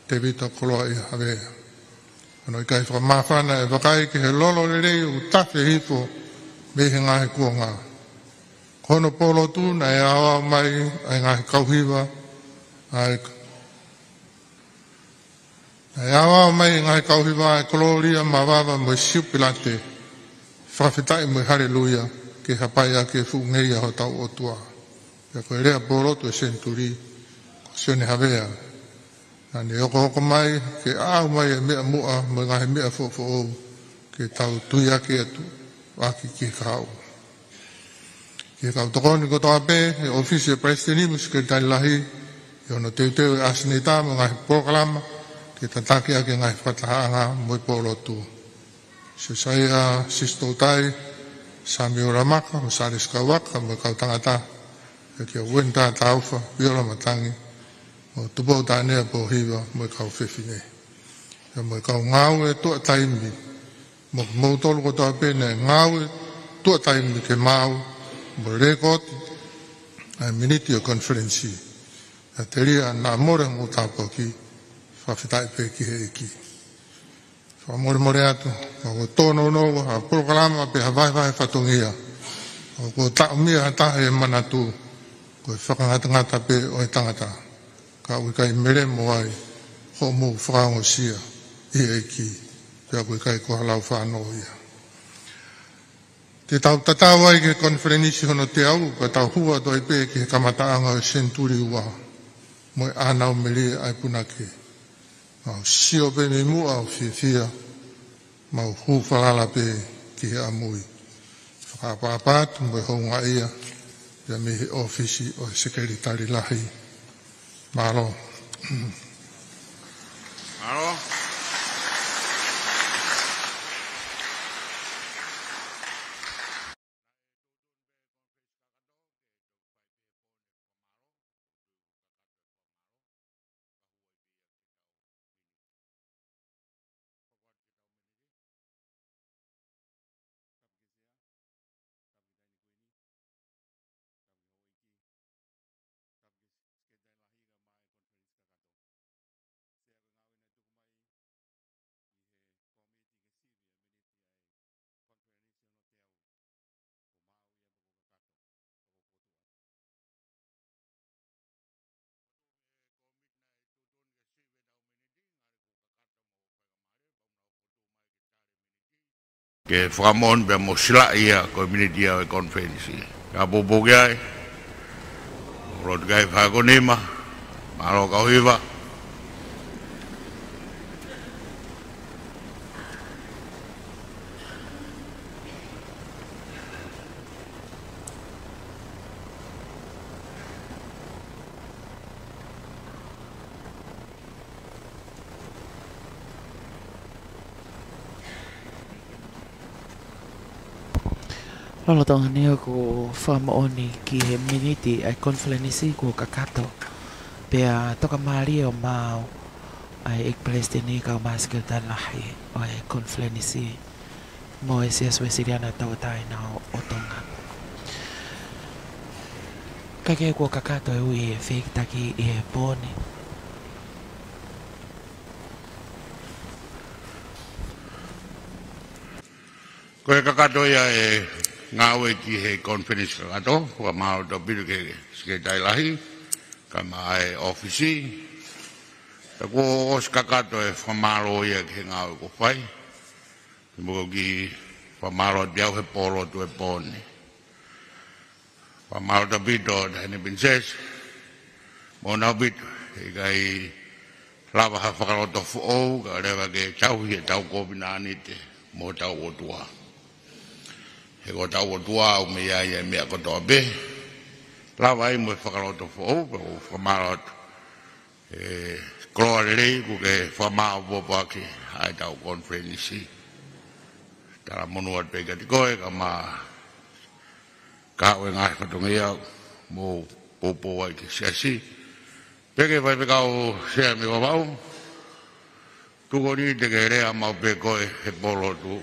Tēvita Koloaʻia Havea. Hono ʻikai fakamāfana e vakai ki he lolo lelei ʻoku tafe hifo mei he ngaahi kuonga. Ko hono pōlotu naʻe aoao mai ʻa e ngaahi kau hiva, ʻa e, naʻe aoao mai ʻa e ngaahi kau hiva ʻa e kolōlia, mavava mo e siupilate, fakafetaʻi mo e haleluia, ke hapai ʻaki e fuʻu ngeia hotau ʻOtua. Pea ko e lea pōlotu ʻa e senituli, ko Sione Havea, naʻá ne hokohoko mai ke ʻaʻau mai e meʻa muʻa mo e ngaahi meʻa foʻofoʻou, ke tau tuiaki atu ʻaki ki he kahaʻu. Ki he kau tokoni kotoa pē, he ʻōfisi ʻo e Palesiteni mo e Sekelitali Lahi, ʻi hono teuteu e ʻasenita mo e ngaahi polokalama, ke tataki ʻaki e ngaahi fakatahaʻanga mo e pōlotu. Siosaia Sisitoutai, Samiuela Maka, mo Sālesi Kauaka, mo e kau tangata, ʻa kia Uenitā Taufa, Viola Matangi, mo Tupou Taʻanea Pōhiva, mo e kau fefine. Pea mo e kau ngāue tuʻa taimi, mo kimoutolu kotoa pē naʻe ngāue tuʻa taimi ke maau mo lēkooti ʻa e miniti ʻo e konifelenisi. Pea telia naʻa mole hoʻomou tāpuaki, fakafetaʻi pē ki he ʻEiki. Fakamolemole atu, ka ʻoku tōnounou ha polokalama pe ha vahevahe fatongia, ʻoku taʻomia ha taha ʻi he manatu, ko e fakangatangata pē ʻo e tangata. Ka ʻoku ʻikai melemo ai hoʻomou fakaongosia ʻi he ʻEiki, pea ʻoku ʻikai ko ha lau fānau ia. Te tau tatau ai ki he konifelenisi hono teau, ka tau hū atu ai pē ki he kamataʻanga ʻo e senituli ua, mo e ʻānau melie ʻa e punake. Mau sio pē mei muʻa ʻo fiefia, mau hū falala pē ki he ʻamui. Fakaʻapaʻapa atu mo e houngaʻia, ia mei he ʻōfisi ʻo e Sekelitali Lahi. Mālō. Mālō. Ke fakamoʻoni pea mo silaʻi ia ko e miniti ia ʻo e konifelenisi. Ka poupou ki ai. Lotu ki ai fakakonima. Mālō kau hiva. Lolotonga ni ʻoku fakamoʻoni ki he miniti ʻa e konifelenisi kuo kakato. Pea tokamālie ʻo maau ʻa e ʻEiki Palesiteni kae ʻumaʻā e Sekelitali Lahi ʻo e konifelenisi mo e Siasi Uēsiliana Tauʻatāina ʻo Tonga. Kae kehe kuo kakato e ui e fehikitaki ʻi he pō ni. Ko e kakato ia e ngāue ki he konifelenisi kakato, fakamālō ʻaupito ki he Sekelitali Lahi, kae ʻumaʻā e ʻōfisi. Pea kuo ʻosi kakato e fakamālō ia ki he ngāue kuo fai. Mo e kiʻi fakamālō atu au he pōlotu e pō ni. Fakamālō ʻaupito Taʻahine Pilinisesi, moʻoni ʻaupito, ʻikai lava ha fakaloto foʻou, kae lava ke tauhi ʻetau kovinānite mo hotau ʻOtua. He ko hotau ʻOtua ʻoku meʻa ia ʻi he meʻa kotoa pē. Lava ai mo e fakaloto foʻou, pea ʻoku ou fakamālō atu. ʻE, koloa lelei kuo ke fakamāʻopoʻopo ʻaki ʻa ʻetau konifelenisi. Talamonū atu pē kiate koe, kae ʻumaʻā ʻa e ngaahi fatongia ʻoku mou poupou ai ki he siasi. Pea ki he faifekau Sea mei Vavaʻu, tuku eni te ke lea maʻu pē koe he pō lotu.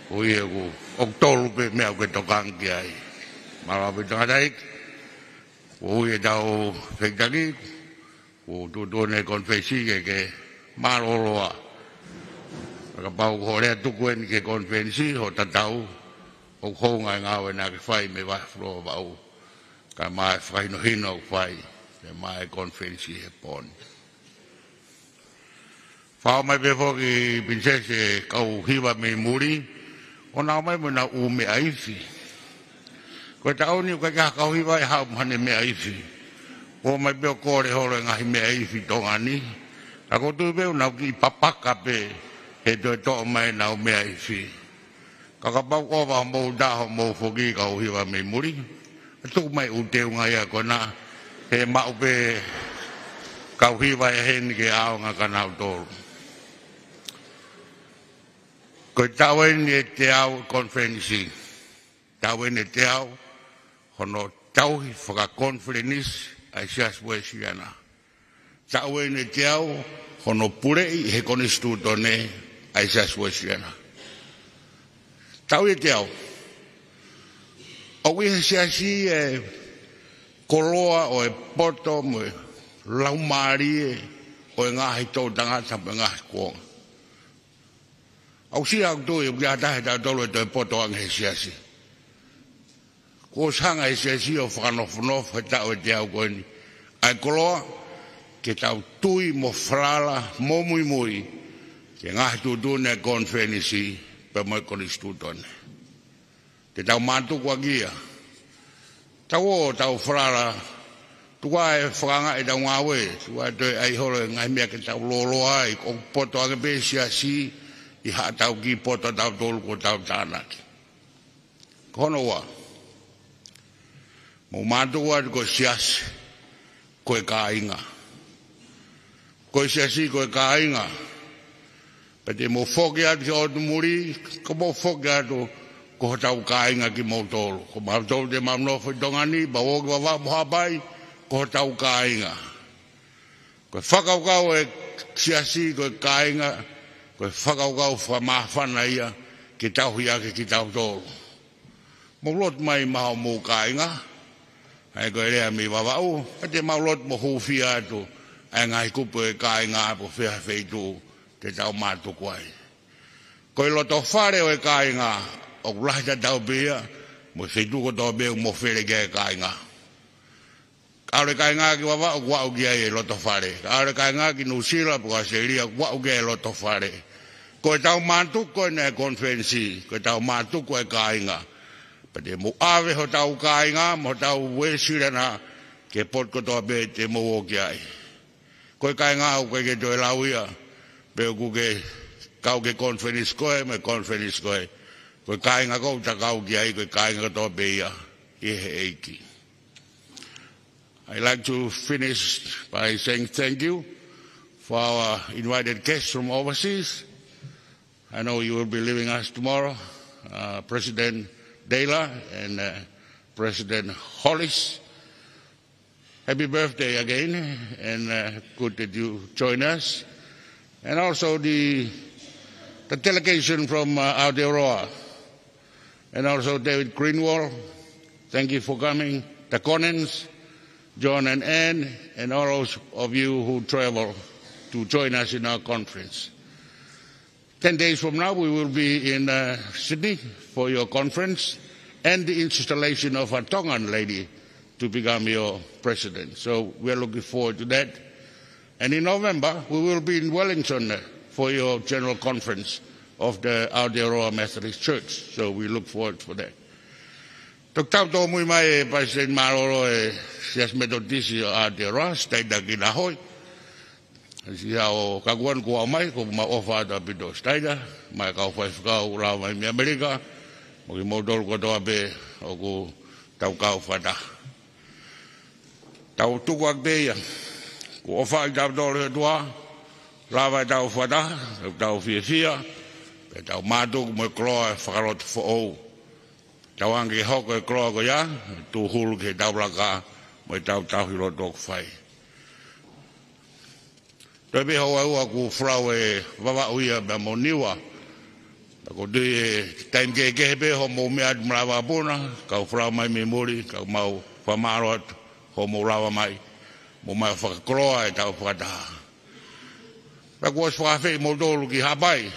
Ko ia ʻoku, ʻoku tolu pē meʻa ʻoku ke tokanga ki ai. Mālō ʻaupito tangataʻeiki. Ko ia ʻetau feitaki, ʻoku tuʻutuʻuni ʻe he konifelenisi ke ke mālōlō ā. Kapau ko hoʻo lea tuku eni ki he konifelenisi, hoʻo tatau, ʻoku hounga e ngāue naʻa ke fai mei he vahefonua Vavaʻu. Kae ʻumaʻā e fakahinohino ʻoku fai, pea mo e konifelenisi he pō ni. Fakaʻosi mai pē foki Pilinisesi e kau hiva mei muli, ʻo nau ō mai mo ʻenau ʻū meʻa ifi. Ko e taʻu ni ʻoku ʻikai ke ʻi ai ha kau hiva ʻe haʻu mo haʻane meʻa ifi. ʻOmai pē ʻo kole holo e ngaahi meʻa ifi Tonga ni. Ka ʻoku ou tui pē ʻoku nau kiʻi papaka pē he toe toʻo mai ʻenau meʻa ifi. Ka kapau ʻoku ʻova hoʻomou taʻu hoʻomou foki kau hiva mei muli, tuku mai ʻū teunga ia ko ena, he maʻu pē kau hiva ʻe heni ke ʻaonga kia nautolu. Ko e taʻu eni ʻe teau konifelenisi. Taʻu eni ʻe teau hono tauhi fakakonifelenisi ʻa e Siasi Uēsiliana. Taʻu eni ʻe teau hono puleʻi ʻe he Konisitūtone ʻa e Siasi Uēsiliana. Taʻu ʻe teau. ʻOku ʻi he siasi e koloa ʻo e poto mo e laumālie ʻo e ngaahi toʻutangata mo e ngaahi kuonga. ʻOku ʻikai ke u tui ʻoku ʻi ai ha taha ʻe tautolu ʻe toe poto ange he siasi. Kuo ʻosi hanga ʻe he siasi ʻo fakanofonofo he taʻu ʻe teau ko eni ʻa e koloa, ke tau tui mo falala mo muimui ki he ngaahi tuʻutuʻuni ʻa e konifelenisi pea mo e Konisitūtone. Te tau mātuku ʻaki ia. Tau ō, tau falala, tuku ā e fakaangaʻi ʻetau ngāue, tuku ā e toe ʻai holo e ngaahi meʻa ke tau lōloa ai, ʻoku poto ange pē siasi ʻi haʻatau kiʻi poto ʻatautolu kuo tau tānaki. Ko hono ua, mou mātuku atu ko e siasi ko e kāinga. Ko e siasi ko e kāinga. Pea te mou foki atu ki ʻotu muli, ka mou foki atu ko hotau kāinga kimoutolu. Ko mautolu te mau nofo ʻi Tonga ni, pea ō ki Vavaʻu mo Haʻapai, ko hotau kāinga. Ko e fakakaukau e siasi ko e kāinga, ko e fakakaukau fakamāfana ia ke tauhi ʻaki kitautolu. Mou lotu mai maʻa hoʻomou kāinga, ʻa ia ko e lea mei Vavaʻu, pea te mau lotu mo hūfia atu ʻa e ngaahi kupu e kāinga ʻapo fē ha feituʻu te tau mātuku ai. Ko e loto fale ʻo e kāinga, ʻoku lahi tatau pē ia mo e feituʻu kotoa pē ʻoku mou fele ki ai e kāinga. Ka ʻalu e kāinga ki Vavaʻu, ʻoku aʻu ki ai e loto fale. Ka ʻalu e kāinga ki Nuʻusila pe ko ʻAositelēlia, ʻoku aʻu ki ai e loto fale. Ko ʻetau mātuku ko eni e konifelenisi, ko ʻetau mātuku e kāinga. Pea te mou ʻave hotau kāinga mo hotau Uēsiliana ki he potu kotoa pē te mou ō ki ai. Ko e kāinga ʻoku ʻikai ke toe lau ia pe ʻoku ke kau ki he konifelenisi ko ē mo e konifelenisi ko ē. Ko e kāinga ʻoku ta kau ki ai, ko e kāinga kotoa pē ia ʻi he ʻEiki. I'd like to finish by saying thank you for our invited guests from overseas. I know you will be leaving us tomorrow, uh, President Taylor and, uh, President Hollis. Happy birthday again, and, uh, good that you join us. And also the, the delegation from, uh, Aotearoa. And also David Greenwald, thank you for coming. The Conans, John and Anne, and all those of you who travel to join us in our conference. Ten days from now, we will be in, uh, Sydney for your conference and the installation of a Tongan lady to become your president. So we are looking forward to that. And in November, we will be in Wellington, uh, for your general conference of the Aotearoa Methodist Church. So we look forward for that. Toki tau tōmui mai e Palesiteni Mālōlō e Siasi Metotisi ʻo Aotearoa, Siteita Kinahoe. Siʻi ʻaho, ka kuo ʻalu kuo ʻomai, ko mau ʻofa atu ʻaupito. Staila, mo e kau faifekau lava mai mei ʻAmelika, mo kimoutolu kotoa pē ʻoku tau kau fakataha. Tau tuku atu pē ia. Kuo ʻofa ʻi tautolu ʻe he ʻOtua, lava ʻetau fakataha, ʻetau fiefia, pea tau mātuku mo e koloa ʻo e fakalotu foʻou. Tauange ke hoko e koloa ko ia, tūhulu ki heʻetau laka, mo ʻetau tauhi lotu ʻoku fai. Toe pē houa ʻe ua kuo folau ʻa Vavaʻu ia pea mo Niua. Ka ko e taimi kehekehe pē hoʻomou meʻa atu mo e lava puna, kau folau mai mei muli, kau mau fakamālō atu, hoʻomou lava mai, mou mai fakakoloa ʻetau fakataha. Pea kuo ʻosi fakaafeʻi moutolu ki Haʻapai.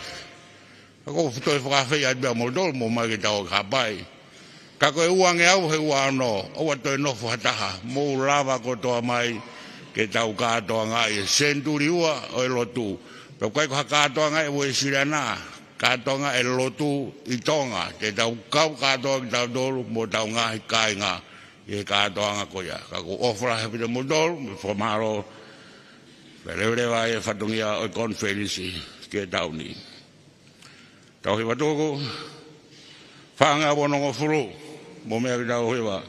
Ka ʻoku ou toe fakaafeʻi atu pē ʻa moutolu, mou mai ke tau ō ki Haʻapai. Ka ko e ua ngeau he ua ono, ʻoua toe nofo ha taha, mou lava kotoa mai ke tau kātoangaʻi e senituli ua ʻo e lotu. Pea ʻoku ʻikai ko ha kātoanga ʻa e Uēsiliana, kātoanga ʻa e lotu ʻi Tonga, te tau kau kātoa kitautolu mo ʻetau ngaahi kāinga ʻi he kātoanga ko ia. Ka ʻoku ou ʻofa lahi ʻaupito ʻia moutolu, mo e fakamālō, pea leveleva e fatongia ʻo e konifelenisi ki he taʻu ni. Tau hiva tuku, fāngeau onongofulu, mou meʻa ke tau hiva.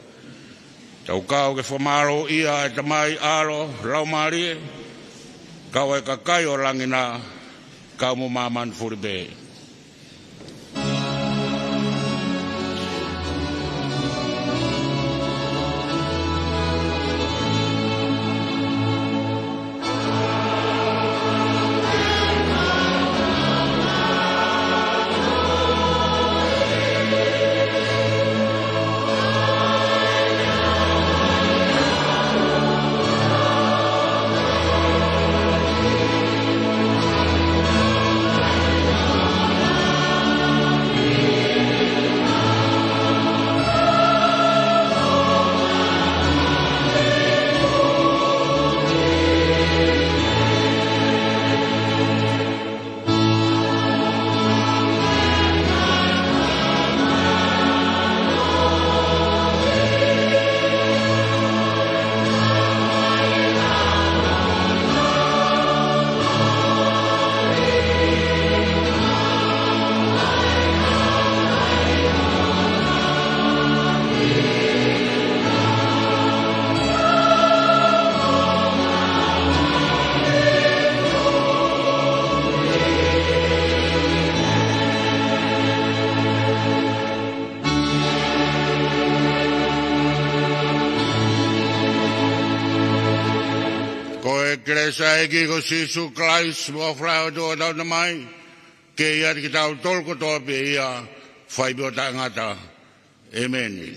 Tau kau ke fakamālō ʻia ʻa e Tamai, ʻAlo, Laumālie, kau ʻa e kakai ʻo langi na, kau mo māmani fuli pē. Ko e kelesi ʻa e ʻEiki ko Sīsū Kalaisi, mo e ʻofa ʻa e ʻOtua ko hotau Tamai, ke ʻiate kitautolu kotoa pē ia, fai pē ʻo taʻengata. ʻĒmeni.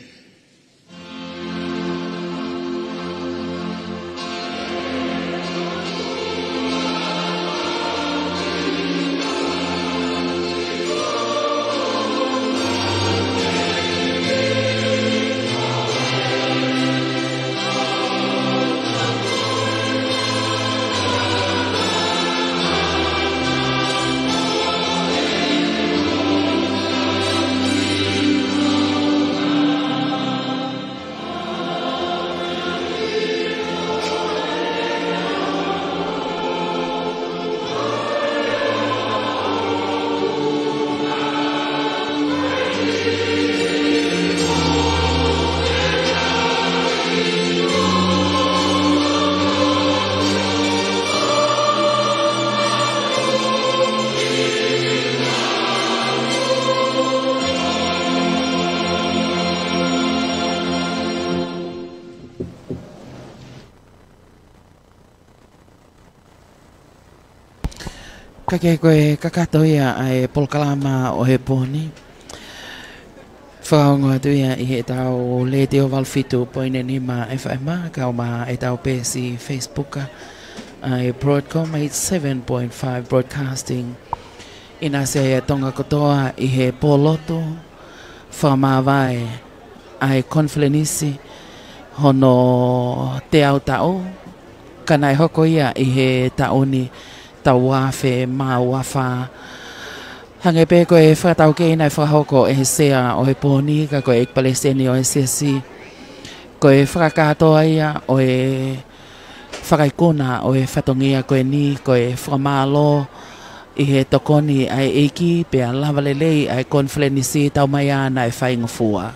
Ka ko e kakato ia ʻa e polokalama ʻo e pō ni. Fakaongo atu ia ʻi heʻetau Letiō valu fitu poini nima F M, kau mo ʻetau peesi Facebook, ʻa e Broadcom eighty-seven point five Broadcasting. ʻInasi ai ʻa Tonga kotoa ʻi he pōlotu fakamāvae ʻa e konifelenisi hono teau taʻu, ka naʻe hoko ia ʻi he taʻu ni, taʻu ua afe mā ua fā. Hangē pē ko e fakataukei naʻe fakahoko ʻe he Sea ʻo e pō ni, ka ko e ʻEiki Palesiteni ʻo e Siasi, ko e fakakātoa ia ʻo e Fakaikuna ʻo e fatongia ko eni ko e fakamālō ʻi he tokoni ʻa e ʻEiki pea lava lelei ʻa e konifelenisi taumaiā naʻe faingofua.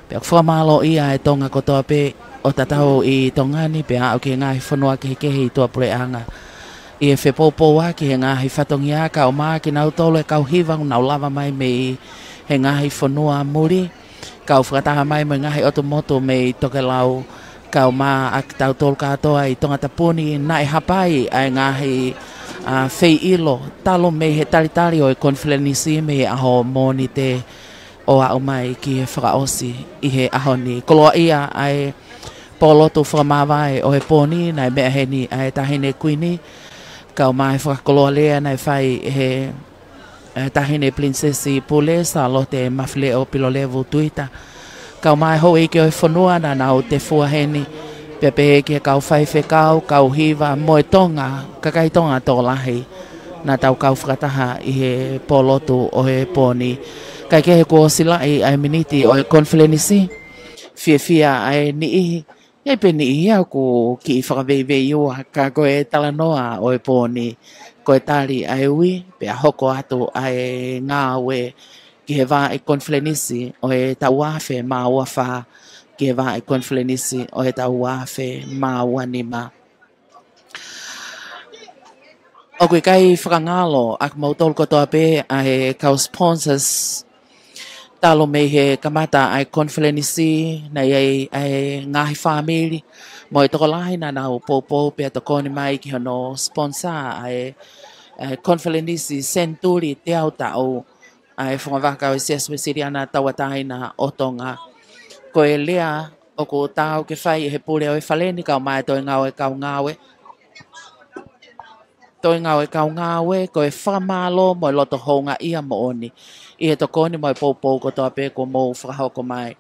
Pea ʻoku fakamālōʻia ʻa e Tonga kotoa pē ʻo tatau ʻi Tonga ni pea aʻu ki he ngaahi fonua kehekehe ʻi tuʻapuleʻanga. ʻI he fepoupouaki he ngaahi fatongia kae ʻumaʻā kinautolu e kau hiva ʻoku nau lava mai mei he ngaahi fonua muli, kau fakataha mai mo e ngaahi ʻotu motu mei tokelau, kae ʻumaʻā ʻa kitautolu kātoa ʻi Tongatapu ni naʻe hapai ʻa e ngaahi, ʻa, feiʻilo talu mei he talitali ʻo e konifelenisi mei he ʻaho Mōnite ʻo aʻu mai ki he fakaʻosi ʻi he ʻaho ni. Koloaʻia ʻa e pōlotu fakamāvae ʻo e pō ni naʻe meʻa heni ʻa e Taʻahine Kuini, kae ʻumaʻā e fakakoloa lea naʻe fai he ʻe Taʻahine Pilinisesi Pule Sālote Mafileʻo Pilolevu Tuita. Kae ʻumaʻā e houʻeiki ʻo e fonua naʻa nau tefua heni, pea pehē ki he kau faifekau, kau hiva, mo e Tonga, kakai Tonga tokolahi naʻa tau kau fakataha ʻi he pōlotu ʻo e pō ni. Kae kehe kuo ʻosi laʻi ʻa e miniti ʻo e konifelenisi, fiefia ʻa e niʻihi, ʻi ai pē niʻihi ia ʻoku kiʻi fakaveiveiua, ka ko e talanoa ʻo e pō ni, ko e tali ʻa e ui, pea hoko atu ʻa e ngāue ki he vaʻe konifelenisi ʻo e taʻu ua afe mā ua fā, ki he vaʻe konifelenisi ʻo e taʻu ua afe mā ua nima. ʻOku ʻikai fakangalo ʻa kimoutolu kotoa pē ʻa e kau sponsors talu mei he kamata ʻa e konifelenisi, naʻe ʻi ai ʻa e ngaahi fāmili mo e tokolahi naʻa nau poupou pea tokoni mai ki hono sponsor ʻa e, ʻa e konifelenisi senituli teau taʻu ʻa e Fungavaka ʻo e Siasi Uēsiliana Tauʻatāina ʻo Tonga. Ko e lea ʻoku taau ke fai ʻe he pule ʻo e fale ni kae ʻumaʻā e toenga ʻo e kau ngāue. Toenga ʻo e kau ngāue, ko e fakamālō mo e loto houngaʻia moʻoni ʻi he tokoni mo e poupou kotoa pē kuo mou fakahoko mai.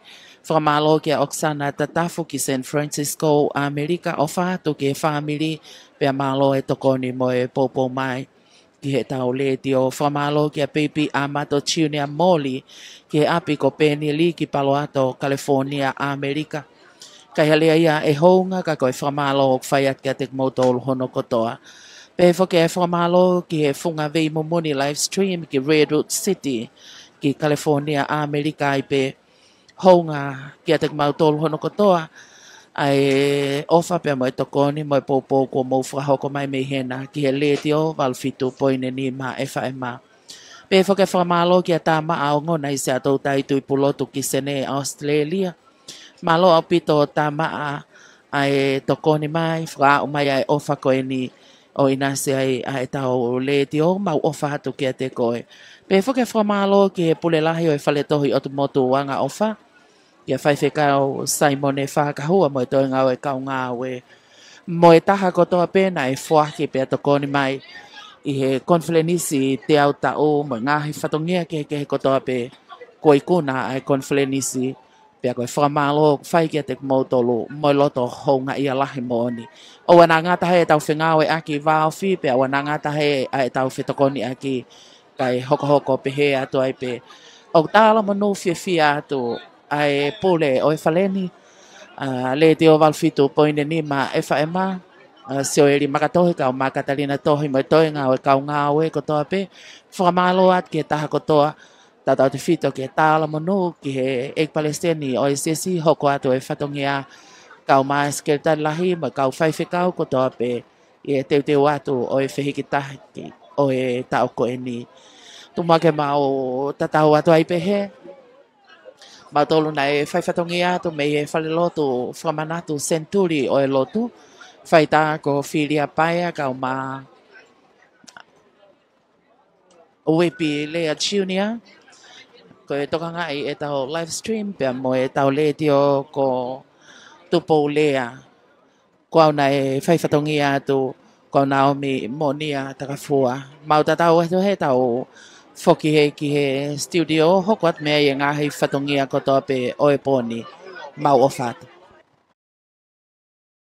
Fakamālō kia ʻOkesana Tatafu ki San Francisco, ʻAmelika, ʻofa atu ki he fāmili, pea mālō e tokoni mo e poupou mai ki heʻetau letiō. Fakamālō kia Peipi ʻAmato Junior Moli ki he ʻapi ko Pēnili ki Palo Alto, California, ʻAmelika. ʻIkai ha lea ia ʻe hounga ka ko e fakamālō ʻoku fai atu kiate kimoutolu hono kotoa. Pehē foki ʻa e fakamālō ki he Funga Veimumuni live stream ki Redwood City, ki California, ʻAmelika, ʻi ai pē hounga kiate kimautolu hono kotoa ʻa e ʻofa pea mo e tokoni mo e poupou kuo mou fakahoko mai mei hena ki he letiō valu fitu poini nima FM. Pehē foki ʻa e fakamālō kia Tamaʻa Ongona ʻi Siaʻatoutai Tuʻipulotu ki Senē, ʻAositelēlia. Mālō ʻaupito Tamaʻa ʻa e tokoni mai, fakaaʻu mai ʻa e ʻofa ko eni ʻo ʻinasi ai ʻa ʻetau letiō, mau ʻofa atu kiate koe. Pehē foki ʻa e fakamālō ki he pule lahi ʻo e fale tohi ʻotu motu Angaʻofa, kia Faifekau Saimone Fakahua mo e toenga ʻo e kau ngāue, mo e taha kotoa pē naʻe foaki pea tokoni mai ʻi he konifelenisi teau taʻu mo e ngaahi fatongia kehekehe kotoa pē kuo ikuna ʻa e konifelenisi. Pea ko e fakamālō ʻoku fai kiate kimoutolu mo e loto houngaʻia lahi moʻoni. ʻOua naʻa ngata he ʻetau fengāueʻaki vāofi, pea ʻoua naʻa ngata he ʻa ʻetau fetokoniʻaki, kae hokohoko pehē atu ai pē. ʻOku talamonū fiefia atu ʻa e pule ʻo e fale ni, ʻa, letiō valu fitu poini nima FM, ʻa, Sioeli Makatohi kae ʻumaʻā Katalina Tohi mo e toenga ʻo e kau ngāue kotoa pē. Fakamālō atu ki he taha kotoa, tautautefito ki he talamonū ki he ʻEiki Palesiteni ʻo e Siasi, hoko atu e fatongia kae ʻumaʻā e Sekelitali Lahi mo e kau faifekau kotoa pē ʻi he teuteu atu ʻo e fehikitaki ʻo e taʻu ko eni. Tuku muʻa ke mau tatau atu ai pehē, mautolu naʻe fai fatongia atu mei he falelotu fakamanatu senituli ʻo e lotu, faitā ko Filia Paea kae ʻumaʻā Uepi Lea Junior, ko e tokangaʻi ʻetau live stream pea mo ʻetau letiō ko Tupou Lea. Ko au naʻe fai fatongia atu, ko au Naomi Monia Takafua. Mau tatau atu he tau foki hē ki he studio, hoko atu mei ai e ngaahi fatongia kotoa pē ʻo e pō ni. Mau ʻofa atu.